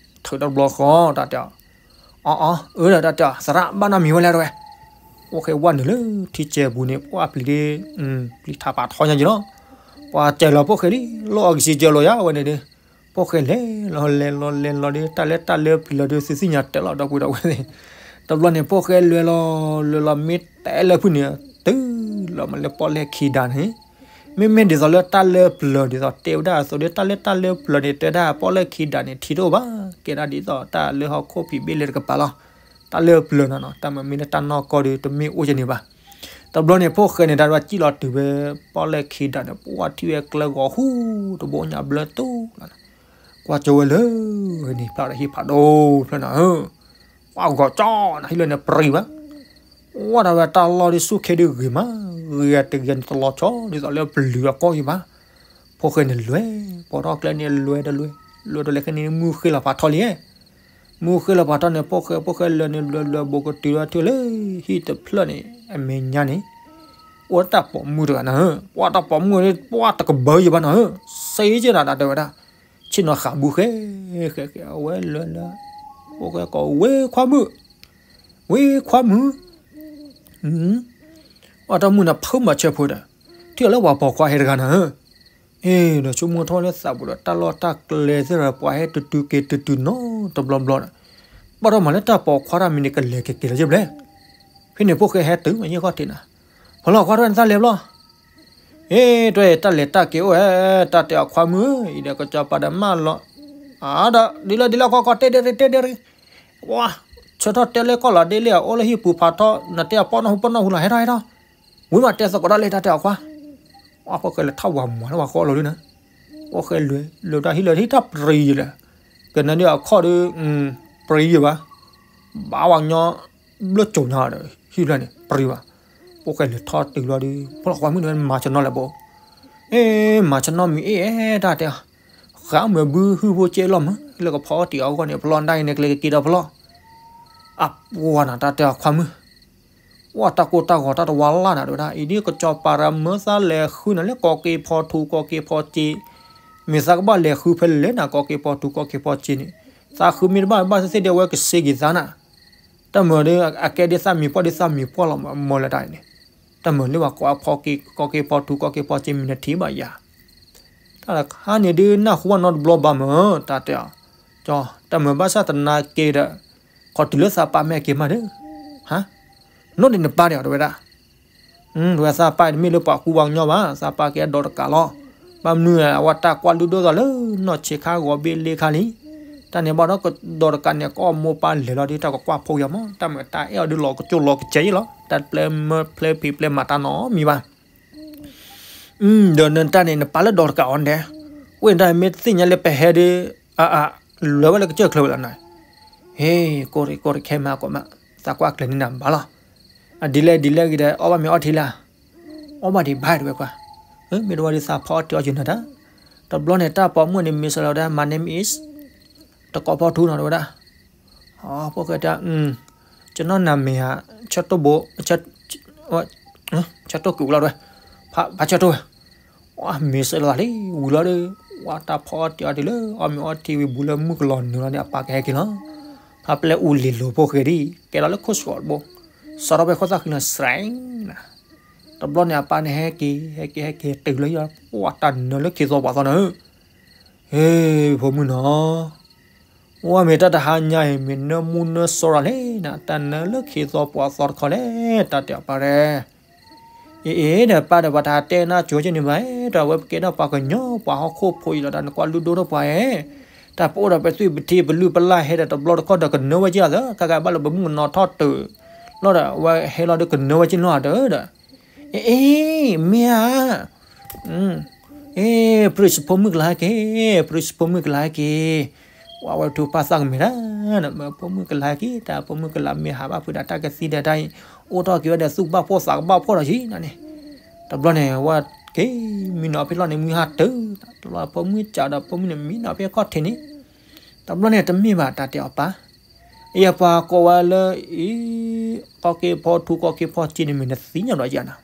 ထုးထီၣ်တဘျီဃီ တၢ်တဲအီၤ အအီ အၢဒီးတၢ်တဲအီၤ သရၣ်ဘၣ်နီတမံၤဝဲလဲၣ်တဲဝဲ, ဖိၣ်ဃဲဝဲနုာ်လၢထံကဲးပူၤန့ၣ် ပှၤပျံၤဒ်, ပျံၤထးပာ်ထီညါက့ၤလီၤ, ပှၤကဲလီၤဖိၣ်ဃဲဒ် လီၢ်အီကစံးကဲလီၤယၤဝဲန့ၣ်ဒီး, ဖိၣ်ဃဲလဲၤလီၤလဲၤလီၤလဲၤလီၤဒီး တၢ်လၢတၢ်လၢပျၢၤဒီးသုသ့ၣ်ညါတဲလီၤဒီပုၢ်ဒီဝဲၢ်သ့ၣ်, တဘျီန့ၣ် ဖိၣ်ဃဲလဲၤလီၤလဲၤလီၤမ့ၢ်တဲလၢဖုၣ်န့ၣ်, တုၤလီၤမးလၢပီၣ်လဲၣ်ခံဒါန့ၣ် မ့မ့ၢ်ဒ်သိးလၢတၢ်လၢပျၢၤဒ်သိးတဲဝဲဒၣ်အသိးဒီး တၢ်လၢတၢ်လၢပျၢၤန့ၣ် တဲဒၣ်ပီၣ်လဲၣ်ခံဒါန့ၣ် ထံတအိၣ်ဘၣ်, ကဲဒၣ်ဒ်သိးတၢ်လၢဟီၣ်ခိၣ်ဖံးဘ့ၣ်လၢတကပၤလီၤ. တၢ်လၢပျၢၤနီၤနီၤ တၢ်မၤမ့ၢ်လၢတၢ်နီၢ်ကီၢ်ဒီး တမ့ၢ်အိၣ်ကဲန့ၣ်ဘၣ်. တဘျီန့ၣ် ဖိၣ်ဃဲန့ၣ် တၢ်ဒွးစံၣ်လီၤတုၤဝဲ ပီၣ်လဲၣ်ခံဒးန့ၣ် ပှၢ်ထံၣ်ဝဲကျဲဂီၤဟူ တဘိညါဘျၢတိၢ်လီၤ. ကွၢ်ကၠိဝဲလၢ ဂ့ၤန့ၣ် ဖျါဒီးဟံၣ်ဖးဒိၣ်ဖျၢၣ်နီၤဧၢ, ပှၢ်ဂီၤကၠီနီၤ ဟံၣ်လၢန့ၣ်ပြံဘၣ်. အိၣ်ဒၣ်ဝဲတၢ်လီၢ်ဒ်ဆူၣ်ခ့ဒ်ဂ့ၤမး, ဂ့ၤတဂ့ၤန့ၣ် တလီၤဆီဒ်သိးလၢပျုၤအကီၢ်အံၤဘၣ်. ဖိၣ်ဃဲန့ၣ်လွဲ, ပိာ်ထီၣ်ကျဲန့ၣ်လွဲတလွဲ, လွဲတလဲခဲန့ၣ် မုၢ်ဃ့လီၤပာ်ထီၣ်လံ. မုၢ်ဃ့လီၤပာ်ထီၣ်န့ၣ် ဖိၣ်ဃဲ ဖိၣ်ဃဲလၢာ်န့ၣ် လွဲလွဲဘိးကတုၤဝဲထံၣ်လၢ ဟံၣ်တဖျၢၣ်န့ၣ် အမဲာ်ညါန့ၣ် အိၣ်တၢ်ပိာ်မုၣ်တဂၤနီၤဧၢ, ပှၢ်တၢ်ပိာ်မုၣ်န့ၣ် ပှၢ်တကဘၢယံၤဘၣ်နီၤဧၢ, စ့ကဲနၤဒၣ်တဲဝဲဒၣ်, ဆ့ၣ်နီၤဃးဘုဃဲ, ဃဲဃဲအဝဲလွဲလၢ, ဖိၣ်ဃဲကိးဝဲခွါမုၣ်, ဝဲခွါမုၣ်, အတၢ်မုၣ်န့ၣ် ဖုမၤဆၢဖိဒီး, ထံၣ်အီၤလၢပှၤပိာ်ခွါဟဲတဂၤနီၤဧၢ, အ့ၣ် ဒီးဆိကမိၣ်ထီၣ်လၢသးပူၤဒီး တၢ်လီၢ်တၢ်ကျဲသ့ၣ်ဒီး ပှၤဟဲတုၤတုၤက့ၤတုၤတုၤနီတဘျီဘျီဒီး, ဘၣ်ထီၣ်မၤလၢတၢ်ပိာ်ခွါတၢ်မံၤန့ၣ် ကလဲၤက့ၤက့ၤလီၤယ့ၢ်ဘျဲၣ်, ဖဲန့ၣ်ဖိၣ်ဃဲဟဲတုၤမ့ၢ်ယဲၢ်ခီၣ်ထံးနၤ, ဖီလီၤခွါထီၣ်နသးလဲၤဘျီ အ့ၣ် တွဲၣ်တၢ်လဲၤတၢ်က့ၤအိၣ်ဧဲ, တၢ်တဲအီၤခွါမုၣ်ဧၢ, အံၤဒီးကစီၤပၤဒီးမၢလီၤ, အဒီး ဒ်လဲၣ်ဒ်လဲၣ် ကီကီတဲဒ့ရ့ တဲဒ့ရ့, ဝါ, ဆၢထီၣ်တဲလၢကီၢ်လီၤဒ့လ့ၣ် အအိၣ်လၢဟံၣ်ပူၤဖးထီ နတဲအပီၢ်နီၣ်ဟူပီၢ်နီၣ်ဟူလီၤ ဟဲထီၣ်ဟဲထီၣ်, ဝံၤမးတဲသကိးဒၣ်လၢတၢ်တဲအီၤခွါ, ဝါ ဖိၣ်ဃဲလဲၤထီၣ်ဝၤမၤလၢပှၤဃီလီၤဒ်န့ၣ်, ဖိၣ်ဃဲလဲၤ လဲၤတၢ်ဟံၣ်လၢဟံၣ်တၢ်ပြံယလဲၣ်, ကနၣ်ဒ်အခီၣ်ဒီး, ပြံယဘၣ်, ဘၣ်ဝဲညီ ဘျၢၣ်ကိၤညါဒီး ဟံၣ်ဖျၢၣ်န့ၣ် ပြံဘၣ်, ဖိၣ်ဃဲလဲၤထီၣ်တုၤလီၤဒီး ဖိလီၤခွါမုၣ်န့ၣ် မၤဆနီၣ်လဲၣ်ဘိ, အ့ၣ် မၤဆနီၣ်မံၤအ့ၣ် တၢ်တဲအီၤ, ဃးမ့ၢ်ဘုဟုၣ်ဖိကဲလီၤမး လၢကဖီအီၣ်တံၢ်အီၣ်ဂီၢ်န့ၣ် ဖျီဒၣ်အံၤန့ၣ် ကလဲၤကက့ၤဒီးဖျီ, အပှၤနၤ တၢ်တဲအီၤခွါမုၣ် ဝဲတၢ်ကိၢ်တၢ်ဂီၤတၢ်တဝါလၢ်နၤတဲဝဲဒၣ်, အံၤဒ်ကစီၤပၤရၤမၢသးလဲၤဃုနၤလၢကီၢ်က့ၤဖီထူကီၢ်က့ၤဖီစ့, မ့ၢ်သးကဘၣ်လဲၤဃုဖဲလဲၣ်နၤ ကီၢ်က့ၤဖီထူကီၢ်က့ၤဖီစ့န့ၣ်, သးဃုမ့ၢ်တဘၣ်ဘၣ်သ့ၣ်သ့ၣ်ဒီး အဝဲကစ့က့ၤသးနၤ, တၢ်မၤဒီး အကဲဒ်သးမံၤပှၢ်ဒ်သးမံၤပှၢ်လီၤမး မၤလၢတၢ်အံၤန့ၣ်, တၢ်မၤလၢပှၤကိးအဖီက့ၤ ကီၢ်က့ၤဖီထူကီၢ်က့ၤဖီစ့ မ့ၢ်နထံၣ်ဘၣ်ယၤ တၢ်တခါန့ၣ်ဒုး နၢ်ဟူဘၣ်နီတဘျီဘၣ်မး, တၢ်တဲအီၤ, ကၠီ, တၢ်မၤဘၣ်ဆၣ်သနာ်က့ဒီး, ခီတုၤလၢသးပၢ်မ့ၢ်က့ၤမးဒီး, ဟါ, နီၣ်ဒံးနပၢ်ဒီးတဲဝဲဒၣ်, တဲဝဲသးပၢ်တမ့ၢ်လၢပှၤကူပှၤကညီဘၣ်, သးပၢ်ကဲဒီးတကးလီၤ, ဘၣ်မနုၤအဝဲတၢ်ကွၢ်လုၢ်ဒိၣ်သးလၢနီၢ်ဆံးခါဂီၤဘ့ၣ်လ့ခါလံ, တၢ်န့ၣ်ဘၣ်ဒီးကဒီးတကးန့ၣ် ကအီၣ်မိၢ်ပၢ်လဲၤလီၤဒီး တၢ်ကကွၢ်ဖိယၤမး, တၢ်မၤတၢ်အဲၣ်အီၤဒုးလီၤကကၠိလီၤကစဲးယံလီၤ, တၢ်ပျဲမၢပျဲဖံးပျဲမၤတၢ်နီတမံၤဘၣ် ဒီးနတၢ်န့ၣ် နပၢ်လၢဒီးတကးအီၤဒဲး, ဝဲန့ၣ်တၢ်မ့ၢ်တသ့ၣ်ညါလၢပဟဲဒီး, အ, အ, လဲၤဝဲလၢကစၢၢ်ချၢဝဲလီၤနီၤ, ဟ့ၣ် ကိးတကဲမးကိးမး, သးကွၢ်ကျဲၤန့ၢ်နၤဘၣ်လီၤ, အဒ်လဲၣ်ဒ်လဲၣ်ဂ့ၤဒီး အီၣ်ဘၣ်မ့ၤအီထံလၢ, အီၣ်ဘၣ်ဒံးဘၣ်တဲဝဲကွၢ်, မ့ၢ်တဝဲဒ်သးဖီအီၣ်တံၢ်အီၣ်ယုာ်နၤတၢ်, တဘျီန့ၣ် တၢ်ပိာ်မုၣ်န့ၣ် မ့ၢ်စၢၤလီၤဝဲဒၣ် my name is တကိးဖီထူနီၤတဲဝဲဒၣ် ဖိၣ်ဃဲတဲ, ကျွန်တော်နာမည်က ဆၢတိၢ်ဘိ, ဆၢတိၢ်ကဝံၤလီၤတဲဝဲ, ဖးဆၢတိၢ်ဝဲ, မ့ၢ်စၢၤလီၤလံ ဝံၤလီၤဒီး, ဝဲတၢ်ဖီအီၣ်တံၢ်အီၣ်ဒုးလၢ အီၣ်မ့ၤအီထံဝံၤဘူးလၢမုၢ်ကလီၤနုာ်လီၤန့ၣ် အပၢ်ကဟဲက့ၤလီၤ, ဖးပျဲၢ်အူလံၤလိၤဖိၣ်ဃဲဒ်, ကဲထီၣ်လၢခိၣ်စှီၤတဘိ, စးထီၣ်ဖဲခိၣ်သၣ်ဃံလီၤစဲးနၤ, တဘျီန့ၣ် အပၢ်န့ၣ်ဟဲက့ၤ ဟဲက့ၤ ဟဲက့ၤတုၤလၢယွၤ, ပှၤတၢ်နၢၤလၢခံသီပှၤသီနၤဧၢ, ဟ့ၣ် ဖိမုၣ်နီၤ ဝဲမ့ၢ်တၢ်တဟါညါအံၤ မ့ၢ်နၢမူနၢစီရၤလဲၣ်နၤ, တၢ်နၢလၢခံသီပှၤသီတခီလဲၣ်, တၢ်တဲအပၢ်တဲ, အ့ၣ်အ့ၣ်ဒီးပၢ်ဒီး ပှၤတဟးတဲနၤကၠိကန့ၣ်ဘၣ်, ဒီးအဝဲပကဲထီၣ်ပှၤကညီ ပှၤဟီၣ်ခိၣ်ဖိအံၤလီၤဒီး နကွၢ်လုၢ်ဒိၣ်ထီၣ်ပှၤဧၢ, တၢ်ပအိၣ်ဒီးပသွံၣ်ပထံပလုၢ်ပလၢ်ဟဲဒီးတဘျီတခီၣ်ဒီးကနၢဝဲက့ၤအသး, ခဲကဘၣ်လၢပမုၣ်ကနီၤထီၣ်တုၤလီၤဒီး အဝဲဟဲလီၤဒီးကနၢဝဲက့ၤနီၤဒီး အ့ၣ်အ့ၣ် မ့ၢ်ဧါ, အ့ၣ် ပြံၢ်စဖိမုၣ်ကလၤဟဲက့ၤ, ပြံၢ်စဖိမုၣ်ကလၤဟဲက့ၤ, ဝဲဝဲထူပၢ်သၣ်ကမဲာ်ဒၣ်, မ့ၢ်ဖိမုၣ်ကလၤဟဲက့ၤ, တၢ်ဖိမုၣ်ကလၤမ့ၢ်ဟးဘၣ်ဖုးဒီးတၢ်ကသံဒီးတၢ်အံၤ, အိၣ်ထီၣ်က့ၤဝဲဒီးသူၣ်ကဘၣ်ဖှီၣ်သးကဘၣ်ဖှီၣ်ဒီးယံၤနၤန့ၣ်, တဘျီန့ၣ် ဝဲက့ၤမံနီၤဖဲလီၢ်န့ၣ် မုၢ်ဟါတုၤ, တဘျီဖိမုၣ်စးဒီးဖိမုၣ်န့ၣ်မံနီၤဖဲခီၣ်ထံးန့ၣ်, တဘျီန့ၣ်တမ့ၢ်ဘၣ်တၢ်တဲအီၤပၢ် အံၤပှၤကိးဝဲလၢအံၤ ကီၢ်က့ၤဖီထူကီၢ်က့ၤဖီစ့န့ၣ်မ့ၢ်နသ့ၣ်ညါဒီးယၤနၤ,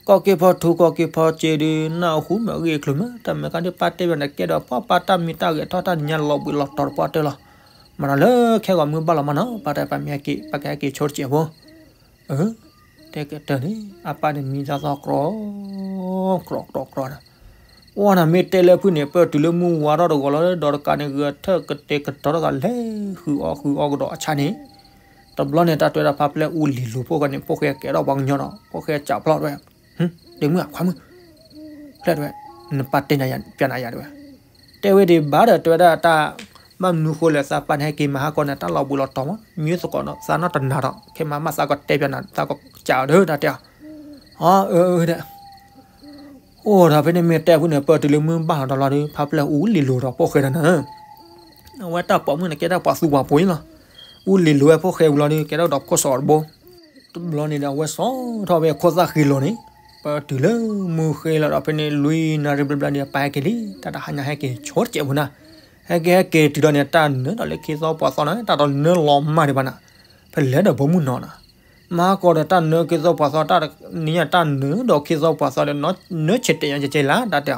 ကီၢ်က့ၤဖီထူကီၢ်က့ၤဖီစ့ဒုး နၢ်ဟူမ့ၢ်အဂ့ၢ်အကျိၤမး တၢ်မဲာ်ကါဒုးပၢ်တဲဘၣ်နကဲဒီးပှၤပၢ်တၢ်မံၤတၢ်ဂဲၤထီၣ်တၢ်ညါလီၤဘှံးလီၤတီၤတပှၢ်တၢၢ်လီၤ, မၤဒီးလၢခဲဂီၤမုၢ်ဘၣ်လီၤမးနီၤ ပၢ်တဲပၢ်မ့ၢ်ဟဲက့ၤ ပၢ်ကဟဲက့ၤဆိတစဲးဖိ တဲကတၢၢ်န့ၣ် အပၢ်န့ၣ်မံတၢ်သီကြီ ကြီကြီကြီန့ၣ်, အိၣ်နၤမ့ၢ်တဲလၢဖုၣ်န့ၣ် ပၢၢ်တုၤလၢမုၢ်ဝါထီၣ်တဂီၤလီၤဒီးတကးန့ၣ် ဂဲၤထၢၣ်ကတဲာ်ကတီၤထီၣ်သးလဲၤဃုအီၣ်ဃုအီကဒီးအဆၣ်န့ၣ်, တဘျီန့ၣ် တၢ်တဲဝဲဒၣ်ဖးပျဲၢ်အူလံၤလိၤဖိၣ်ဃဲန့ၣ် ဖိၣ်ဃဲကဲထီၣ်ပှၤကညီဒီး ဖိၣ်ဃဲစးဖျီၣ်တဲဝဲ, ဒ့မုၣ်ခွါမုၣ်, ဖျဲၣ်တဲဝဲ, နပၢ်တဲနၤပျးနၤယၤတဲဝဲ, တဲဝဲဒံးဘၣ်ဒီးတဲဝဲဒၣ်တၢ် ဘၣ်မနုၤဃိလဲၣ် သးပၢ်န့ၣ်ဟဲက့ၤမၤဟါကီၢ်န့ၣ် တၢ်လီၤဘှံးလီၤတီၤမး မ့ၢ်သကိးဒီး သးနီတနာ်ဒီး ခဲမၤဘၣ်သးကတဲပၠးနၤ သးကစးအီၤဒီး တၢ်တဲအီၤ, အၢ အၢ ဒဲး အိၣ်ဒီးဖဲန့ၣ်မ့ၢ်တဲဖုန့ၣ် ပၢၢ်တုၤလၢမုၢ်ဘၣ်လီၤဒီးလီၤဒီး ဖါပျဲၢ်အူလံၤလိၤဒီးဖိၣ်ဃဲဒီးနၤ, အဝဲတၢ်ပိာ်မုၣ်န့ၣ် ကဲတၢ်ပှၤသူပှၤပိာ်အံၤလီၤ, အူလံၤလိၤဝဲဖိၣ်ဃဲဝံၤလီၤဒီး ကဲထီၣ်ဒီးခိၣ်စီၤတဘိ, တဘျီန့ၣ်ဒီး အဝဲစိာ်ထီၣ်ဝဲခိၣ်သၣ်ဃံလိၤန့ၣ်, ပၢၢ်တုၤလၢမုၢ်ဃ့လီၤဒီးဖဲန့ၣ် လွံၢ်နၣ်ရံၣ်ဘျီဘျီဒီး ပၢ်ဟဲက့ၤလံ, တၢ်တဟါညါဟဲက့ၤဆိတစဲးဖိနၤ, ဟဲက့ၤ ဟဲက့ၤတုၤဒီးန့ၣ် တၢ်နၢၤဒီးလၢခ့သီပှၤသီန့ၣ် တၢ်တနၢၤလီၤမၢ်ဒံးဘၣ်နၤ, ဖဲလဲၣ်ဒီးဘိမုၢ်နီၤနၤ မၤဟါကီၢ်ဒီးတၢ်နၢၤခ့သီပှၤသီ တၢ်နံၤညါတၢ်နၢၤဒီးခ့သီပှၤသီဒီး နၢၤဆဲးတဲာ်ညါကဲကဲလၢ တၢ်တ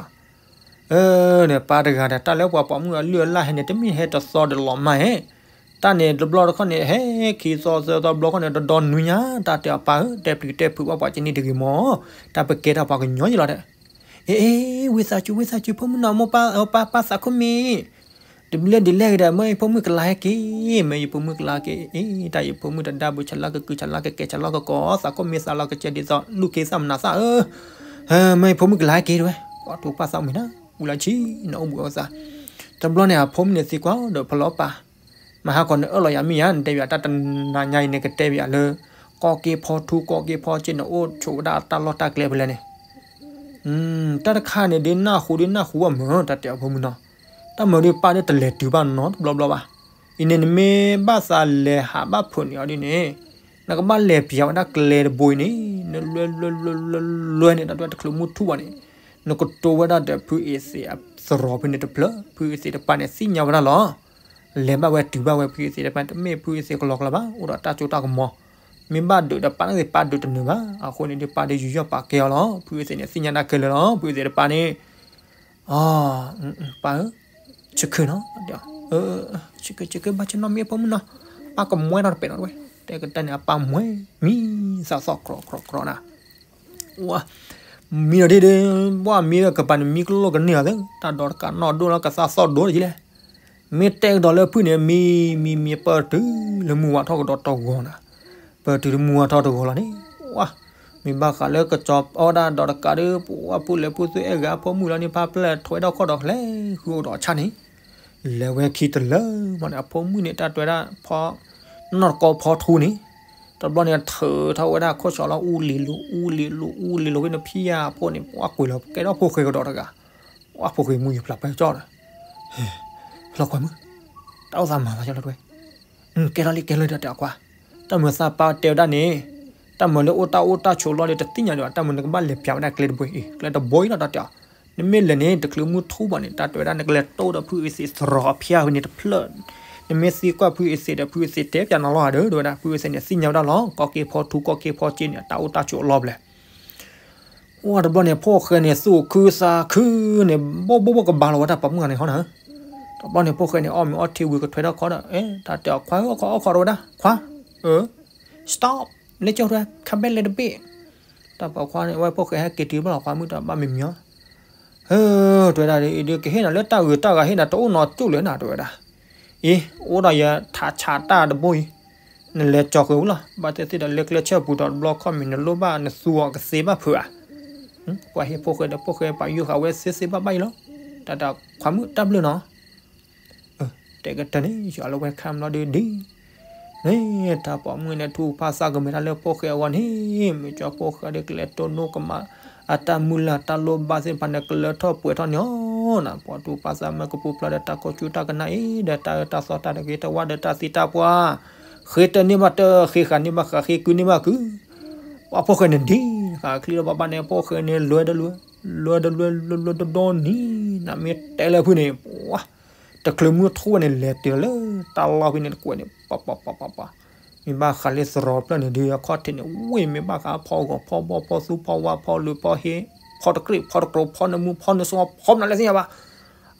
ဲအီၤ, အၢ န့ၣ် ပၢ်တဂၤဒီး တၢ်လၢပှၤပိာ်မုၣ်အလုၢ်အလၢ်ဟဲန့ၣ် တမ့ၢ်ဟဲတသီဒီးလီၤမၢ်ဟဲ, တၢ်န့ၣ်တဘျီတခီၣ်န့ၣ် ဟဲခံသီသၢသီဘျီခီၣ်န့ၣ် တဒီနွံညါ တၢ်တဲအီၤ ပၢ်ဧၢ တဲပျံၤတဲဖုးဘၣ်ပှၤကနံၣ်တဂ့ၤမၢ်, တၢ်ပကဲတၢ်ပှၤကညီယလီၤဒီး အ့ အ့ ဝံသးစူၤ ဝံသးစူၤ ဖိမုၣ်နီၤ မိၢ်ပၢ် ပၢ် ပၢ်သးခိၣ်မ့ၢ်, တဘျဲၣ်ဒ်လဲၣ်ဂ့ၤဒီး မၢယဖိမုၣ်ကလါဟဲက့ၤ, မၢယဖိမုၣ်ကလါဟဲက့ၤ, အ့ တၢ်ယဖိမုၣ်တဒါဘုး ဆလါကကုၤ ဆလါကကဲ ဆလါကကီး သးခိၣ်မ့ၢ်သးလီၤကစဲဒ်သိး လူၢ်ခ့သၣ်မနုၤသၣ်ဧၢ, မၢယဖိမုၣ်ကလါဟဲက့ၤတဝဲ, ပှၤတူၢ်ပၢ်သးမုာ်နၤ, ဝံလီၤဆံ နအိၣ်ဘှံးအိၣ်သါ, တဘျီန့ၣ် အဖိမုၣ်န့ၣ်သံကွၢ်ဒီးဖီလီၤပၢ် မဟါကီၢ်န့ၣ်အၢၣ်လီၤယၤမ့ၢ်ယါ နတဲဘၣ်တၢ်တနၤညါအံၤန့ၣ် ကတဲဘၣ်လၢ ကီၢ်က့ဖီထူ ကီၢ်က့ဖီစ့ၢ် နအိၣ်ဆိးဝဲဒၣ်တၢ်လီၢ်တၢ်ကျဲဖဲလဲၣ်န့ၣ်, တၢ်တခါန့ၣ်ဒ်နၢ်ဟူဒ်နၢ်ဟူဘၣ်မၢ် တၢ်တဲအီၤဖိမုၣ်နီၤ, တၢ်မၤဒ်ပၢ်ဒ်တလဲၤတုၤဘၣ်နီတဘျီဘျီဘၣ်, အံၤန့ၣ်နမ့ၢ်ဘၣ်သးလဲၤဟးဘၣ်ဖုးန့ၢ်အီၤဒ်န့ၣ်, နကဘၣ်လဲၤပျးဝဲဒၣ်ကျဲတဘိအံၤန့ၣ်, နလွဲလွဲလွဲလွဲလွဲန့ၣ် တၢ်ဒွဲၣ်တချုးမုၢ်ထူၣ်ဘၣ်န့ၣ်, နကတိၤဝဲဒၣ်ဒီးဖုအ့သ့းအသရိာ်ဖဲန့ၣ်တဖျၢၣ်, ဖုအ့သ့းတပၢ်န့ၣ် သ့ၣ်ညါဝဲဒၣ်လီၤ လဲၤဘၣ်ဝဲတုၤဘၣ်ဝဲဖုအ့သ့းတပၢ် တမ့ၢ်ဖုအ့သ့းကလီကလီဘၣ် အိၣ်ဒီးတၢ်စိတၢ်ကမီၤ, မ့ၢ်ဘၣ်ဒုးဒီးပၢ်န့ၣ် ပၢ်ဒုးတနၢၤဘၣ်, အဃိန့ၣ်ဒ်ပၢ်ဒ်ယူးယီၣ်ပာ်ကဲအီၤလီၤ, ဖုအ့သ့းန့ၣ် သ့ၣ်ညါတၢ်ခဲလၢာ်လီၤ, ဖုအ့သ့းတပၢ်န့ၣ်, အ ပၢ်ဧၢ, ဆၢခုနီၤ, ဆၢခုဆၢခုဘၣ်ဆၢနီတမံၤဖိမုၣ်နီၤ, ပၢ်ကမှဲထီၣ်တပဲာ်နီတဝဲ, တဲကတၢၢ်န့ၣ် အပၢ်မှဲမံသးသီၣ်ကြီကြီနၤ ဝါ, မံဒီးဒ်ဒီး, ဘၣ်မံဒီးကပၤန့ၣ် မံကလိာ်ကန့ၢ်အီၤသ့, တၢ်ဒိးတကးနီၣ်ဒိၣ်လီၤ ကသးသီၣ်ဒိၣ်တယံၤလဲၣ်, မ့ၢ်တဲကဒီးလၢဖုန့ၣ် မံ မံ မံ ပၢၢ်တုၤလၢမုၢ်ဝါထီၣ်ကဒီးတဂီၤနၤ, ပၢၢ်တုၤလၢမုၢ်ဝါထီၣ်တဂီၤလီၤန့ၣ်, ဝါ, မ့ၢ်ဘၣ်ဃးလၢကစီၤအီၣ်ဒၣ်ဒိးတကးဒီး ပဝဲဖိလဲၤဖိသုအဲၣ်ဂၤအဖိမုၣ်လီၤန့ၣ် ဖါပျဲၢ်ထွဲဒီးခီၣ်ဒီးလဲၤဃုအိၣ်ဒီးဆၣ်န့ၣ် လဲၤဝဲခံတလၢမးန့ၣ် အဖိမုၣ်န့ၣ် တၢ်တွဲဒၣ်ဖီ နီၢ်တကီဖီထူန့ၣ်, တဘျီန့ၣ်ထုးထီၣ်ဝဲဒၣ်ခိၣ်ဆီလီၤ အူလံၤလိၤ အူလံၤလိၤ အူလံၤလိၤဝဲန့ၣ် ဖံယၤအဖိန့ၣ် ပှၤကွံာ်လီၤကဲထီၣ်ဖိၣ်ဃဲကဒီးတဂၤ, ပှၤဖိၣ်ဃဲမူယဖျါပၢ်ကၠီဒီး လီၤကွၢ်မုၣ်, တၢ်အိၣ်သးမၤသးကၠီလီၤတွဲ, ကဲထီၣ်လံကဲလၢတၢ်တဲအီၤခွါ, တၢ်မုာ်သးပၢ်တဲဝဲဒၣ်န့ၣ်, တၢ်မုာ်လၢအိၣ်တၢ်အိၣ်တၢ်ဆိးလီၤဒီးတသ့ၣ်ညါဒံးဘၣ် တၢ်မုာ်နကဘၣ်လဲၤပျးဝဲဒၣ်ကျဲတဘိအံၤ ကျဲတဘိအံၤလီၤတၢ်တဲအီၤ, နမ့ၢ်လဲၤန့ၣ် တချုးမုၢ်ထူၣ်ဘၣ်န့ၣ် တၢ်တွဲဒၣ်နကလဲၤတိၢ်ဒီးဖုအ့သ့ၣ်သရိာ်အဖျါဖဲန့ၣ်တဖျၢၣ်, နမ့ၢ်သံကွၢ်ဖုအ့သ့ၣ်ဒီး ဖုအ့သ့ၣ်တဲပျးနၤလီၤဧါဒီး တဲဝဲဒၣ် ဖုအ့သ့ၣ်န့ၣ် သ့ၣ်ညါဝဲဒၣ်လီၤ ကီၢ်က့ဖီထူကီၢ်က့ဖီစ့န့ၣ် တၢ်အိၣ်တၢ်ဆိးအလီၢ်ဘျဲၣ် အိၣ်တဘျီန့ၣ် ဖိၣ်ဃဲန့ၣ် သူၣ်ခုသးခုန့ၣ် ဘိၣ်ဘိၣ်ဘိၣ်ကဘၣ်လီၤဝဲတၢ်ပိာ်မုၣ်ဂၤန့ၣ်ဟီနၤ, တဘျီန့ၣ် ဖိၣ်ဃဲန့ၣ် အီၣ်မ့ၤအီထံဝံၤကထွဲထီၣ်ခီဒီး အဲ တၢ်တဲအီၤခွါဧၢ အီၣ်ခီအီၣ်ခီတဝဲဒၣ် ခွါဧၢ, stop လဲကၠီထွဲ ခါဘဲလဲၣ်တဘ့ၣ်, တၢ်ပိာ်ခွါန့ၣ် ဝဲဖိၣ်ဃဲဟဲက့ၤတုၤဘၣ်လီၤခွါမုၣ်တဘၣ်မံၤမံၤအီၤ ဟၢ တဲဝဲဒၣ် ဒုးကဟ့ၣ်နၤလၢတၢ်ဂုၤတၢ်ဂၤဟ့ၣ်နၤတအိၣ်နီတစူၣ်လၢၤနၤ တဲဝဲဒၣ်, အံၤ အိၣ်ဒီးယထးဆးတၢ်တဘိအံၤ, နလဲၤကၠီဃုာ်ဝံၤလီၤ ဘၣ်သ့ၣ်သ့ၣ်ဒီးလဲၤကျဲဆၢပူၤဒီးတဘျီခီၣ်မ့ၢ်နလိၣ်ဘၣ်နသူအီၤကသ့ဘၣ်ဖုးဧါ, ပှၤဟ့ၣ်ဖိၣ်ဃဲဒီးဖိၣ်ဃဲပာ်ယုၢ်ဃာ်ဝဲသ့သ့ဘၣ်ဘၣ်အံၤလီၤ, တၢ်တၢ်ခွါမုၣ်တၢ်ဘျုးနီၤ တဲကတၢၢ်န့ၣ် ယွၤလၢဝဲခါမလီၤဒုးဒ်, န့ၣ် တၢ်ပိာ်မုၣ်န့ၣ် ထူၣ်ဖးသးကမ့ၢ်တၢ်လၢဖိၣ်ဃဲအဂီၢ်န့ၣ်, မ့ၢ်ကၠီဖိၣ်ဃဲဒီးကလဲၤတိၢ်နီၣ်ကမၣ်, အတၢ်မုၢ်လၢ်တၢ်လိၣ်ဘၣ်သ့ၣ်တဖၣ်န့ၣ် ကလၢထီၣ်ပှဲၤထီၣ်န့ၣ်လီၤ, ပှၤထူၣ်ဖးသးမ့ၢ်ကပူၤဖျဲးဒီးတၢ်ခိၣ်ဆူတၢ်ကနၣ်အံၤ ဒီးတၢ်အၢတၢ်သီတၢ်တဂ့ၤတဝါဒီးတၢ်သံတၢ်ပှၢ်, ဃ့တန့ၢ်ဘၣ်တၢ် ဃ့ဃာ်န့ၢ်ဘၣ်ဃာ် ဃ့ကုန့ၢ်ဘၣ်ကု, ပှၤဖိၣ်ဃဲန့ၣ်ဒ်, ဃာ်ချံဒီးပှၤဘၣ်န့ၣ် ဖိၣ်ဃဲန့ၣ် လွဲတလွဲ, လွဲတလွဲလွဲလွဲတဒီနံၤ, နမ့ၢ်တဲလၢဖုန့ၣ် ပှၤ တချုးမုၢ်ထူၣ်ဝဲန့ၣ် လဲၤတုၤလၢတၢ်လီၢ်ဖဲန့ၣ်တကွဲးန့ၣ် ပှၤပှၤပှၤပှၤပှၤ, မ့ၢ်ဘၣ်ဃးလၢသရိာ်ဖျၢၣ်န့ၣ် ဒုးအခီၣ်ထံးန့ၣ် ဝ့ၢ်မ့ၢ်ဘၣ်ဃးဖီဂီၤဖီဘီၣ်ဖီသူဖီဝါဖီလူၤဖီဟ့, ဖီတကြ့ၢ်ဖီတကြိၤဖီနမူဖီနစီဖီမနုၤလဲၣ်သ့ၣ်ညါဘၣ်,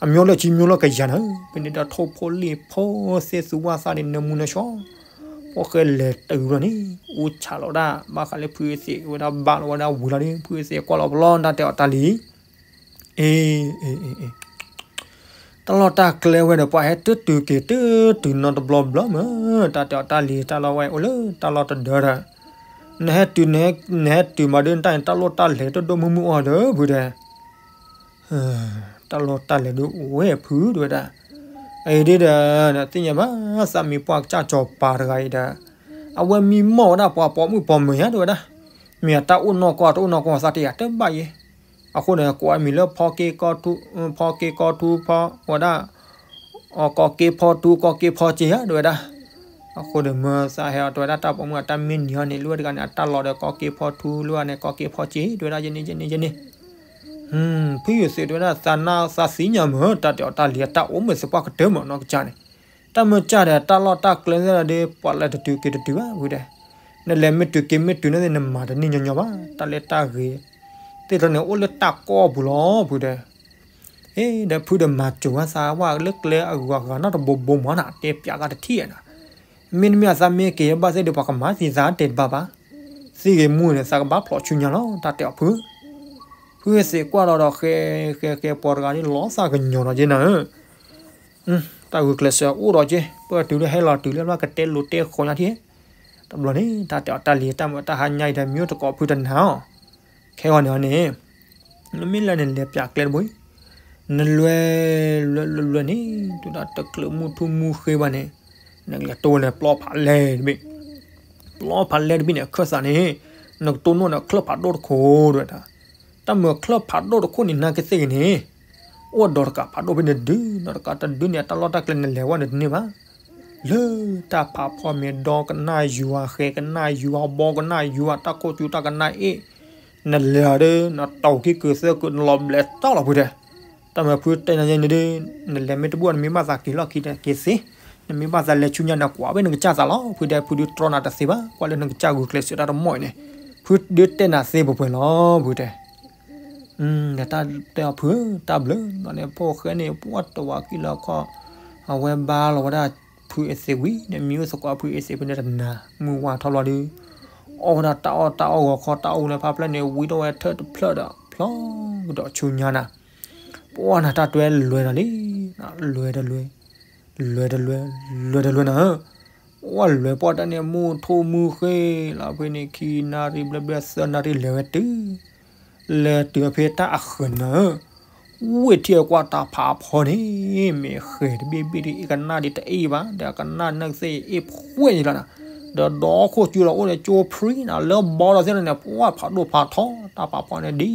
အမျိုးလၢကံမျိုးလၢကယၤန့ၣ် ဖဲန့ၣ်ဒီးထိၣ်ဖိလံၣ်ဖိသ့ၣ်သူဝါသးန့ၣ် နမူနစီ ဖိၣ်ဃဲလဲၤတုၤဘျီန့ၣ် အူဆးလီၤဝဲဒၣ် ဘၣ်ဃးလၢဖုအ့သ့ၣ်ဝဲဒၣ်ဘၣ်လီၤဝဲဒၣ်ဝံၤလီၤဒီး ဖုအ့သ့ၣ်ကွၢ်လီၤပလီၢ်တၢ်တဲအီၤတၢ်လံ, အ့ အ့ အ့ အ့ တၢ်လီၢ်တၢ်ကျဲဝဲဒီး ပှၤဟဲတတုၤက့ၤတတုၤနီတဘျီဘျီမ့ၢ် တၢ်တဲအီၤတၢ်လံ တၢ်လီၢ်ဝဲအိၣ်လၢတၢ်လီၢ်တဒၢဒီး နဟဲတုၤ နဟဲတုၤမးဒီး နတၢ်န့ၣ် တၢ်လိၣ်တၢ်လဲၤတဒိၣ်မုၢ်မုၢ်အီၤဒီး ဖုဒီး တၢ်လီၢ်တၢ်လဲၤဒုးအိၣ်ဝဲဖုတဲဝဲဒၣ်, အံၤဒ်ဒီး သ့ၣ်ညါဘၣ် သးမံၤပှၢ်ကစၢ်စီၤပၤတဂၤအံၤဒီး အဝဲမံမီၢ်ဝဲဒၣ်ပှၤပိာ်မုၣ်ပိာ်မၢၤညါ တဲဝဲဒၣ်, မ့ၢ်အတၢ်အိၣ်နီၢ်ကီၢ် တအိၣ်နီၢ်ကီၢ်သးတယၤတဘၣ်ယဲ, အဃိန့ၣ် ကိးအမံၤလၢ ဖီက့ကီထူ ဖီက့ကီထူဖီဝဲဒၣ် အကီက့ဖီထူ ကီက့ဖီက့ယါ တဲဝဲဒၣ်. အဃိန့ၣ် မၢသးဟဲအီၤ တဲဝဲဒၣ်တၢ်ပိာ်မုၣ်အတၢ်မ့ၢ်နံၤဟီန့ၣ် လၢဝဲတဂၤန့ၣ် အတၢ်လီၤဒီးကီက့ဖီထူ လၢဝဲန့ၣ် ကီက့ဖီက့ တဲဝဲဒၣ် ယန့ၣ် ယန့ၣ် ယန့ၣ် ဖုယသ့ၣ်တဲဝဲဒၣ် သးနၢ်သးသ့ၣ်ညါမ့ၢ် တၢ်တဲအီၤတၢ်လံၤ အတၢ်အိၣ်မ့ၢ်သပှၢ်ကတၢၢ်မ့ၢ်နီၢ်ကစၢ်န့ၣ်, တၢ်မ့ၢ်ကစၢ်ဒီး တၢ်လီၢ်တၢ်ကျဲသ့ၣ်ဒီး ပှၤလဲၤတတုၤက့ၤတတုၤဘၣ်ဝံၤဒီး, နလဲၤမ့ၢ်တုၤက့ၤမ့ၢ်တုၤန့ၣ်သ့ၣ် နမၤတန့ၢ်ညီညီဘၣ် တၢ်လၢတၢ်ဂ့ၤ, သ့ၣ်တဖၣ်န့ၣ် အိၣ်လၢတၢ်ကီၢ်ပူၤလီၤဖုဒီး ဟ့ၣ် ဒီးဖုဒီးမၤစၢၤဝဲသးဝဲလၢကျဲအဂုၤအဂၤနီတဘိဘိမ့ၢ်နၤ တဲပၠးသးတထံၣ်နၤ, မ့တမ့ၢ်အသးမ့ၢ်က့ၤယဘၣ်သ့ၣ်ဒီး ပှၤကမၤသံသးတဲတဘၣ်ဘၣ်, သံဂ့ၤမူန့ၣ် သးကဘၣ်ဖျိးဆူညါလီၤ တၢ်တဲအီၤဖု, ဖုသ့ၣ်ကွၢ်ဒီးဒီး ဃဲဃဲဃဲ ပှၤတဂၤန့ၣ် လီၤသးကညီၤဒီးက့နၤဧၢ တၢ်ဂုာ်ကျဲးစၢးအိၣ်ဒီးက့ ပတုၤလၢဟဲလီၤတုၤလၢဘၣ်ကတဲလိၤတဲဃီညါထံၣ်, တဘျီန့ၣ် တၢ်တဲအီၤတၢ်လံၤတၢ်မုာ်တၢ်ဟါညါအံၤဒီး မ့ၢ်အိၣ်သကိးဖုတနၤအီၤ, ခဲဂီၤန့ၣ်န့ၣ် နမ့ၢ်လဲၤန့ၣ် လဲၤပၠးကျဲတဘိအံၤ, နလွဲၤ လွဲၤလွဲၤလွဲၤန့ၣ် တုၤဒၣ်တချုးမုၢ်ထူၣ်မုၢ်ဃ့ဘၣ်န့ၣ်, နကလဲၤတိၢ်ဝဲလၢပျီဖးလဲၢ်တဘ့ၣ်, ပျီဖးလဲၢ်တဘ့ၣ်န့ၣ် အခၢၣ်သးန့ၣ်, နကတိၢ်နီၣ်န့ၣ် ချၢၣ်ဖးဒိၣ်တခိၣ်ဒဲဒၣ်, တၢ်မုာ်ချၢၣ်ဖးဒိၣ်တခိၣ်န့ၣ် နာ်က့သ့ၣ်ဂ့ၤန့ၣ် အိၣ်ဒီးတကးဖးဒိၣ်ဖဲန့ၣ်တဒု, ဒီးတကးတဒုန့ၣ် အတၢ်လီၢ်တၢ်ကျဲနလဲၤဝဲန့ၣ်တန့ၢ်ဘၣ်, လၢတၢ်ဖးဖီမ့ၢ်ဒီကနၣ်ယွၤ ဃဲကနၣ်ယွၤ ဘီကနၣ်ယွၤ တၢ်ခိၣ်ကၠူတၢ်ကနၣ်အ့ၣ်, နလဲၤအီၤဒီး နတီၤက့ၤကုၤသၢကုၤ နလီၤဘျဲးတီလီၤဖုတဲ, တၢ်မ့ၢ်ဖုတဲနၤယဲန့ၣ်ဒီး နလဲၤမ့ၢ်တဘူၣ် နမ့ၢ်ဘၣ်သးက့ၤလီၢ်ခံဒီးက့ၤသ့, နမ့ၢ်ဘၣ်သးလဲၤဆူညါဒီးကွၢ်ဖဲနကစၢ်သးလီၤ ဖုတဲ, ဖုဒုးတြီနၤတသ့ဘၣ် ကွၢ်လၢနကစၢ်ဂုာ်ကျဲးစၢးတၢ်တမီၢ်အံၤန့ၣ်, ဖုဒုးတဲနၤသ့ပှဲၤပှဲၤလီၤ ဖုတဲ ဒီးတၢ်တဲအီၤဖု တၢ်ဘျုး ဒီးန့ၣ် ဖိၣ်ဃဲန့ၣ် ပှၢ်တဝးကံလၢခီၣ်, အဝဲဘါလီၤဝဲဒၣ်ဖုအ့သ့ဝံၤန့ၣ် မံအိၣ်သကိးဖုအ့သ့ဖဲန့ၣ်တနၤ မုၢ်ဝါထီၣ်ဘျီဒီး အီၣ်ဝဲဒၣ်တၢ်အီၣ်တၢ်အီၣ်ဂီၤခီ တၢ်အိၣ်လၢဖးဖျၢၣ်န့ၣ် ဝံထီၣ်ဝဲထၢၣ်တဖျၢၣ်ဒီး ဖျီကဒီးဆူညါနၤ, ပှၢ်နၤတၢ်တွဲလွဲနၤလံ, လွဲတလွဲ လွဲတလွဲ လွဲတလွဲနၤဧၢ, ပှၢ်လွဲပှၢ်တၢ်န့ၣ် မုၢ်ထူၣ်မုၢ်ဃ့လီၤဖဲန့ၣ် ခံနၣ်ရံၣ်ဘျဲၣ်ဘျဲၣ်သၢနၣ်ရံၣ်လဲၤဝဲတုၤ လဲၤတုၤဖဲတၢ်အဃၢၤနၤဧၢ, ဝ့ၢ်ထံၣ်အကွၢ်တၢ်ဖးဖီန့ၣ် မ့ၢ်ဃဲၤတဘ့ၣ်ဘ့ၣ်ဒီး အ့ၣ်ကနၣ်ဒ်တအ့ၣ်ဘၣ် ဒီးအကနၣ်နၢ်ကသ့ၣ်အ့ၣ်ဖှဲၣ်န့ၣ်လီၤနၤ, ဒီးဒီခိၣ်ကၠူလီၤအိၣ်န့ၣ် ကၠိဖရံနၤ လၢဘီဒီးသ့ၣ်န့ၣ် ပှၢ်ဖးဒိၣ်ဖးထီ တၢ်ဖးဖီန့ၣ် ဒ်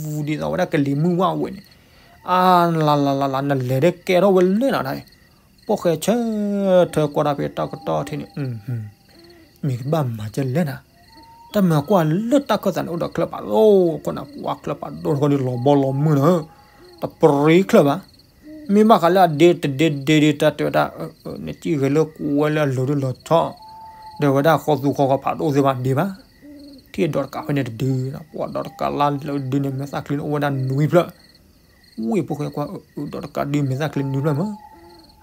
ဝူၤဒ်သိးဝဲဒၣ်ကလံၤမုၢ်ဝၣ်ဝဲန့ၣ်, အါလၤလၤလၤလၤ နလဲၤဒီးကဲထီၣ်ဝဲလၢနၤဒၣ်, ဖိၣ်ဃဲဆၢထၢၣ်ကွၢ်တၢ်ဖဲတၢ်ကတီၢ်ထံန့ၣ် မ့ၢ်ကဘၣ်မၤကလဲၣ်နၤ, တၢ်မၤကွၢ်လၢတၢ်ခၢၣ်သးန့ၣ် အိၣ်ဒီးချၢၣ်ဖးဒိၣ်တခီန့ၣ် ပှၢ်ချၢၣ်ဖးဒိၣ်တခီန့ၣ် လီၤဘီလီၤမုၢ်နၤဧၢ, တပရံချၢၣ်ဘၣ်, မ့ၢ်ဘၣ်ဃးလၢအဒ့တဒ့ဒ့ဒ့ တၢ်တဲဝဲဒၣ်, နစံၣ်ဂဲၤလၢကွဲလၢအလီၤဒုးလီၤထီၣ်, ဒီးဝဲဒၣ်ဃီသူဃီဃီဖးဒိၣ်သ့ၣ်ဘၣ်ဒ့ဘၣ်, ထံၣ်ဒီးတကးဖဲန့ၣ်တဒု, ပှၢ်ဒီးတကးလၢလၢဒုန့ၣ် မဲာ်သၣ်ချံန့ၣ်အိၣ်ဝဲဒၣ်နွံဖျၢၣ် ဝ့ၢ်ဖိၣ်ဃဲကွၢ်အုးဒီးတကးဒုးမဲာ်သၣ်ချံနွံဖျၢၣ်မး,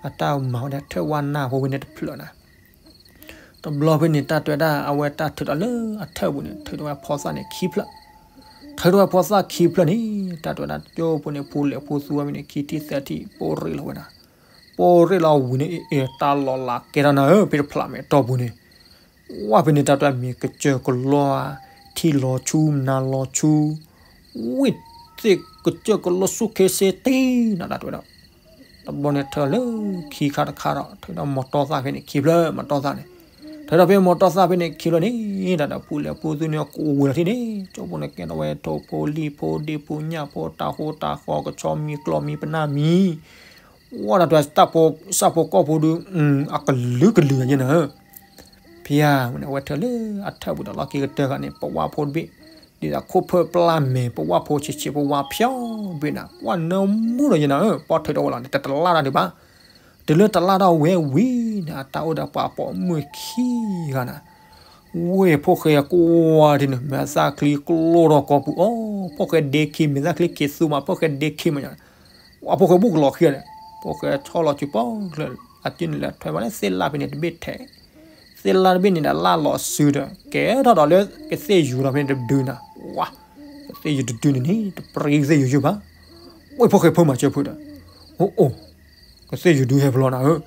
အတၢ်မၤဝဲဒၣ်ထၢၣ်ဝါနၢ်ဖိဝဲန့ၣ်တဖျၢၣ်နၤ, တဘျီဖဲန့ၣ် တၢ်တဲဝဲဒၣ်အဝဲတၢ်ထုးထီၣ်လၢအထၢၣ်ပူၤန့ၣ် ထုးထီၣ်ဝဲဖိသၣ်န့ၣ်ခံဖျၢၣ်, ထုးထီၣ်ဝဲဖိသၣ်ခံဖျၢၣ်န့ၣ် တၢ်တဲဝဲဒၣ်ကၠိဖိန့ၣ် ဖိလဲၣ်ဖိသူဝဲဖဲန့ၣ် ခံထံၣ်သၢထံၣ် ပိၢ်ရ့ၣ်လီၤဝဲဒၣ်, ပိၢ်ရ့ၣ်လီၤဝံၤန့ၣ် အ့ၣ် တၢ်လီၤလးကဲထီၣ်နၤဧၢ ဖဲတဖျးမဲာ်တီၢ်ပူၤန့ၣ် ဝဲဖဲန့ၣ် တၢ်တဲမ့ၢ်ကစၢၢ်ကလိ ထံလီၤဆူ နၤလီၤဆူ, ဝ့ၢ်သ့ၣ်ကစၢၢ်ကလိဆူခ့စ့တ့ၢ်နၤ တၢ်တဲဝဲဒၣ်, တဘျီန့ၣ် ထုးလၢခံခါတခါဒီး ထုးဒီးမီၤတီၢ်သၣ်ဖဲန့ၣ်ခံဖျၢၣ် မီၤတီၢ်သၣ်န့ၣ်, ထုးဒီးဖဲမီၤတီၢ်သၣ်ဖဲန့ၣ်ခံဖျၢၣ်န့ၣ် တၢ်ဒီးဖုလဲၣ်ဖုသူန့ၣ် ကဝံၤလီၤထံၣ်န့ၣ် ကၠိဖိန့ၣ် ကဲထီၣ်ဝဲထိၣ်ဖိလံၣ်ဖိဒ့ၣ်ဖိညၣ်ဖိတၢ်ဃိတၢ်ဃီ ကဆီမံၤကျီမံၤပနၢ်မံၤ ဝဲဒၣ်တဲ စၢ်ဖိကီၢ်ဖိဒုး အကလုာ်ကလုာ်ယဲနၤဧၢ, ဖဲအဝဲန့ၣ် အဝဲထုးလၢအထၢၣ်ပူၤဒီးလီၢ်ခံကတၢၢ်ဂၤန့ၣ် ပဝါဖိတဘ့ၣ်, ဒ်သိးခိၣ်ဖၢၣ်ပျၢ်မဲာ် ပဝါဖိဆံးဆံး ပဝါဖျီဘ့ၣ်နၤ ပှၢ်နၢမူဒီးယဲနၤဧၢ, ပှၢ်ထုးထီၣ်ဝဲလီၤန့ၣ် တတလၢ်တၢ်ဒံးဘၣ်, တုၤလၢတလၢ်ထီၣ်ဝဲဝံၤန့ၣ် အတၢ်အိၣ်ဒီးပှၤပိာ်မုၣ်ခံဂၤနၤ ဝ့ၢ်ဖိၣ်ဃဲကွၢ်ဒ်န့ၣ် မဲာ်သၣ်ချံကျိထီၣ်ကိာ်ပူၤအီၤ, ဖိၣ်ဃဲဒ့ခံ မဲာ်သၣ်ချံခံသူမး ဖိၣ်ဃဲဒ့ခံမးညါ, ဝဲဖိၣ်ဃဲဘူၣ်ကလီၤခံဂၤန့ၣ်, ဖိၣ်ဃဲဆီလီၤစုပီၣ်ချၢၣ်, အစုန့ၣ်လဲၤထွဲဘၣ်လၢသ့ၣ်လၣ်ဖဲန့ၣ်တဘ့ၣ်ထဲး, သ့ၣ်လၣ်တဘ့ၣ်န့ၣ်ဒီးလၣ်လီၤစုဒီး ကဲထီၣ်ဒီးလၢကသ့ၣ်ယူၤဒီးဖဲန့ၣ်တဒုနၤ, ဝါ, ကသ့ၣ်ယူၤတဒုန့ၣ်န့ၣ် တပြံကသ့ၣ်ယူၤယုၢ်ဘၣ်, ဝ့ၢ်ဖိၣ်ဃဲဖိမၤစၢၤဖုဒီး, အိၣ်အိၣ်, ကသ့ၣ်ယူၤဒုဟဲဖျီနၤဧၢ,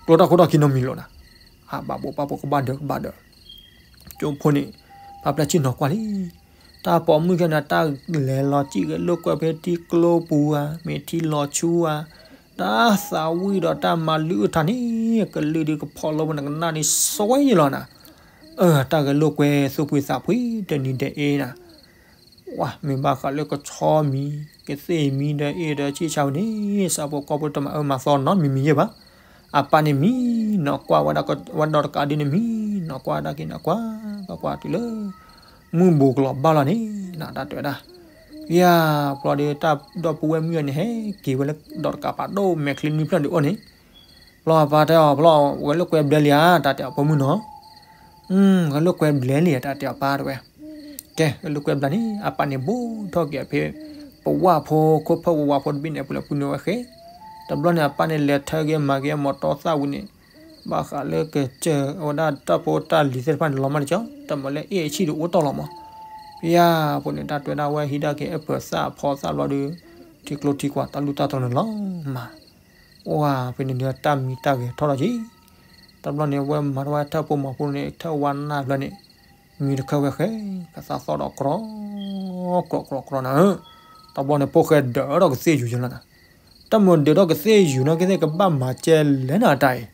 ကျိတၢ်ခိၣ်တၢ်ခံနီတမံၤလီၤနၤ, ဟးဘၣ်ဘိးဘၣ်ဘိးကဘၣ်ဒၢးကဘၣ်ဒၢး ကၠိဖိန့ၣ် ဖးဖျၢၣ်ဆ့ၣ်နီၤကွၢ်လံ, တၢ်ပိာ်မုၣ်ခဲန့ၣ် တၢ်လဲၤလီၤစံၣ်ဂဲၤလိာ်ကွဲဖဲထံကျိပူၤဧါ, မ့ၢ်ထံလီၤဆူဧါ, တၢ်သးဝံၣ်ဒီးတၢ်မၤလုၢ်အုၣ်ထါန့ၣ် ကလုၢ်ဒုးကဖီၣ်လီၤဝဲနကနၣ်န့ၣ် စွဲယလီၤနၤ. အၢ တၢ်ဂဲၤလိာ်ကွဲသူၣ်ဖှံသးဖှံတနံၤဒဲးအံၤနၤ, ဝဲမ့ၢ်ဘၣ်ဃးလၢကဆီမံၤ ကသ့ၣ်မံၤဒီးအ့ၣ်ဒီးဆံၣ်ဆါဝဲန့ၣ် ဆၣ်ဖိကီၢ်ဖိတမၤအၢမၤသီနီတမံၤမံၤယဲၢ်ဘၣ်. အပၢ်န့ၣ်မံနီၤကွၢ်ဝဲဒၣ် ဝဲဒီးတကးဒ်န့ၣ်မံနီၤကွၢ်ဒၣ်က့ၤနီၤကွၢ် ကွၢ်ကွၢ်တုၤလၢ မုၢ်ဘူးကလီၤဘၣ်လီၤန့ၣ် နတၢ်တဲဝဲဒၣ် ယၤ ပျီဒီးတၢ်ဒီပုၢ်ဝဲၢ်မုၣ်အန့ၣ် ဟဲက့ၤဝဲလၢဒီးတကးပာ်ဒိၣ်မဲာ်ချံနွံဖျၢၣ်ဒုးအိၣ်န့ၣ်, ပျီအပၢ်တဲအီၤ ပျီ ဂဲၤလိာ်ကွဲဘျဲလံဧါ တၢ်တဲအီၤ ဖိမုၣ်နီၤ, ဂဲၤလိာ်ကွဲဘျဲလံ တၢ်တဲအီၤပၢ်တဲဝဲ, ကဲ ဂဲၤလိာ်ကွဲဘျဲန့ၣ် အပၢ်န့ၣ်ဘိၣ်ထီၣ်က့ၤအဖဲ ပဝၢ်ဖိခိၣ်ဖၢၣ်ဝးဝးဖိတဘ့ၣ်န့ၣ် ပူၤလဲၤပူၤနုာ်ဝဲဃဲ, တဘျီန့ၣ် အပၢ်န့ၣ်လဲၤထၢက့ၤမၤက့ၤမီတီသၣ်ဝံၤန့ၣ် ဘၣ်ဃးလၢကစၢၢ်ဝဲဒၣ်တၢ်ဖိတၢ်လံၤသ့ၣ်တဖၣ်န့ၣ် လီၤမၢ်လံကၠီ တမၤလၢအ့ၣ်အဆံၣ်ဒုးအိၣ်တီၢ်လီၤမး, ဖဲယၤဖိန့ၣ် တၢ်တဲဝဲဒၣ်ဝဲဟံးဒၣ်က့ၤအၢပၢၤသၣ်အဖီသၣ်ဘျီဒီး ထံကျိထံကွာ်တၢ်လူၢ်တၢ်တြီၤန့ၣ်လီၤမး, အိၣ်ဝဲဖဲန့ၣ်ဒုးတၢ်မံတၢ်ဂဲၤထီၣ်လီၤက့ၤ, တဘျီန့ၣ် ဝဲမၤထီၣ်ဝဲထၢၣ်ဖိမၤဖိန့ၣ် ထၢၣ်ဝါနၢ်ဘျီန့ၣ် မံတခၢၣ်ဝဲဃဲ ကသးသီၣ်ဒီးကြီ ကြီကြီကြီနၤဧၢ, တဘျီန့ၣ် ဖိၣ်ဃဲဒၢးထီၣ်ကသ့ၣ်ယူၤယလီၤနၤ, တၢ်မၤဒၢးထီၣ်ကသ့ၣ်ယူၤနီၢ်ကသ့ၣ်ကဘၣ်မၤကဲလဲၣ်နၤတၢ်အံၤ,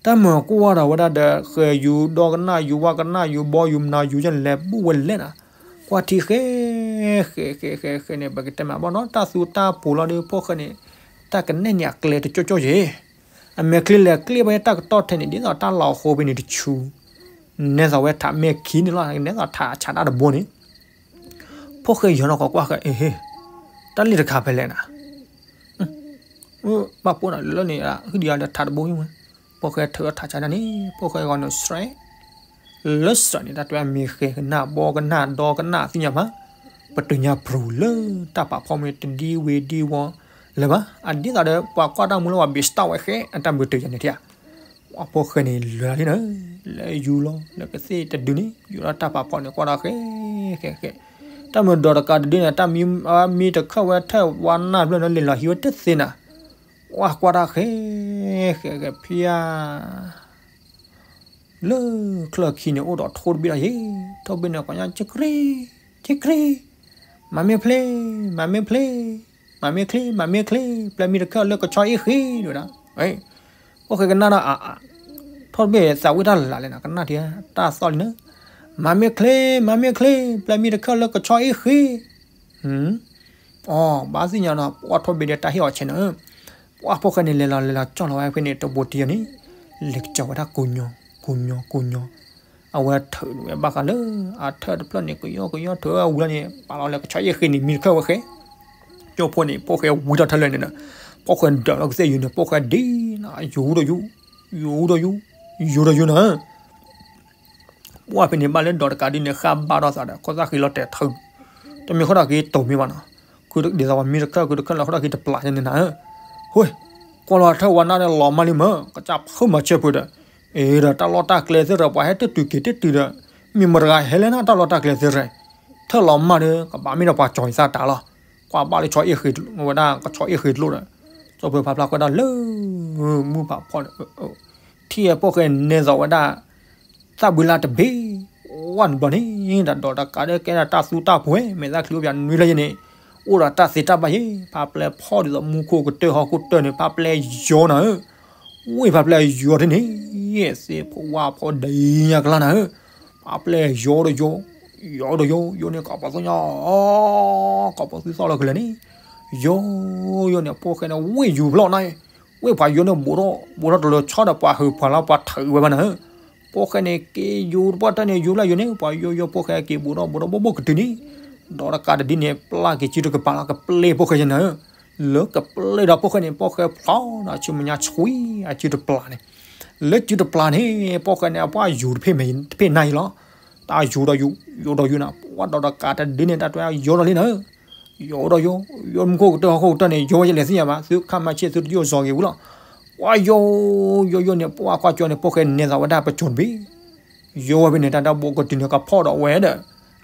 တၢ်မၤကွၢ်ဒီးဝဲဒၣ်ဒီး ဃဲၤယူၤဒီကနၣ်ယူၤဝါကနၣ်ယူၤဘီယူၤမနၤယူၤယဲၢ်န့ၣ် လဲၤဘူၣ်ဝဲလဲၣ်နၤ, ကွၢ်ထံဃဲ ဃဲဃဲဃဲဃဲန့ၣ် ပကတဲမးဘၣ်နီၤ တၢ်သူတၢ်ပူၤလီၤဒီး ဖိၣ်ဃဲန့ၣ် တၢ်ကနဲၣ်န့ၢ်အကျဲတကၠီကၠီယဲၢ် အမဲာ်ချံလဲၤကျ့ဘၣ်တၢ်ကတီၢ်ထဲန့ၣ် ဒ်သိးတၢ်လီၤဃိဖဲန့ၣ်တဆူ, နဲသိးဝဲထးမဲာ်ခံန့ၣ်လီၤ နဲသိးထးဆးတၢ်တဘိန့ၣ်, ဖိၣ်ဃဲယီၤနီၢ်ကီးကွၢ်ဃဲ အ့ဟ့, တၢ်လံၣ်တခါဖဲလဲၣ်နၤ, ဘၣ်ပိၢ်နၤလၢန့ၣ် ဟုဒံးအီၤလၢထးတဘိမး, ဖိၣ်ဃဲထုးအီၤထးဆးတၢ်န့ၣ် ဖိၣ်ဃဲဂီၤန့ၣ်စဲး လၢစဲးန့ၣ် တၢ်တဲမ့ၢ်ဃဲကနၣ်ဘီကနၣ်ဒီကနၣ်သ့ၣ်ညါမး, ပတုၤညါပရူၤလၢတၢ်ပာ်ဖှိၣ်မ့ၢ်တဒံဝ့ၤဒံဝီၤလၢၤဘၣ်, အဒ်သိးဒီးပှၤကွၢ်တၢ်မူလၢပှၤဘ့ၣ်စတၢ်ဝဲဃဲ အတၢ်မုာ်တယၤန့ၣ်ထံၣ်ဧါ, ပှၤဖိၣ်ဃဲန့ၣ်လၢာ်လံနၤ, လဲၤယူၤလီၤ လၢကသ့ၣ်တဒုန့ၣ် ယူၤလီၤတၢ်ပာ်ဖှိၣ်န့ၣ် ကွၢ်ဒီးဃဲ ဃဲဃဲ, တၢ်မုာ်ဒီးတကးတဒုန့ၣ် တၢ်မံ မံတခၢၣ်ဝဲထၢၣ်ဝါနၢ်ဘျီန့ၣ် လဲၤလီၤဟံးဝဲတသ့နၤ, ပှၤကွၢ်တၢ်ဃဲ ဃဲဃဲဖဲယၤ လၢချၢၣ်ခံန့ၣ် အိၣ်ဒီးထိၣ်တဘ့ၣ်လီၤယဲၢ်, ထိၣ်တဘ့ၣ်န့ၣ် ကိးညါ ကရံ ကရံ, မၤမ့ၢ်ဖျ့ မၤမ့ၢ်ဖျ့, မၤမ့ၢ်ချ့ မၤမ့ၢ်ချ့, ပျဲမံတခၢၣ်လၢကဆီအ့ၣ်ဃ့ တဲဝဲဒၣ်, ဖိၣ်ဃဲကနၣ်ဒီး အါ ထိၣ်တဘ့ၣ်သးဝံၣ်တၢ်လၢ်လဲၣ်နၤ ကနၣ်ထံ တၢ်သီၣ်လံနၤ, မၤမ့ၢ်ချ့ မၤမ့ၢ်ချ့, ပျဲမံတခၢၣ်လၢကဆီအ့ၣ်ဃ့ အီ ဘၣ်သ့ၣ်ညါနီၤ ပှၤထိၣ်တဘ့ၣ်ဒီးတၢ်ဟ့ၣ်အီၤဆဲးနၤ, ပှၤဖိၣ်ဃဲန့ၣ် လဲၤလီၤလဲၤလီၤကၠီၣ်လီၤဝဲဖဲန့ၣ် တဘိတံၢ်အီၤန့ၣ်, လဲၤကစၢၢ်ဝဲဒၣ်ကိးညီ ကိးညီ ကိးညီ, အဝဲထုးန့ၢ်ဝဲဘၣ်ဃးလၢ အထၢၣ်တဖျၢၣ်န့ၣ် ကယီကယီထုးဝဲဝံၤလီၤန့ၣ် ပာ်လီၤလၢကဆီအ့ၣ်ဃ့န့ၣ် မံတခၢၣ်ဝဲဃဲ, ကၠိဖိန့ၣ် ဖိၣ်ဃဲဝံထီၣ်ထဲလဲၣ်န့ၣ်ဒီး ဖိၣ်ဃဲဒၢးလီၤကသ့ၣ်ယူၤန့ၣ် ဖိၣ်ဃဲဒ်နၤ ယူၤဒီးယူၤ, ယူၤဒီးယူၤ, ယူၤဒီးယူၤနၤ ပှၢ်ဖဲန့ၣ်ဘၣ်လၢဒီးတကးဒ်န့ၣ် ဃၣ်ဘၣ်ထီၣ်သးဒီး ခိၣ်သၣ်ဃံလီၤတဲာ်ထုး, တမ့ၢ်ခိၣ်သၣ်ဃံတိၤမ့ၢ်ဘၣ်နီၤ, ဒ်သိးပှၤမံတခၢၣ်ဃုတခၢၣ်လၢခိၣ်သၣ်ဃံတပျၢ်န့ၣ်နၤ, ဟိ, ကွၢ်လီၤထၢၣ်ဝါနၢ်န့ၣ်လီၤမၢ်လံမး ကစၢ်ဖုမၤဆၢဖုဒီး, အ့ဒီးတၢ်လီၢ်တၢ်ကျဲသ့ၣ်ဒီး ပှၤဟဲတတုၤက့ၤတတုၤဒီး, မ့ၢ်မတၤတဂၤဟဲလဲၣ်နၤ တၢ်လီၢ်တၢ်ကျဲသ့ၣ်ဒီး, ထၢၣ်လီၤမၢ်ဒီး ကဘၣ်မ့ၢ်ဒီးပှၤကၠီၤအသၣ်တၢ်လီၤ, ကွၢ်ဘၣ်လၢဆီအ့ၣ်ဃ့ဝဲဒၣ် ကဆီအ့ၣ်ဃ့ကျိဒီး, ကၠိဖိဖးဖျါကွဲဒၣ်လၢ မုၢ်ဖးဖီန့ၣ် ထံၣ်ဖိၣ်ဃဲနဲသိးဝဲဒၣ် သၣ်ဘှံးလါတဘ့ၣ်, ဝဲန့ၣ်ဘျီန့ၣ် ဒီးဒီးတကးဒၣ်ကဲဒၣ်တၢ်သူတၢ်ပူၤဝဲ မဲာ်သၣ်ချံအိၣ်ပှၤနွံလၢယဲၢ်န့ၣ်, အိၣ်ဒီးတၢ်သ့တၢ်ဘၣ်ယဲၢ် ဖးပျဲၢ်ဖီၣ်ဒ်သိးမူခိၣ်ကတၢၢ်ဟီၣ်ခိၣ်ကတၢၢ်န့ၣ် ဖးပျဲၢ်ယီၤနၤဧၢ, ဝ့ၢ်ဖးပျဲၢ်ယီၤထဲန့ၣ်, သ့ၣ်ဖိဝါဖိဒံညါကလါနၤဧၢ, ဖးပျဲၢ်ယီၤဒီးယီၤ, ယီၤဒီးယီၤ, ယီၤန့ၣ်ကီးပှၤသ့ၣ်ညါ, ကီးပှၤသ့ၣ်သီၣ်လီၤကလဲာ်န့ၣ်, ယီၤ, ယီၤန့ၣ် ဖိၣ်ဃဲန့ၣ် ဝ့ၢ်ယူၤဖျီၣ်နၤ ဝ့ၢ်ပှၤယိၤန့ၣ် ဘူးထီၣ်ဘူးထီၣ်တလၢဆီဒီးပှၤဟုးပှၤလီၤပှၤထုးဝဲဘၣ်နၤဧၢ, ဖိၣ်ဃဲန့ၣ် က့ၤယူၤတပှၢ်တၢၢ်န့ၣ် ယူၤဖျီၣ်ယူၤန့ၣ် ပှၤယိၤယိၤဖိၣ်ဃဲက့ၤဘူးထီၣ်ဘူးထီၣ်ဘိၣ်ဘိၣ်ကတုၤန့ၣ်, ဒီးတကးတဒ်န့ၣ် ပျၢ်က့ၤစုတကပၤလီၤ ကပျဲၢ်ဖိၣ်ဃဲယဲၢ်နၤဧၢ, လၢကပျဲၢ်ဒီးဖိၣ်ဃဲန့ၣ် ဖိၣ်ဃဲဖျီၣ်ဒီးဆူမဲာ်ညါဆှံအစုတပျၢ်န့ၣ်, လၢစုတပျၢ်န့ၣ် ဖိၣ်ဃဲန့ၣ် အပှၢ်ယူၤတဖ့ၣ်မဲာ်တဖ့ၣ်နၤအံၤလီၤ, တၢ်ယူၤဒီးယူၤ, ယူၤဒီးယူၤနၤ, ပှၢ်ဒီးတကးတဒ်န့ၣ် တၢ်တဲယူၤဒီးလံနၤဧၢ ယိၤဒီးယိၤ, ယိၤမူခိၣ်ကတၢၢ်ဟီၣ်ခိၣ်ကတၢၢ်န့ၣ် ယိၤဝဲယလဲၤသ့ၣ်ညါဘၣ် သုခါမၤဆ့ၣ်သုတယိၣ်စီၤက့ၤဝံၤလီၤ, ပှၢ်ယိၤ, ယိၤယိၤန့ၣ် ပှၢ်ကွၢ်ကၠီန့ၣ် ဖိၣ်ဃဲနဲသိးဝဲဒၣ်ပစိၤတဘ့ၣ်, ယိၤဝဲဖဲန့ၣ် တၢ်ဒၣ်ဘိကတုၤန့ၣ် ကဖီၣ်ဒီးဝဲဒီး,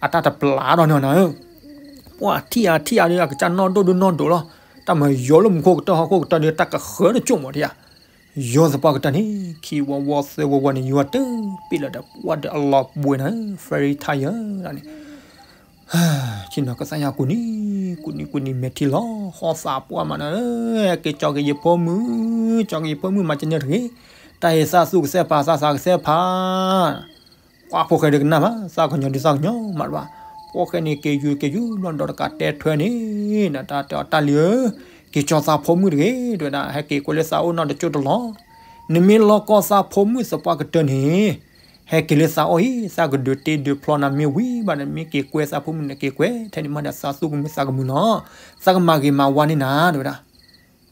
အတၢ်တပျၢ်ဒီးန့ၣ်နၤဧၢ, ပှၢ်ထံၣ်အါထံၣ်အါဒီး အကစၢ်နီၢ်ဒိၣ်ဒုနီၢ်ဒိၣ်လီၤ, တၢ်မၤယိၤလၢမူခိၣ်ကတၢၢ်ဟီၣ်ခိၣ်ကတၢၢ်ဒီး တၢ်ကဃၢၤတကၠိၢ်မးထံၣ်ဧါ ယိၤသပှၢ်ကတၢၢ်န့ၣ် ခံဝီဝီသၢဝီဝီန့ၣ် ယိၤတပ့ၢ်လၢၤဒီး ပှၢ်ဒီးအလီၤဘှံးနၤ very tired လီၤန့ၣ်, ဆ့ၣ်နီၤကသးညါကူၣ်န့ၣ်, ကူနံၤကူနံၤမဲာ်ထံလီၤ ဟီၣ်သးပှၢ်မးနၤဧၢ, ဟဲက့ၤကၠီက့ၤယဖိမုၣ်, ကၠီက့ၤယဖိမုၣ်မၤကန့ၢ်တဂ့ၤ, တၢ်ဟ့ၣ်သးသူၣ်ကစဲးဖး သးသးကစဲးဖး ကွၢ်ဖိၣ်ဃဲဒုးကနၣ်မး, သးကညီၤဒုးသးကညီၤမးတဘၣ်, ဖိၣ်ဃဲန့ၣ်က့ၤယူၤက့ၤယူၤ ဘျီဒီးတကးတဲထွဲန့ၣ်, တၢ်တဲအီၤတၢ်လံၤဧၢ, က့ၤကၠီသးဖိမုၣ်တဂ့ၤ, တဲဝဲဒၣ် ဟဲက့ၤကွဲလၢသးအိၣ်နီတကၠိၢ်တလီၢ်, နမ့ၢ်လီၤကီသးဖိမုၣ်သပှၢ်ကတၢၢ်န့ၣ် ဟဲက့ၤလၢသးအိၣ်အံၤ, သးကဒုးတ့ဒုးဖျီနၤမ့ၢ်ဝံၤဘၣ်ဒီး မ့ၢ်က့ၤကွဲသးဖိမုၣ်န့ၣ်က့ၤကွဲ, ထဲန့ၣ်မးဒီး သးသူၣ်ကမုာ်သးကမုာ်လီၤ, သးကမၤဂ့ၤမၤဝါန့ၢ်နၤ တဲဝဲဒၣ်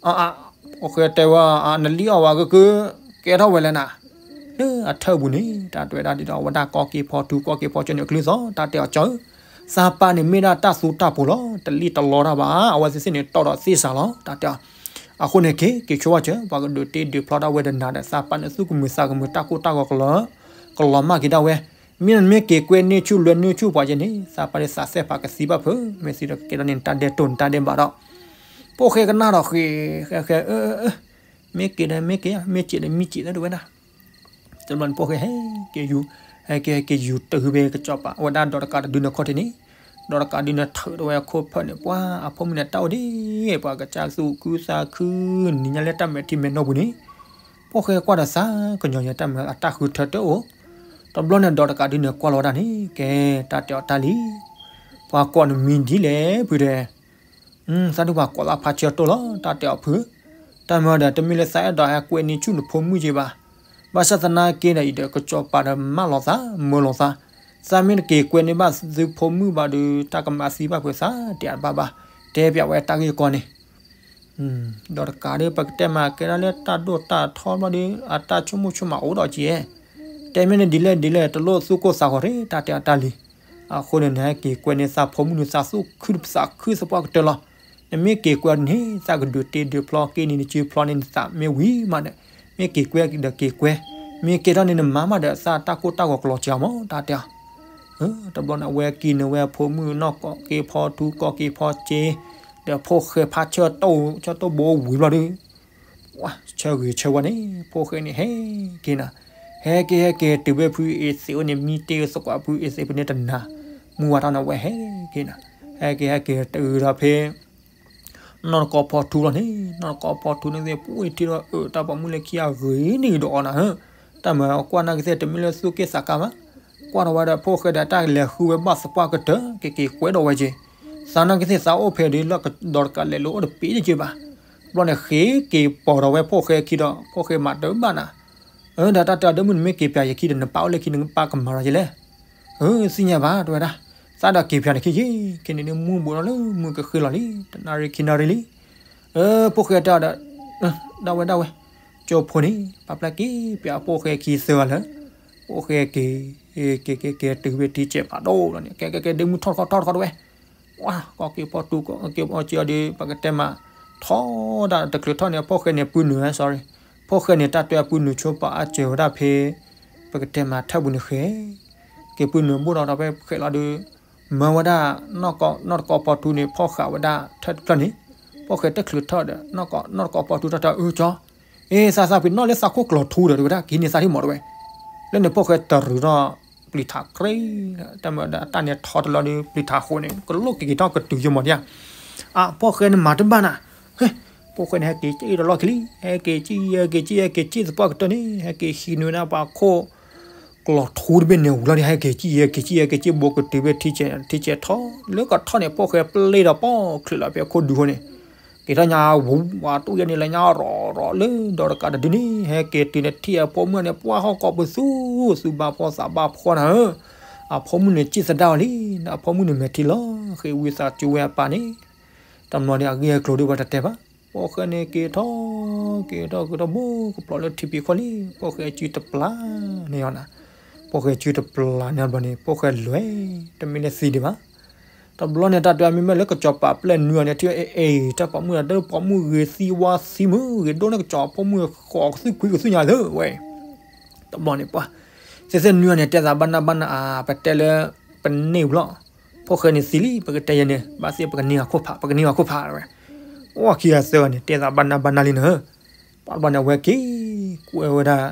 အ ဖိၣ်ဃဲတဲဝဲ နလံၣ်အီၣ်ဝဲကက ကဲထီၣ်ဝဲလဲၣ်နၤ, လၢအထၢၣ်ပူၤန့ၣ် တၢ်တဲဝဲဒၣ်ဒ်ဒီး အဝဲဒၣ်ကီၢ်က့ၤဖီထူ ကီၢ်က့ၤဖီကၠီန့ၣ် အကလုၢ်သီ တၢ်တဲအီၤကၠီဧၢ, သးပၢ်န့ၣ်မ့ၢ်ဒၣ်တၢ်သူတၢ်ပူၤလီၤ, တလံၣ်တလီတၢ်ဘၣ်, အဝဲသ့ၣ်သ့ၣ်န့ၣ် တီၢ်ဒီးသ့ၣ်စးလီၤ, တၢ်တဲအီၤ, အဃိန့ၣ်က့ၤ က့ၤဆိဝဲကၠီ ပှၤကဒုးတ့ဒုးဖျီဒၣ်ဝဲဒီးနၤဒီး သးပၢ်န့ၣ်သူၣ်ကမုာ်သးကမုာ် တၢ်ကိၢ်တၢ်ဂီၤကလီၤ, ကလီၤမၢ်က့ၤဒၣ်ဝဲ, မ့ၢ်နမ့ၢ်က့ၤကွဲန့ၢ်ဆူၣ်လွဲန့ၢ်ဆူၣ်ပှၤကဲန့ၣ် သးပၢ်န့ၣ်သးစဲးဖးကသံဘၣ်ဖုး, မ့ၢ်သံဒီးကကဲထီၣ်န့ၢ်နတၢ်ဒဲးတိၢ်နတၢ်ဒဲးဘးဒီး ဖိၣ်ဃဲကနၣ်ဒီးဃ့, ဃဲဃဲ, မ့ၢ်က့ၤဒီးမ့ၢ်က့ၤ, မ့ၢ်စံးဒီးမ့ၢ်စံးလၢတဝဲဒၣ်, တဘျီန့ၣ်ဖိၣ်ဃဲဟဲက့ၤယူၤ, ဟဲက့ၤဟဲက့ၤယူၤတုၤဖဲကစီၤပၤ အဝဲဒၣ်ဒီးတကးတဒုန့ၣ်ခီၣ်ထံးန့ၣ်, ဒီးတကးဒုန့ၣ်ထုးဒီးဝဲအခိၣ်ဖၢၣ်န့ၣ် ပှၤအဖိမုၣ်န့ၣ်တၢ်အိၣ်ဒံး, ပှၤကစၢ်သူၣ်ခုသးခု, နံၤညါလၢတၢ်မဲာ်ထံမဲာ်နိပူၤန့ၣ်, ဖိၣ်ဃဲကွၢ်ဒီးသးကညီၤညါတၢ်မုာ်အတၢ်ဃုထၢတအိၣ်, တဘျီန့ၣ်ဒီးတကးဒုန့ၣ်ကွၢ်လီၤဝဲဒၣ်န့ၣ် ကဲ, တၢ်တဲအီၤတၢ်လံ ပှၤကိးနမံၤဒ်လဲၣ်ဖုတဲ, သးဒုပှၤကိးသးဖးဆၢတိၢ်လီၤ, တၢ်တဲအီၤဖု, တၢ်မၤဒီး တမ့ၢ်လၢသးအဲၣ်ဒိးဟဲကွဲန့ၢ်ဆူၣ်နဖိမုၣ်က့ဘၣ်, ဘၣ်ဆၣ်သနာ်က့ဒီး အံၤဒီးကစီၤပၤဒီးမၢလီၤသး မၢလီၤသး, သးမ့ၢ်တက့ၤကွဲန့ၢ်ဘၣ်သုဖိမုၣ်ဘၣ်ဒီး တၢ်ကမၤသံဘၣ်ဖုးသး တဲအဘၣ်ဘၣ်, တဲပျးဝဲတၢ်ဂ့ၢ်ကီန့ၣ် ဒီးတကးဒီး ပကတဲမးကဲဒၣ်လၢတၢ်ဒိၣ်တၢ်ထီဘျီဒီး အတၢ်ဆိကမိၣ်ဆိကမးအိၣ်ဒီးက့, တဲမ့ၢ်န့ၣ်ဒ်လဲၣ်ဒ်လဲၣ် တလိၣ်သူၣ်ကိၢ်သးဂီၤတ့ၢ် တၢ်တဲအီၤတၢ်လံ, အဃိန့ၣ် နဟဲက့ၤကွဲန့ၢ်သးဖိမုၣ်န့ၣ် သးသူၣ်ခုသးခုသပှၢ်ကတၢၢ်လီၤ, နမ့ၢ်က့ၤကွဲန့ၣ် သးကဒုးတ့ဒုးဖျီက့ၤန့ၣ် နစုဖျီန့ၢ်နသးမ့ၢ်ဝံၤမးဒီး, မ့ၢ်က့ၤကွဲဒီးက့ၤကွဲ, မ့ၢ်ကဲထီၣ်န့ၣ်နမၤမးဒီး သးတၢ်ကိၢ်တၢ်ဂီၤကလီၤက့ၤအီၤမး တၢ်တဲအီၤ တဘျီန့ၣ် အဝဲက့ၤန့ၢ်ဝဲအဖိမုၣ်နီၢ်ကီၢ်က့ၤဖီထူကီၢ်က့ၤဖီစ့, ဒီးဖိၣ်ဃဲဖးဆၢတိၢ် ဆၢတိၢ်ဘိဝံၤဘျီဒီး, ဆၢဂ့ၤဆၢဝါန့ၣ် ဖိၣ်ဃဲန့ၣ်ဟဲက့ၤနၤ, ဟဲက့ၤဟဲက့ၤတုၤဝဲဖုအ့သ့းအိၣ်န့ၣ် မံတ့ၢ်သကိးဖုအ့သ့းဖုန့ၣ်တနၤ, မုၢ်ဝါထီၣ်န့ၣ် အဝဲဟဲက့ၤနၤ, ဟဲက့ၤဟဲက့ၤတုၤဒီးဖဲ နီၢ်တကီၢ်ဖီထူလီၤန့ၣ်, နီၢ်တကီၢ်ဖီထူန့ၣ်သ့ၣ် ပူၤအံၤထံၣ်ဒီးအၢ တၢ်ပိာ်မုၣ်လၢခံအဂ့ၤန့ၣ်ဒီးအီၤနၤဧၢ, တၢ်မၤကွၢ်နာ်က့သ့ၣ် တမ့ၢ်လၢသူၣ်က့ၣ်သးကါဘၣ်, ကွၢ်ထီၣ်ဝဲဒီးဖိၣ်ဃဲဒီးတၢ်လဲၤဃုဝဲဘၣ်သပှၢ်ကတၢၢ် က့ၤက့ၤကွဲဒီးဝဲက့ၤ, သးနာ်က့သ့ၣ်သးအိၣ်ဖဲဒီးလၢဒီးတကးလဲၤလိအိၣ်တပ့ၤတက့ၢ်ဘၣ်, ဘျီန့ၣ်ဃ့က့ၤပိာ်ဒီးဝဲဖိၣ်ဃဲခံဒီး ဖိၣ်ဃဲမၤတဘၣ်နၤ အၢ ဒီးတၢ်တဲအီၤ ဒီးမုၢ်နမ့ၢ်က့ၤပၠးယခံဒီး နပၢ်အိၣ်လၢခံ နပၢ်ကမၤလီၤယလဲၣ်. အၢ သ့ၣ်ညါဘၣ် တဲဝဲဒၣ်, သးဒီးက့ၤပၠးနခံယ့ၣ်, ခဲန့ၣ်ဒုးမုၢ်ဘူးဒီးလၢမုၢ်ကဃ့လီၤလံ, တနၣ်ရံၣ်ခံနၣ်ရံၣ်လံ. အၢ ဖိၣ်ဃဲတဲအီၤဒီး, ဒၣ်ဝဲဒၣ်ဝဲ, ကၠိဖိန့ၣ် ပာ်ဖျါက့ၤပၠးဖိၣ်ဃဲခံသၢဂၤလၢာ်, ဖိၣ်ဃဲက့ၤ, က့ၤက့ၤက့ၤတုၤဝဲထံဆဲးဖးဒိၣ်လီၤန့ၣ် ကဲကဲကဲ ဒ့မုၢ်ထီၣ်တခီထီၣ်တခီတဝဲ ဝါ ကီၢ်က့ၤဖီထူကီၢ်က့ၤဖီစ့အီၤဒီး ပကတဲမး ထီဒၣ်တချုးထီၣ်န့ၣ် အဖိၣ်ဃဲန့ၣ် ပုၢ်နုာ်ဝဲ sorry, ဖိၣ်ဃဲန့ၣ် တၢ်တွဲအပုၢ်နုာ်ဆိပာ်အစၢၤဝဲဒၣ်ဖဲ ပကတဲမးထၢၣ်ပူၤန့ၣ်ဃဲ, က့ၤပုၢ်နုာ်ဘိၣ်ဒီးဒီးဖဲဃဲးလီၤဒီး မၢဝဲဒၣ် နီၢ်ကီၢ် နီၢ်တကီၢ်ဖီထူန့ၣ် ဖီၣ်ဃာ်ဝဲဒၣ်ထၢၣ်တဖျၢၣ်န့ၣ်, ဖိၣ်ဃဲတချုးထီၣ်ဒီး နီၢ်ကီၢ် နီၢ်တကီၢ်ဖီထူထီၣ်ထီၣ် အၢ ကၠီ အ့ သးသးပ့ၤနီၣ်လၢသးခိၣ်ကျီၤထူဒီး တဝဲဒၣ်က့ၤန့ၢ်သးထံၣ်မးတဝဲ, လၢန့ၣ်ဖိၣ်ဃဲတရူးထီၣ် ပျံၤထးကြ့, တၢ်မၤဒီးအတၢ်န့ၣ်ထီတလီၤဒီး ပျံၤထးဃိန့ၣ် ကလိၣ်က့ၤက့ၤထီၣ်ကတုၤယမီၤဒံးဧါ, အဖိၣ်ဃဲန့ၣ်မၤတဘၣ်နၤ, ဖိၣ်ဃဲန့ၣ် ဟဲက့ၤက့ၤတလီၢ်ခံလံ, ဟဲက့ၤက့ၤ ဟဲက့ၤက့ၤ ဟဲက့ၤက့ၤသပှၢ်ကတၢၢ်န့ၣ် ဟဲက့ၤဟံးန့ၢ်ဝဲဒၣ်ပှၤခိၣ် ကျီၤထူတဘ့ၣ်န့ၣ်ဝံၤလီၤဒီး ဟဲက့ၤက့ၤ ဟဲက့ၤက့ၤ ဟဲက့ၤက့ၤ ဘိးကတုၤဝဲထံဆဲး ထံဆဲးထီၣ် လၢကထီၣ်န့ၣ် ဖိၣ်ဃဲပျဲၢ်ဒီးပီၣ်ချုးလီၤဖဲအခိၣ်ဒူဃိန့ၣ်, က့ၤထီၣ်ညါဝူၤ ဝၤတူၢ်ယဲန့ၣ် လၢညါရီၤရီၤလၢဒီးတကးတဒုန့ၣ် ဟဲက့ၤတုၤန့ၣ် ထံၣ်အဖိမုၣ်န့ၣ် ပှၢ်ဟီၣ်ကိးပသူ သူဘၣ်ဖှီၣ်သးဘၣ်ဖှီၣ်နၤဧၢ, အဖိမုၣ်န့ၣ် စံၣ်သဒါအီၤလံ, အဖိမုၣ်န့ၣ်မဲာ်ထံလီၤ, ဃ့ဝံသးစူၤဝဲအပၢ်န့ၣ်, တဘျီန့ၣ် အဂ့ၢ်အကျိၤဒ်ပှၤတတဲဘၣ်, ဖိၣ်ဃဲန့ၣ်က့ၤထီၣ် က့ၤထီၣ်က့ၤထီၣ်ဘိကပျီၤလၢထံဖံးခိၣ်လံ, ဖိၣ်ဃဲစုတပျၢ်န့ၣ်အီၤနၤ, ဖိၣ်ဃဲစုတပျၢ်န့ၣ်ဘျီန့ၣ် ဖိၣ်ဃဲလဲၤ တမ့ၢ်လၢသံဒံးဘၣ် တဘျီန့ၣ် တၢ်တဲမ့မ့ၢ်လၢကစီၤပၤပျဲၢ်နွံအီၤန့ၣ် ထံၣ်အ့ၣ် တၢ်ပိာ်မုၣ်ဒီး တၢ်ပိာ်မုၣ်ဂ့ၤသံဝါသံမုၢ်ဂ့ၤဒိၣ်န့ၣ် ကစီၤပိာ်မုၣ်ဃိးကသူၣ်ကွံကသူၣ်ညါလၢဝဲ, တဘျီန့ၣ်ပှၤ သ့ၣ်သ့ၣ်နွံအီၤန့ၣ် တဲသးဘၣ်နၢ်ဘၣ်နၢ်အါ ပတဲလၢ ပန့ၢ်ဘျီ ဖိၣ်ဃဲန့ၣ်သံလံ ပကတဲယဲန့ၣ် ဘၣ်သ့ၣ်ပကန့ၢ်အခိၣ်ဖး ပကန့ၢ်အခိၣ်ဖးဝဲ, အိၣ်ခံဂၤသၢဂၤန့ၣ် တဲသးဘၣ်နၢ်ဘၣ်နၢ်လံနၤဧၢ, ပှၤတဘျီန့ၣ် အဝဲက့ၤ ကွဲဝဲဒၣ်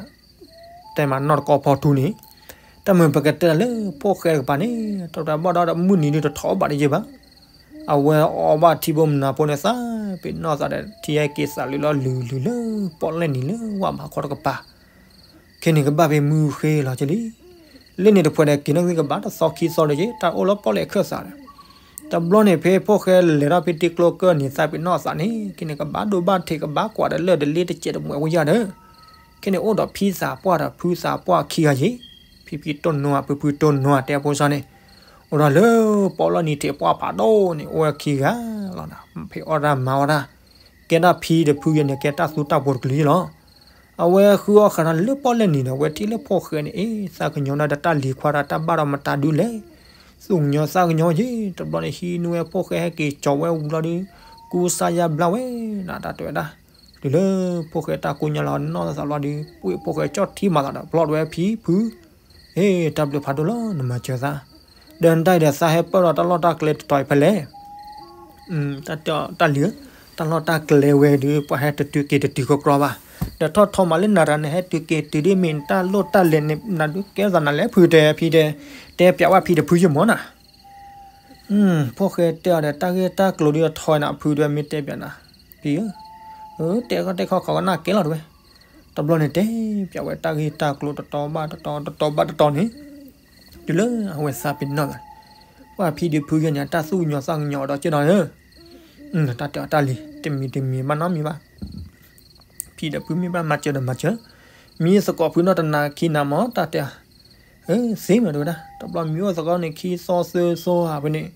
တဲမးနီၢ်တကီၢ်ဖီထူန့ၣ်, တၢ်မုၢ်ပကတဲလၢဖိၣ်ဃဲတကပၤန့ၣ် တၢ်တဘၣ်ဒီးမုၢ်နံၤဒုးတထီၣ်ဘၣ်တယဲၢ်ဘၣ်, အဝဲအီၣ်ဘၣ်ထံဖိမနၤဖိန့ၣ် သးပ့ၤနီၣ်သးဒီး ထံဟဲက့ၤသးလုာ်လီၤလုာ်လုာ်လၢပီၣ်လဲၣ်နံၤလၢဝၣ်မၤခီတကပၤ ခဲန့ၣ်ကဘၣ်ဖဲမုၢ်ဃ့လီၤကလံ, လၢန့ၣ်တဖှဲးဒီးက့ၤနီၣ်ဂံၢ်ကဘၣ်တသီခံသီဒီးက့ၤ တၢ်အိၣ်လၢပီၣ်လဲၣ်ခၢၣ်သးဒီး, တဘျီန့ၣ်ဖဲဖိၣ်ဃဲလဲၤထီၣ်ဖဲတ့ကျိကၢၢ်န့ၣ် သးပ့ၤနီၣ်သးန့ၣ် ခဲန့ၣ်ကဘၣ်ဒိဘၣ်ထံးကဘၣ်ကွၢ်ဒီးလၢၢ်တလ့တစဲးတမှဲးဝဲယၤဒီး, ခဲန့ၣ်အိၣ်ဒီးဖံသးပှၢ်ဒီးဖုသးပှၢ်ခံဂၤယ့ၣ်, ဖံဖံတိၢ်နိအဖုဖုတိၢ်နိတဲဖိစီန့ၣ်, အိၣ်ဒီးလၢပီၣ်လီၢ်နံၤထံးပှၢ်ဖးဒိၣ်န့ၣ် အိၣ်ဝဲခံဂၤလီၤ, ဖံးအီၣ်တၢ်မၤအီၣ်တၢ် ကဲဒၣ်ဖံဒီးဖုယဲန့ၣ် ကဲတၢ်သူတၢ်ပှီၤတကလုာ်လီၤ. အဝဲဃုအီၣ်ဃာ်ဒီးလၢပီၣ်လဲၣ်နံၤဒီး အဝဲထံၣ်လၢဖိၣ်ဃဲန့ၣ် အ့ သးကညီၤဒီးတၢ်လံၤခွါဒီးတၢ်ဘၣ်ဒီးမတၤဒုလဲၣ်, သူၣ်ကညီၤသးကညီၤယ့ၣ်, တဘျီန့ၣ်ဟံးန့ၢ်ဝဲဖိၣ်ဃဲဟဲက့ၤကၠီၤဝဲဝံၤလီၤဒီး ကူစါယါဘျါဝဲနၤ တၢ်တဲဝဲဒၣ်, တုၤလၢဖိၣ်ဃဲတၢ်ကိၢ်ညါလီၤနီၢ်သးဘျီဒီး ပှ့ၢ်ဖိၣ်ဃဲကၠီၣ်ထံမၤသးဒီး ပျီၢ်တဝဲဖံဖု ဟ့ၣ် တၢ်ဘျုးဖးဒိၣ်လီၤ နမၤစၢၤသး, ဒီးနတၢ်အံၤဒီး သးဟဲပၢၢ်ဒီးတၢ်လီၢ်တၢ်ကျဲတတီၤအံၤဖဲလဲၣ်, တၢ်လံၤဧၢ, တၢ်လီၢ်တၢ်ကျဲဝဲဒုး ပှၤဟဲတတုၤက့ၤတတုၤကီကီဘၣ်, ဒီးထီၣ်ထီမးလၢနၤတၢ်န့ၣ် ဟဲတုၤက့ၤတုၤဒ်မ့ၢ်နတၢ်လိၣ်တၢ်လဲၤန့ၣ် နဒုးကဲသးနၤလဲၣ်ဖုတဲ ဖံတဲ, တဲပျးဝဲဖံဒီးဖုယမီၤနၤ ဖိၣ်ဃဲတဲအီၤဒီး တၢ်ဂ့ၢ်တၢ်ကျိၤဒုးထီနၤဖုဒုးမ့ၢ်တဲပျးနၤ, ဖံဧၢ, တဲခီတဲခီခီကနၣ်ကဲလီၤတဝဲ, တဘျီန့ၣ်တဲပျးဝဲတၢ်ဂ့ၢ်တၢ်ကျိၤတတီၤဘၣ်တတီၤ တတီၤဘၣ်တတီၤန့ၣ်, တုၤလၢအဝဲသးပ့ၤနီၣ်သး, ပှၤဖံဒီးဖုယဲန့ၣ် တၢ်သူၣ်ကညီၤသးကညီၤအီၤဒီးက့ဒီးဧၢ, တၢ်တဲအီၤတၢ်လံၤ တမံၤတမံၤဘၣ်နီတမံၤဘၣ် ဖံဒီးဖုမ့ၢ်ဘၣ်မၤစၢၤဒီးမၤစၢၤ, မ့ၢ်သကိးဖုနီၢ်တနၤခံနၤမး တၢ်တဲ, သ့မးတဝဲဒၣ် တဘျီမ့ၢ်အိၣ်သကိးန့ၣ် ခံသီသၢသီဧါဖဲန့ၣ်,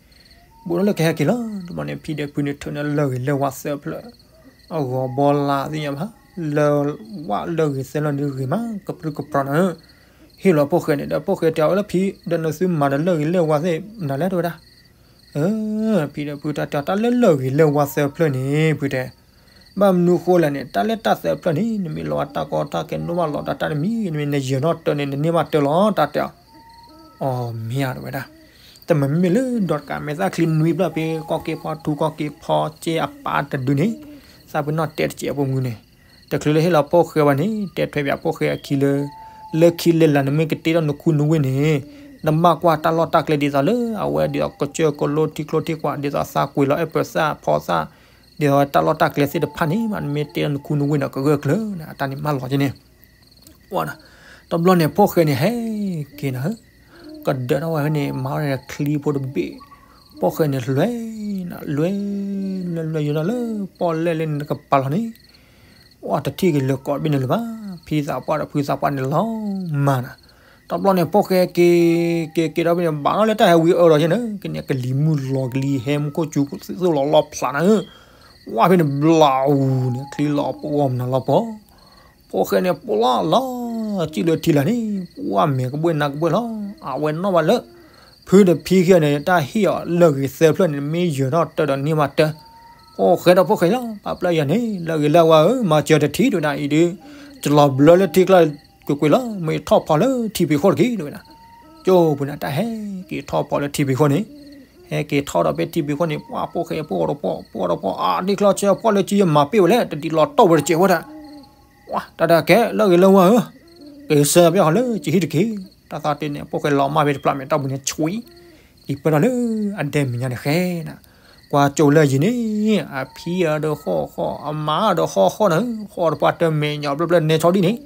ဘူးထီၣ်လၢကဟဲက့ၤလီၤ တဘျီန့ၣ် ဖံဒီးဖုန့ၣ်ထုးန့ၢ်လၢၢ်ဂ့ၤလၢၢ်ဝါသၢဖျၢၣ်, အဂီၤဘီလးသ့ၣ်ညါဘၣ်, လၢဝၣ်လၢၢ်ဂ့ၤသၢလီၤန့ၣ်ဂ့ၤမး ကပြုၢ်ကပြီၤနၤဧၢ, ဟ့ၣ်လီၤဖိၣ်ဃဲန့ၣ် ဒီးဖိၣ်ဃဲတဲအီၤလၢဖံ ဒီးနသုမၤဒီးလၢၢ်ဂ့ၤလၢၢ်ဝါသ့ၣ်နၤလဲၣ်တဝဲဒၣ် ဖံဒီးဖုတၢ်တဲအီၤ တၢ်လၢလၢၢ်ဂ့ၤလၢၢ်ဝါသၢဖျၢၣ်န့ၣ် ဖုတဲ, ဘၣ်မနုၤဃိလဲၣ်န့ၣ် တၢ်လၢတၢ်သၢဖျၢၣ်န့ၣ် နမ့ၢ်လီၤတၢ်ကီတၢ်ခဲ နအိၣ်ဘၣ်လီၤတၢ်တၢ်တမံၤ နမ့ၢ်နယၢၤထီၣ်တၢ်န့ၣ် နန့ၢ်ဘၣ်တၢ်လီၤ တၢ်တဲအီၤ, အီမ့ၢ်ဧါတဝဲဒၣ်, တမ့မ့ၢ်လၢဒီးတကးမဲာ်သၣ်ချံနွံဖျၢၣ်ဖဲကီၢ်က့ဖီထူကီၢ်က့ဖီကဲအပၢ်တဒုန့ၣ်, သးပ့ၤနီၣ်တဲတစဲးအပူၤမုၢ်န့ၣ်, တချုးလၢဟ့ၣ်လီၤဖိၣ်ဃဲဘၣ်န့ၣ် တဲထွဲပၠးဖိၣ်ဃဲအခံလၢ လၢခံလၢလာ်နမ့ၢ်ကတ့ထီၣ်နခူနဝ့ၢ်န့ၣ်, နဘၣ်ကွၢ်တၢ်လီၢ်တၢ်ကျဲဒ်သိးလၢ အဝဲဒ်သိးကစၢၢ်ကလိထံကျိထံကွာ် ဒ်သိးသးကွံာ်လီၤအဲၣ်ပၢၤသၣ်ဖီသၣ်, ဒ်သိးတၢ်လီၢ်တၢ်ကျဲသ့ၣ်တဖၣ်န့ၣ် နမ့ၢ်တ့ထီၣ်နခူနဝ့ၢ်န့ၣ် ကဂၢၢ်ကျၢၤန့ၣ် အတၢ်န့ၣ်မၢလီၤက့န့ၣ် တဘျီန့ၣ် ဖိၣ်ဃဲန့ၣ်ဟဲက့ၤနၤဧၢ, ကဒၢးထီၣ်ဝဲန့ၣ် မၤထီၣ်န့ၣ်ချံဖိတဘ့ၣ်, ဖိၣ်ဃဲန့ၣ်လွဲနၤ လွဲ လွဲလွဲယိာ်ထီၣ်လၢပီၣ်လဲၣ်လၢန့ၣ်တကပၤလီၤန့ၣ်, ဝဲတထံၣ်က့ၤလၢကိးဘ့ၣ်န့ၣ်လၢၤဘၣ်, ဖံသးပှၢ်ဒီးဖုသးပှၢ်န့ၣ်လီၤမၢ်နၤ, တဘျီန့ၣ် ဖိၣ်ဃဲက့ၤ က့ၤက့ၤဒီးဘ့ၣ်န့ၣ် ဘၣ်ထီၣ်လၢတၢ်ဟဲဝံအၢဒီးယဲန့ၣ် ကန့ၣ်ကလံၤမုၢ်လီၤကလံၤ ဟဲမူခိၣ်စူၤသိၣ်လီၤလီၢ်ဖျးနၤဧၢ, ဝဲဖဲန့ၣ်ဘျးအူၤန့ၣ် ချံလီၤပဝီၤမနုၤလီၤပီၤ ဖိၣ်ဃဲန့ၣ် ပလီၢ်လီၤ စံၣ်လၢထံလာ်န့ၣ် ပှၢ်မဲာ်ကဘှဲၣ်နါကဘှဲၣ်လီၤ. အဝဲနီၣ်ဘၣ်လၢ ဖုဒီးဖံခံဂၤန့ၣ် တၢ်ဟ့ၣ်အီၤလၢၢ်ဂ့ၤသၢဖျၢၣ်န့ၣ် မ့ၢ်ယၢၤထီၣ်တၢ်ဒီးန့ၢ်ဘၣ်တၢ်. ဖိၣ်ဃဲဒီးဖိၣ်ဃဲလီၤ ပာ်ပျဲယၤန့ၣ် လၢၢ်ဂ့ၤလၢၢ်ဝါဧၢ မၤစၢၤတထံၣ်တဝဲဒၣ်အံၤဒီး ကလီၤဘျၢလၢထံကျါကွ့ၢ်ကွ့ၢ်လီၤ မ့ၢ်ထီၣ်ဖီလၢထံဖံးခိၣ်တက့ၢ်တဝဲဒၣ်. ကၠိပူၤန့ၣ် တၢ်ဟဲက့ၤထီၣ်ဖီလၢထံဖံးခိၣ်န့ၣ် ဟဲက့ၤထီၣ်ဒီးဖဲထံဖံးခိၣ်န့ၣ် ပှၢ်ဖိၣ်ဃဲဖိၣ်ဒီးဖိၣ် ဖိၣ်ဒီးဖိၣ် အါဒ့ချီဆၢဖီၣ်လၢကၠံယမၤပ့ၢ်ဝဲလဲၣ် တဒ်လီၤတီၢ်ဝဲတစဲးဝဲဒၣ် ဝါ တၢ်တၢ်ကဲ လၢၢ်ဂ့ၤလၢၢ်ဝါဧၢ, က့ၤဆၢပျီဃီလၢကဟံၣ်တက့ၢ်. တၢ်သးတ့ၢ်န့ၣ် ဖိၣ်ဃဲလီၤမၢ်ဖဲတဖျးမဲာ်တီၢ်ပူၤန့ၣ် ဆွံ က့ၤပၢၢ်ထီၣ်လၢအဒဲမဲာ်ညါန့ၣ်ဃဲနၤ. ကွၢ်ကၠိလၢယံၤန့ၣ် အဖံအဒီးဃီၣ်ဃီၣ် အမါဒီးဃီၣ်ဃီၣ်နၤ ဃီၣ်တပှၢ်တၢၢ်မဲာ်ညါဘျီဘျီနဲဆီဒ်န့ၣ်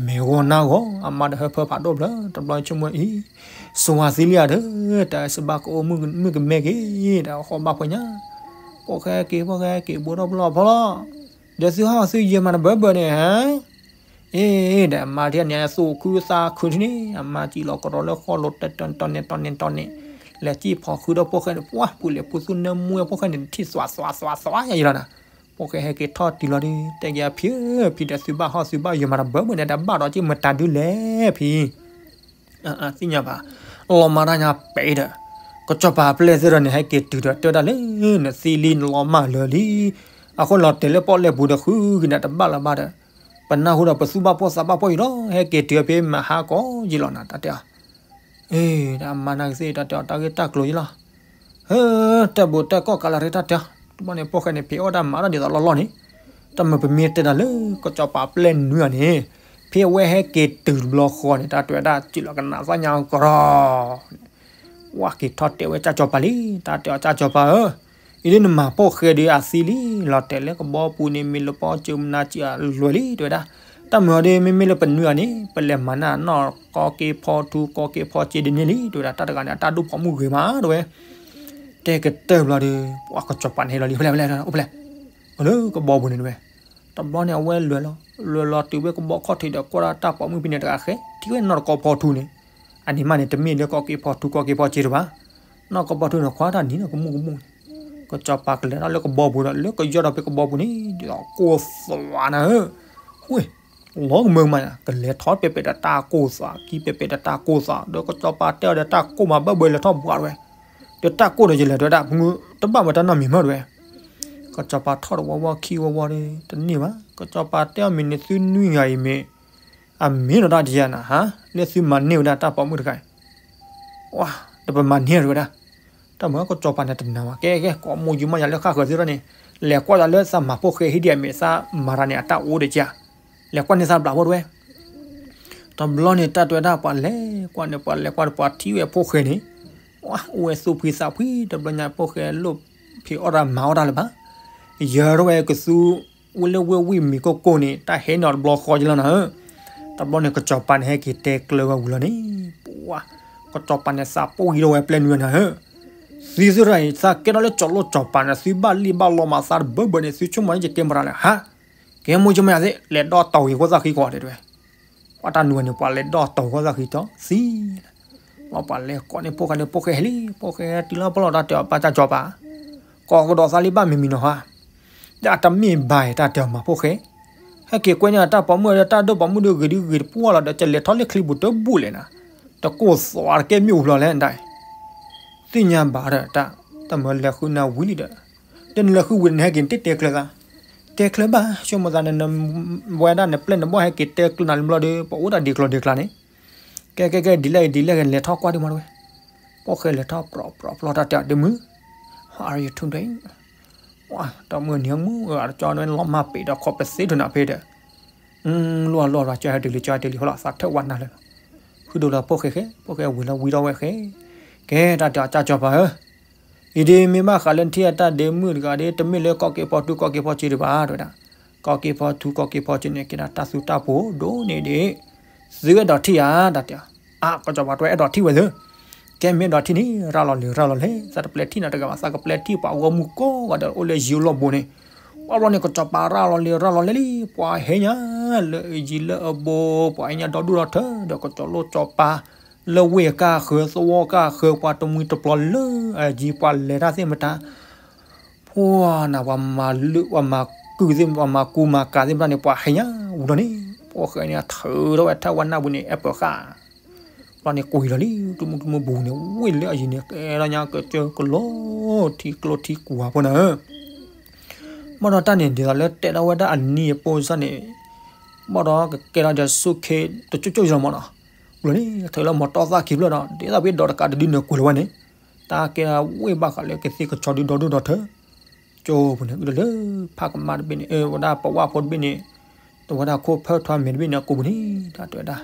မဲာ်ဂီၤနါဂီၤ အမါဒီးဟၢဖၢဖးဒိၣ်ဘျီ တဘျီဆိကမိၣ်အံၤ ဆိဝါသံလံဧါဒီး တၢ်စဘၣ်ကအိၣ်မုၣ်ကမဲက့ၤ တၢ်ဃီၣ်ဘၣ်ခွဲညါ ဖိၣ်ဃဲက့ၤ ဖိၣ်ဃဲက့ၤ ဘူးထီၣ်ဖျီၣ်ဖီလီၤ ဒီးသုဟီၣ်သုယဲၢ်မၤတဘၢဘၢန့ၣ်ဟါ အ့ ဒီးအမါတန့ၣ် သူၣ်ခုသးခုထံန့ၣ် အမါစံၣ်လီၤကရီလၢဃီၣ်လိၤတတီန့ၣ်တီန့ၣ်တီန့ၣ် လဲၤစံၣ်ဖီၣ်ဃုဒီးဖိၣ်ဃဲန့ၣ် ပှၢ်ပူၤလဲၤပူၤသူၣ်နၢမူဝဲဖိၣ်ဃဲန့ၣ် တထံၣ်သွးသွးသွးသွးယၤယံၤလီၤနၤ. ဖိၣ်ဃဲဟဲက့ၤထီၣ်တုၤလီၤဒီး တဲက့ၤအဖံဧၢ ဖံဒီးသုဘၣ်ဟီၣ်သုဘၣ်ယဲၢ်မၤတဘၢဘၢန့ၣ် တဘၣ်ဒီးက့ၤမတၤဒုလဲၣ်ဖံ သ့ၣ်ညါဘၣ် လီၤမၢ်တၢ်ညါပဲာ်ဒီး ကစီၤပၤပျဲၢ်သ့ၣ်ဒီးန့ၣ် ဟဲက့ၤတုၤဒီးတဲဒၣ်လၢ နသံလံနလီၤမၢ်လၢာ်လံ. အဃိလီၤတဲာ်လၢပီၣ်လဲၣ်ပူၤဒီးဃုက့ၤနၤတဘၣ်လၢၤဘၣ်ဒီး ပနၢ်ဟူဒီးပသူၣ်ဘၣ်ဖှီၣ်သးဘၣ်ဖှီၣ်ယံၤလီၤ ဟဲက့ၤတုၤဖဲမဟါကီးယံၤလီၤနၤ တၢ်တဲအီၤ အ့ တၢ်မၤနၤကသ့ၣ်တၢ်တဲအီၤ တၢ်ဂ့ၢ်တၢ်ကျိၤယံၤလီၤ. ဟၢ တၢ်ဘူးတၢ်ကီၢ်ကးလီၤရ့တၢ်တဲအီၤ တဘျီန့ၣ် ဖိၣ်ဃဲန့ၣ် ဖံးအီၣ်တၢ်မၤတၢ်ဒ်သိးလီၢ်လီၢ်န့ၣ် တၢ်မၤပမ့ၢ်တဲတၢ်လၢ ကစီၤပၤပျဲၢ်နွံအီၤန့ၣ် ဖဲအဝဲဟဲက့ၤတုၤတဘျီဃီန့ၣ် တၢ်တဲဝဲဒၣ်စံၣ်လီၤကနၣ်သၣ်ညါကရီ ဝဲက့ၤထီၣ်တဲဝဲကၢ်စီၤပၤလံ တၢ်တဲအီၤကၢ်စီၤပၤဧၢ အံၤဒ်နမၤဖိၣ်ဃဲဒုးအသံလံ, လီၤတဲာ်လၢကဘီပူၤန့ၣ် မ့ၢ်လၢပီစၢၤမနၤစၢၤအလွဲၢ်လံ တဲဝဲဒၣ်. တၢ်မုာ်အီၤဒ် မ့မ့ၢ်လၢပနွံဂၤန့ၣ် ပလဲၤမၤနၢ်နီၢ်ကီက့ဖီထူ ကီက့ဖီစ့ဒ်န့ၣ်လံ တဲဝဲဒၣ်. တၢ်တဂၤန့ၣ် အတၢ်ဒိၣ်ပိာ်မုၣ်ဂ့ၤမး တဲဝဲ. တဲကတၢၢ်ဘျီဒီး ပှၤကစီၤပၤန့ၣ်ဟဲလီၤလံ, ဖဲလဲၣ် ဖဲလဲၣ် အိၣ်ဖဲလဲၣ်, အိၣ်လၢကဘီပူၤန့ၣ် တဲဝဲ. တဘျီန့ၣ် အဝဲလဲၤလီၤ, လဲၤလီၤတုၤဝဲကဘီခီၣ်ထံးဒီး ကွၢ်ဒၣ်တၢ်ပိာ်မုၣ်ဖဲန့ၣ်တဂၤဃဲ ထံၣ်ဝဲနီၢ်တကီဖီထူန့ၣ်, အန့ၣ်မးန့ၣ် တမ့ၢ်လၢကီက့ဖီထူ ကီက့ဖီစ့တဘၣ်. နီၢ်ကီဖီထူန့ၣ် ခွါတၢ်နံၤန့ၣ် ကမူၣ်ကမူၣ်န့ၣ်, ကစီၤပၤကလဲၤထီၣ်လၢကဘီပူၤဒီး လၢကယီၢ်ဒီးဖဲကဘီပူၤန့ၣ် ဒ်သိးကိၢ်သွးနၤဧၢ, ဝ့ၢ် လီၤကမၢမး, ကလဲၤထီၣ်ပဲာ်ပဲာ်ဒီးတၢ်ကိၢ်သွး, ကံပဲာ်ပဲာ်ဒီးတၢ်ကိၢ်သွး, ဒီးကစီၤပၤတဲအီၤဒီး တၢ်ကိၢ်မးဘၣ်ဘၣ် လဲၤထီၣ်ဘှးတဝဲ, ဒီးတၢ်ကိၢ်ဒီးယလဲၤ တဲဝဲဒၣ်, ဖုတဘၣ်မၤတၢ်နီတမံၤမး တဲဝဲ. ကစီၤပၤထီၣ်တဝီဝီခံဝီဝီဒီး တန့ၢ်ဘၣ်. ကစီၤပၤတဲအီၤ မ့ၢ်န့ၣ်သုနွံဂၤအံၤမ့ၢ် အမ့ၢ်နီၢ်တၢ်တယၤနၤဧါ, လၢသုမၤန့ၢ်ဝဲဒၣ်တၢ်ပိာ်မုၣ်တဂၤအံၤ, ဝါ, ဒီးပမၤန့ၢ် တဲဝဲဒၣ်. တၢ်မုာ်ကစီၤပၤန့ၣ်တနာ်ဘၣ်, ကဲ ကဲ ကိးမူယူမးယၤလၢဃၣ်ဃၢၤသ့ၣ်ထီၣ်န့ၣ်, လဲၤကွၢ်ယၤလၢသးမၤဖိၣ်ဃဲဟံၣ်ဒံးအမ့ၢ်သးမၤတၢ်န့ၣ် အတၢ်အိၣ်ဒီးက, လဲၤကွၢ်န့ၢ်သးဘျးဖိ တဲဝဲ. တဘျီန့ၣ် တၢ်တဲဝဲဒၣ်ပှၤလဲၤကွၢ်န့ၣ် ပှၤလဲၤကွၢ်ဒီးပှၤထံၣ်ဝဲဖိၣ်ဃဲန့ၣ်, အိၣ်ဝဲသူၣ်ဖှံသးဖှံ, တဘျီညါဖိၣ်ဃဲလိၣ်ဖံးအီၣ်တၢ်မၤအီၣ်တၢ်လၢၤဘၣ်. ယၢၤထီၣ်ဝဲကသူ ဝဲလၢဝ့ၢ်ဝံၣ်မံၤကိၢ်ကိၢ်န့ၣ် တၢ်ဟဲန့ၢ်အီၤတဘျီဃီကလီနၤဧၢ. တဘျီန့ၣ် ကစီၤပၤန့ၣ် ဟဲက့ၤတဲကျၢၤဝဲဝံၤလီၤန့ၣ်, ပှၤ, ကစီၤပၤန့ၣ် သးပှံထီၣ်ဝဲပျဲၢ်နွံနၤဧၢ. သံသ့ၣ်ထီၣ်အံၤ သးကဲထီၣ်လၢကၠီၤလိၣ်ကၠီၤပၤန့ၣ် သုဘၣ်လံၣ်ဘၣ်လီမးသးတဘၢဘၢန့ၣ် သုဆိကမိၣ်န့ၣ် ယကဲမတၤလဲၣ်, ဟါ, ကဲမိၢ်ကမယၤသ့ၣ် လဲၤဒီးတီၢ်ဂ့ၤဃိသၣ်ဃံကီး တဲဝဲ. ပှၤတၢ်နုာ်န့ၣ် ပှၤလဲၤဒီးတီၢ်ဃိသၣ်ဃံတီၢ်သံ လီၤပှၤလဲၤကိးန့ၢ်ဖိၣ်ဃဲန့ၣ် ဖိၣ်ဃဲဟဲလံ, ဖိၣ်ဃဲတုၤလၢဖီလီၤ တၢ်တဲအီၤ ပၢ်ကၢ်ကၠီၤပၤ, ကိးကဒီးသးလံဘၣ်မံၤမံၤနီၤဟါ, ဒီးအတမ့ၢ်ဘၣ်အံၤ တၢ်တဲအီၤမၤဖိၣ်ဃဲ, ဟဲက့ၤကွဲန့ၢ်တၢ်ပိာ်မုၣ်ဒီး တၢ်ဒိၣ်ပိာ်မုၣ်ဒီးဂ့ၤဒုဂ့ၤတပှၢ်လီၤဒီး ကလဲၤထီၣ်လၢချံပူၤတဘူၣ်လဲၣ်နၤ, တကိၢ်သွးတကဲမ့ၣ်အူဖျိးလဲၣ်ဒၣ်, သ့ၣ်ညါဘၣ်ဒီးတၢ်, တၢ်မၤလဲၤဃုနၤဝံၤလံဒီး, ဒီးနလဲၤဃုဝံၤဒီး နဟဲက့ၤနတတဲကျၢၤသး, တဲကျၢၤဘၣ် ဆိကမိၣ်သးန့ၣ် နဝဲဒၣ်နပျဲၢ်နဘီၣ်ဟဲက့ၤတဲကျၢၤနၤလံဘျီဒီး ပအိၣ်ဒၣ်ဒ်ကျိၤဒ်ကျါန့ၣ်, ကဲကဲကဲ ဒ်လဲၣ်ဂ့ၤဒ်လဲၣ်ဂ့ၤ လဲၤထီၣ်ကွၢ်ဒံးမးတဝဲ, ဖိၣ်ဃဲလဲၤထီၣ်ပြီပြီပြီ တၢ်တဲအီၤ ဒ့မုၣ်, how are you today, တၢ်မုၢ်နံၤမုၢ် အတကၠီန့ၣ် လီၤမၢ်ပ့ၤဒီးခီပသ့ဒိၣ်နၤဖဲဒီး, လိၣ်လိၣ်လီၤ ကၠီဟဲတုၤလံ ကၠီဟဲတုၤလံ ဖီလီၤ သးထၢၣ်ဝဲနၤလၢၤလီၤ, ဃုဒိၣ်လီၤဖိၣ်ဃဲဃဲ ဖိၣ်ဃဲဝံၤလီၤဝံၤထီၣ်ဝဲဃဲ, ကဲ တၢ်တဲအီၤ ကၢ်ကၠီၤပၤဧၢ အံၤဒ်မ့ၢ်ဘၣ်ဃးလၢနထံၣ်အတၢ်ဒ့မုၣ်တဂၤဒီး တမ့ၢ်လၢကီၢ်က့ၤဖီထူကီၢ်က့ၤဖီစ့ဒံးဘၣ် တဲဝဲဒၣ်, ကီၢ်က့ၤဖီထူကီၢ်က့ၤဖီစ့န့ၣ် ကဲဒၣ်တၢ်သူတၢ်ပှိၤဒိၣ်န့ၢ်ဒံး, သုအဲၣ်ဒိးထံၣ်ဧါ တၢ်တဲအီၤ, အါ ကစီၤပၤတဲအဲၣ်ဒိးထံၣ်ဝဲသ့, ကဲမ့ၢ်အဲၣ်ဒိးထံၣ်န့ၣ် ရၤလီၤလံ ရၤလီၤလဲၣ် သးတပျဲထံၣ်နၤတဂၤဘၣ် သးကပျဲထံၣ်ပှၤဂီၢ်မုၢ်ကိးဂၤဒဲးအိၣ်လၢယံၤလီၢ်ဘိန့ၣ်, ပှၤဘျီန့ၣ် ကစီၤပၤရၤလီၤလံ ရၤလီၤလဲၣ်လံ ပှၤဟဲညါ လၢအယံၤလၢအဘိ ပှၤဟဲညါဒီဒူၣ်ဒီထၢ ဒီးကစီၤလိၣ်ကစီၤပၤ လၢဝ့ၢ်ကၢ်ဃၢၤ သဝီကၢ်ဃၢၤ ပှၤတမှံၤတပျီၤလၢအယံၤ ပှၤလဲၤတၢ်သ့ၣ်မတၤ, ဖှီၣ်နၤ ပှၤမၤလုၢ် ပှၤမၤကုၢ်သ့ၣ် ပှၤမၤကူမၤကၤသ့ၣ်မတၤန့ၣ် ပှၤဟဲညါဝံၤလီၤန့ၣ်, ဖိၣ်ဃဲန့ၣ် ထုးထီၣ်ဝဲထၢၣ်ဝဲနၢ်ပူၤန့ၣ် အဲၣ်ပၢၤဃာ် ဘျီန့ၣ်ကွံာ်လီၤလံ ကျိမုၢ်ကျိမုၢ်ဘူးန့ၣ် ဝ့ၢ်လၢအယံၤန့ၣ် ကဲထီၣ်ညါကစၢၢ်ကလိထံကျိထံကွာ်ဖိနၤဧၢ, ဘၣ်ဒီးတၢ်န့ၣ် ဒ်သိးလၢတဲထီၣ်ဝဲဒၣ်အနံၤအပူၤစ့ၢ်န့ၣ်, ဘၣ်ဒီးကကဲထီၣ်ဒီးဆူၣ်ခ့တကၠိၢ်ကၠိၢ်ယလီၤမးနီၤ, ဝံၤလီၤန့ၣ် ထုးလၢမီၤတီၢ်သၣ်ခံဖျၢၣ်ဒီး ဒ်သိးဖဲဒီးတကးတဒုန့ၣ်ကွံာ်လီၤဝဲန့ၣ်, တၢ်ကဲထီၣ်ဝ့ၢ်ဘၣ်ဃးလၢကသ့ၣ်ကဆီဒုဒီဒူၣ်ဒီထၢ ကၠိပူၤန့ၣ် အုၣ်လီၤလၢ ဖးကမါတဘ့ၣ်န့ၣ် အဝဲဒၣ်ပဝၣ်ဖိတဘ့ၣ်န့ၣ်, တဝဲဒၣ်ခိၣ်ဖၢၣ်ထွါမဲာ်တဘ့ၣ်န့ၣ် အကိာ်ပူၤန့ၣ် တၢ်တဲဝဲဒၣ်,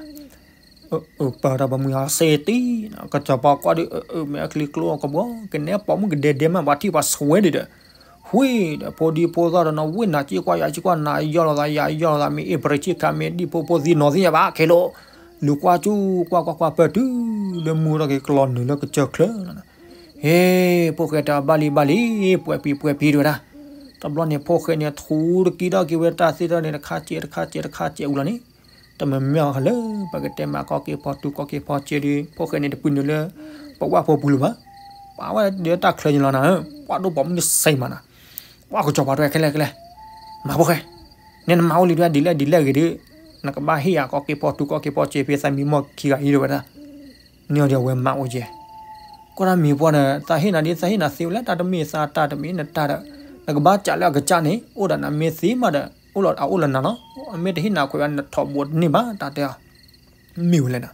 အပၢ်တၢ်ပိာ်မုၣ်အစ့တံၢ်, ကစီၤပၤကွၢ်ဒီး အမဲာ်ချံကျိအကဘီ ကနဲပိာ်မုၣ်ကဒဲဒဲမး ပှၤထံၣ်ပှၤဆွဲဒံးဒီး, ဝံၤဒီး ဖိဒံဖိသၣ်ဒီးနီၤ ဝ့ၢ်နၤစ့ၢ်ကွၢ်ယၤစ့ၢ်ကွၢ် နၤယီၢ်လီၤသး ယၤယီၢ်လီၤသး မ့ၢ်အ့ၣ်ပရ့ဆံၣ်ခါ မ့ၢ်ဒံၣ်ဖိဖိသံနီၤသ့ၣ်ညါဘၣ်ခဲလၢာ်, လူၤကွၢ်ကၠူၣ်ကွၢ်ကွၢ်ကွၢ် ပၢၢ်တုၤလၢမုၢ်ထီၣ်က့ၤကလီၤနုာ်လၢကစၢၢ်ချၢလီၤ ဟ့, ဖိၣ်ဃဲတဲအီၤ ဘၣ်လံဘၣ်လံ, ပှဲၤပံၤပှဲၤပံၤ တဲဝဲဒၣ်, တဘျီန့ၣ် ဖိၣ်ဃဲန့ၣ် ထူတကံထီၣ်က့ၤဝဲတၢ်သ့ၣ်တဖၣ်န့ၣ် တခါစဲးတခါစဲးတခါစဲးဝံၤလီၤန့ၣ်, တမ့ၢ်မ့ၢ်အီၤလၢ ပကတဲမးကီၢ်က့ၤဖီထူကီၢ်က့ၤဖီစ့ဒီး ဖိၣ်ဃဲန့ၣ်တပှ့ၤနုာ်လၢ ပဝၣ်ဖိပူၤလၢၤဘၣ်, ပှၤဝဲဒၣ်တၢ်ချၢန့ၣ်လီၤနၤ, ပှၤဒိၣ်ပိာ်မုၣ်န့ၣ်စဲးမးနၤ, ပှၤကစီၤပၤတဲဝဲ ခဲလၢာ်ခဲလၢာ်, မၤဖိၣ်ဃဲ, နဲနမၤအိၣ်လံတဝဲ ဒ်လဲၣ်ဒ်လဲၣ်ဂ့ၤဒီး, နကဘၣ်ဟ့ၣ်ယၤကီၢ်က့ၤဖီထူကီၢ်က့ၤဖီစ့ဖဲသးမံမီၢ်ခံဂၤအံၤ တဲဝဲဒၣ်, န့ၢ်အီၤဒီးအဝဲမၤအိၣ်ကဲ ကွၢ်တၢ်မံၤပှၢ်ဒီး သးဟ့ၣ်နၤဒ်သးဟ့ၣ်နၤသ့ဝဲလဲၣ် တၢ်တမ့ၢ်သးတၢ်တမ့ၢ်နတၢ်ဒီး, နကဘၣ်ကးလၢအကစၢ်န့ၣ် အိၣ်ဒီးနၤမ့ၢ်သ့မးဒီး အိၣ်လီၤအအိၣ်လၢနၤလီၤ, အမ့ၢ်တဟ့ၣ်နၤခွဲးဝဲ နထီဘိတန့ၢ်ဘၣ် တၢ်တဲအီၤ, မ့ၢ်ဝဲလဲၣ်နၤ,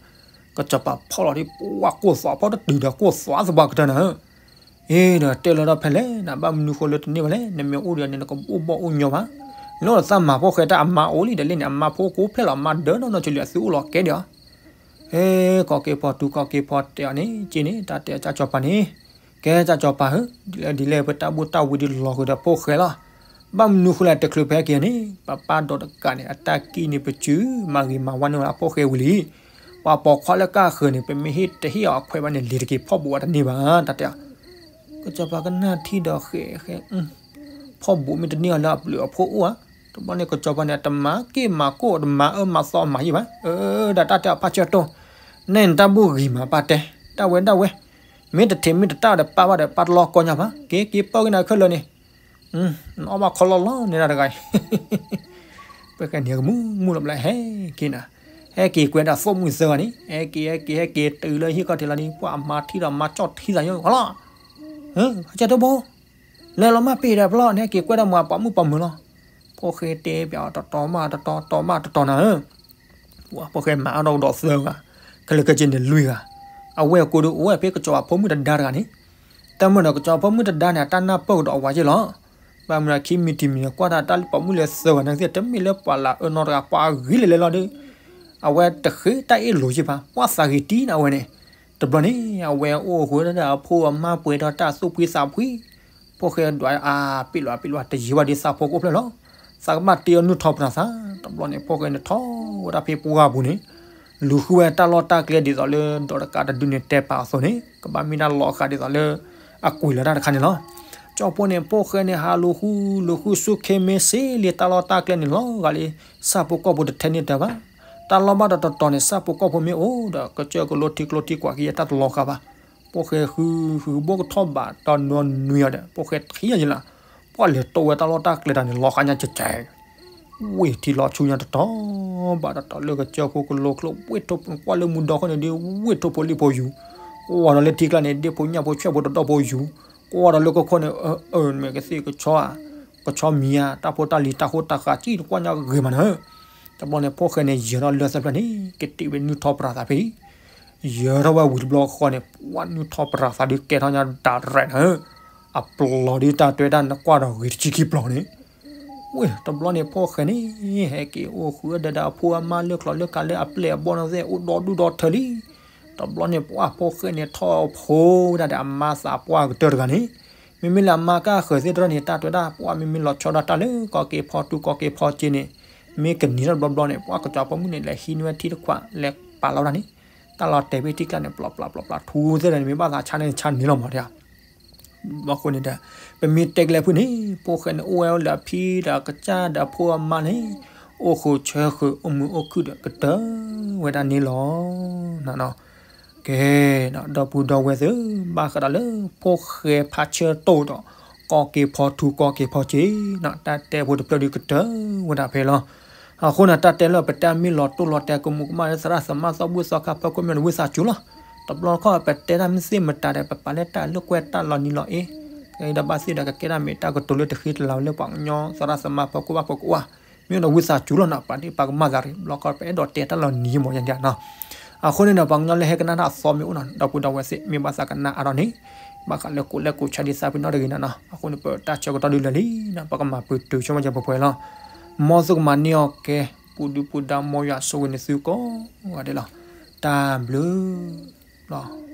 ကစီၤပၤဖီၣ်လီၤဒ် ပှၤကိၢ်သွးဖီၣ်တတုၤဒီး ကိၢ်သွးသပှၢ်ကတၢၢ်နၤဧၢ အ့ဒီးတဲလၢထီၣ်ဖဲလဲၣ် နဘၣ်မနုၤဃိလၢတန့ၢ်ဘၣ်လဲၣ် နမ့ၢ်အိၣ်ဒီးန့ၣ် နကအိၣ်ဘီၣ်အိၣ်ညီဘၣ်, လၢသးမၤဖိၣ်ဃဲတၢ်အမါအိၣ်လံဒီးလဲၣ်န့ၣ် အမါဖိကိးဖျဲၣ်လီၤ အမါဒၢနီၢ်နီၢ်ကလံၤ အသုအိၣ်လီၤကဲဒီးအီၤ, ဟ့ ကီၢ်က့ၤဖီထူကီၢ်က့ၤဖီတဲအီၤန့ၣ် က့န့ၣ် တၢ်တဲအကၢ်ကၠီၤပၤန့ၣ်, ကဲ စီၤပၤဧၢ, ဒ်လဲၣ်ဒ်လဲၣ် ပတၢ်ဘူၣ်တၢ်ဝံၤဒုးလီၤဃုာ်ဒီးဖိၣ်ဃဲလီၤ. ဘၣ်မနုၤဃိလဲၣ် တချုးဖဲက့ၤန့ၣ် ပပၢ်ဒီးတကးန့ၣ် အတၢ်ကံၣ်န့ၣ် ပစု မၤဂ့ၤမၤဝါန့ၢ်ဝဲဒၣ်အဖိၣ်ဃဲဝံၤလံ. ပှၤပိာ်ခွါလၢကၢ်ဃၢၤန့ၣ် ပမ့ၢ်ဟ့ၣ်တဟ့ၣ်အီၤအခွဲးဘၣ်န့ၣ် လံၤတက့ၤဖီၣ်ဘူးအီၤတန့ၢ်ဘၣ် တၢ်တဲအီၤ. ကစီၤပၤကနၣ်ထံဒီးဃဲးဃဲး, ဖီၣ်ဘူးမ့ၢ်တန့ၢ်အီၤလၢအဘျုးအဖှိၣ်အိၣ်ဧါ. တဘျီန့ၣ် ကစီၤပၤန့ၣ် အတမၤက့ၢ်မၤကိၢ် တမၤအၢမၤသီမၤယံာ်ဘၣ်. အၢ ဒီးတၢ်တဲအီၤဖးဆၢတိၢ်, နဲၣ်နတၢ်ဘူၣ်ဂ့ၤမးပၢ်တဲ, ဒၣ်ဝဲဒၣ်ဝဲ, မ့ၢ်တထံးမ့ၢ်တတၢ်ဒီးပၢ်ဘၣ်ဒီး ပၢ်တလီၢ်ကီညါဘၣ်, က့ၤက့ၤပၢၢ်က့ၤနၤခဲလၢာ်န့ၣ် နအီၣ်ဘၣ်ခီလီၢ်လီၢ်န့ၣ်ဒၣ်တဂၤအံၤ, ပှၤဃဲန့ၣ်ကမူမူလီၤဘျီဟဲက့ၤနၤ, ဟဲက့ၤကွဲးဒၣ်သိၣ်မှံၤသၢဂၤန့ၣ် ဟဲက့ၤ ဟဲက့ၤ ဟဲက့ၤတုၤလၢဟံၣ်ခီၣ်ထံးလီၤန့ၣ် ပှၤအမါထံၣ်ဒီးမါကၠီၣ်ထံသးညီလီၤ, ဟဲကၠီၣ်တဘိ, လဲၤလီၤမၢ်ပ့ၤဒီးဖျီၣ်န့ၣ် ဟဲက့ၤကွဲးဒၣ်မၤပှၤမုၣ်ပှၤမုၣ်လီၤ, ဖိၣ်ဃဲတဲပၠးအီၤတတီၤမးတတီၤ တီၤမးတတီၤနၤဧၢ ဖိၣ်ဃဲမၤအါထီၣ်ကဒီးသၢဂၤ, ခဲလၢာ်ခဲဆ့န့ၣ်လွံၢ်ဂၤ, အဝဲၢ်ကိးဒုးအိၣ်ဝဲဖဲကစီၤပၤဖိမုၣ်တဒါတဂၤန့ၣ်, တၢ်မုၢ်ဒီးကစီၤပၤဖိမုၣ်တဒါန့ၣ် အတၢ်နၢ်ပၢၢ်ကဒီးအဝၤက့ၢ်လီၤ, ဘၣ်မနုၤခံမံၤတမံၤန့ၣ် ကွၢ်တၢ်တၢ်လၢပိာ်မုၣ်လၢသၢဂၤန့ၣ်သ့ၣ် တမ့ၢ်လၢပှၤလၢအအၢနီတဂၤ ပှၤဂ့ၤလဲၤလဲၤလီၤဒီး, အဝဲတဃ့တၢ်အ့ၣ်လိာ်က့ၢ်ဘၣ် ပှၤသးဂ့ၤတံၢ်န့ၣ်အဝဲန့ၣ်, တဘျီန့ၣ် အဝဲအိၣ်ဃုာ်ဒီးအဖိအမါပှဲၤဒီးတၢ်သူၣ်ဖှံသးဖှံ ဖိၣ်ဃဲဒွးအါပ့ၣ်လီၤအပ့ၣ်လီၤ တယံာ်ဘၣ်ဒ်သးဖိကအိၣ်ဖျဲၣ်လီၤ, သးကဘၣ်တ့အီၤနုၢ်ထီၣ်ပတၢ်သး, တဘျီန့ၣ် ဖိၣ်ဃဲန့ၣ်ထီၣ်ဝဲဒၣ်ဖဲပှၢ်ပူၤန့ၣ်, လူၤဃုဝဲတၢ်လီၢ်တၢ်ကျဲဒ်သိးလၢဒီးတကးတဒုန့ၣ်တဲပာ်အသိးန့ၣ် ကဘၣ်မ့ၢ်ဒၣ်လီၤဃာ်ဒ်သိးလၢအကွံာ်လီၤတၢ်တခါန့ၣ်လီၤ. ကၠီဖိန့ၣ် ဖိၣ်ဃဲန့ၣ် ဟးလူၤဃု လူၤဃုဆူခ့မ့ၢ်စ့လံတၢ်လီၢ်တၢ်ကျဲန့ၣ်လီၤဂာ်လံ, ဆၣ်ဖိကီၢ်ဖိတထဲန့ၢ်တၢ်ဘၣ်, တၢ်လီၢ်ဘၣ်ဒီးတတီၤန့ၣ် ဆၣ်ဖိကီၢ်ဖိမ့ၢ်အိၣ်ဒီး ကစၢၢ်ကလိထံကျိထံကွၢ်က့ၤတၢ်တလီၤဃာ်ဘၣ်, ဖိၣ်ဃဲဃု ဃုဘိကထီၣ်ဘးဒီးနွံနွံအီၤဒီး ဖိၣ်ဃဲထံၣ်ယလၢ်, ပှၤလဲၤတိဝဲတၢ်လီၢ်တၢ်ကျဲတၢ်န့ၣ် လီၤဃာ်ညါကဲကဲ ဝ့ၢ်ထံလီၤဆူညါတတီၤဘၣ်တတီၤလၢကစၢၢ်ဖိကလိချိၣ် ဝ့ၢ်ထိၣ်ကွၢ်လၢမူဒီခိၣ်န့ၣ်ဒီး ဝ့ၢ်ထိၣ်ဖိလံၣ်ဖိယူၤ, ကွၢ်ဒီးလၢထံကျါန့ၣ် ဒ့ၣ်ဖိညၣ်ဖိဆွဲၣ်ဖိတဒီၣ်ဖိယူၤ, ကွၢ်ဒီးလၢကီၢ်ခိၣ်န့ၣ် အၢ အၢ မ့ၢ်ကသ့ၣ်ကဆီဧါ, ကဆီမံၤဧါ, တၢ်ဖိတၢ်လံၤတၢ်ဃိတၢ်ဃးကံၣ်တကွၢ်ညါဂ့ၤမးနၢၤ, တဘျီန့ၣ် ဖိၣ်ဃဲန့ၣ် ယဲၤထီၣ်လၢသၢဖျၢၣ်န့ၣ် ကတ့ဝဲနုၢ်ထီၣ်ပရၤသးဖဲအံၤ ယဲၤထီၣ်ဝဲဝံၤတဘျီဃီန့ၣ် ပှၤနုၢ်ထီၣ်ပရၤသးဒုးကဲထီၣ်ညါဒၣ်ရဲၣ်နၢၤ, အပျီၤဒုးတၢ်တွဲတၢ်နကွၢ်ဒီးဂ့ၤတဆံခံပျီၤန့ၣ်, ဝ့ၢ်တဘျီန့ၣ် ဖိၣ်ဃဲန့ၣ် ဟဲက့ၤအိၣ်ဃုာ်ဒီးအဖိအမါလၢချီၣ်လၢကးလၢအပျဲၢ်အဘီၣ်န့ၣ်သ့ၣ် အိၣ်ဒီဒူၣ်ဒီထၢလံ, တဘျီန့ၣ် ပှၤဖိၣ်ဃဲန့ၣ် ထီၣ်ဖိဝဲဒၣ်ဒီးအမါသးပှၢ်ကတၢၢ်တဂၤန့ၣ်, မ့မ့ၢ်လၢအမါကၢ်ဃၢၤသ့ၣ်တဖၣ်န့ၣ် တၢ်တွဲဒၣ် ပှၤမ့မ့ၢ်လီၤဆီဒၣ်တၢ်လၢကီၢ်က့ၤဖီထူကီၢ်က့ၤဖီစ့န့ၣ်, မ့ၢ်ကနံၤထီၣ်တဘျီဘျီန့ၣ် ပှၤကစီၤပၤဖိမုၣ်န့ၣ် လဲၤဟံးန့ၢ်ဝဲထံတခွး လဲၤပာ်လီၤဝဲဒၣ်န့ၣ်, တၢ်လီၤတဲာ်ဖဲထံကျါန့ၣ် ပျီပျီပျီပျီထူသ့ၣ်တဖၣ်န့ၣ် မ့ၢ်ဘၣ်သးဆါန့ၣ်ဆါန့ၣ်လီၤမးဒ် ဘၣ်ဃိန့ၣ်ဒီး ပမ့ၢ်တဲကလဲၤဖုၣ်န့ၣ် ဖိၣ်ဃဲန့ၣ်အိၣ်ဝဲလၢအဖံဒီးအကစၢ်ဒီးအဖိအမါန့ၣ် အိၣ်ဃုာ်ဆၢဃုာ်အိၣ်မုာ်အိၣ်ခုၣ်ဒီးကတၢၢ်ဝဲဒၣ်န့ၣ်လီၤ. ကဲ, ဒီပုၢ်ဒီဝဲၢ်သ့ၣ်ဧၢ, ဘၣ်ဃးဒီးလၢဖိၣ်ဃဲဖးဆၢတိၢ်ဒီး ကီၢ်က့ၤဖီထူကီၢ်က့ၤဖီစ့, တၢ်တဲဖိတဖျၢၣ်ဒုးကတၢၢ်ဝဲဒၣ်ဖဲလီၤ. အဃိန့ၣ် တၢ်တဲလၢပတဲမ့ၢ်လီၤတိၢ်လီၤတဲာ် ကမူးကမၣ်လၢသရၣ်သမါသီဘူၣ်သီခါဖီခိၣ်မ့ၢ်န့ၣ် ဝံသးစူၤလီၤ. တဘျီတခီၣ် ပတဲတၢ်မ့ၢ်သ့ၣ်မတၤဒီး ပပာ်လၢတၢ်လၢကွဲတၢ်လီၤနံၤလီၤအ့, ဒီးဘၣ်သ့ၣ်ဒီးကကဲတၢ်မ့ၢ်တၢ်ကတိၤလၢတဃ့တလၤဝဲလၢပှၤကညီ သရၣ်သမါဖီခိၣ်ဘၣ်ဖီခိၣ်ဧါ, မ့ၢ်ဒီးဝံသးစူၤလီၤနီၤ, ပာ်ဒ့ၣ်ပာ်ကမၣ်သးရံၣ် ဘျီခီၣ် ပအဲၣ်ဒိးတဲတၢ်လီၤနံၤမ့ၢ်ယါဒ်နီၤ. အဃိန့ၣ်ဒီး ပှၤကညီလၢဟဲကနၣ်တၢ်အသီမ့ၢ်အိၣ်နီၤ ဒီပုၢ်ဒီဝဲၢ်သ့ၣ် မ့ၢ်ဘၣ်သးကနၣ်အါထီၣ်န့ၣ်, ဘၣ်ဃးလၢကိးလဲၣ်ကိးဆါဒ်သးပ့ၤနီၣ်တဂ့ၤနီၤနီၤ. အဃိန့ၣ် ပတၢ်ဆၢကတီၢ်ဒုးလၢာ်လံနီၤ, ပကမၤပတုာ်ဆိကမိၣ်က့ၤပှဲၤပှဲၤလီၤ. မ်သုကမၤန့ၢ်အီၤကဲ, ပူၤဒုပူၤဒါမ်ယွၤဆိၣ်ဂ့ၤန့ၢ်သုကိးဂၤဒဲးလီၤ. တၢ်ဘျုးလီၤ.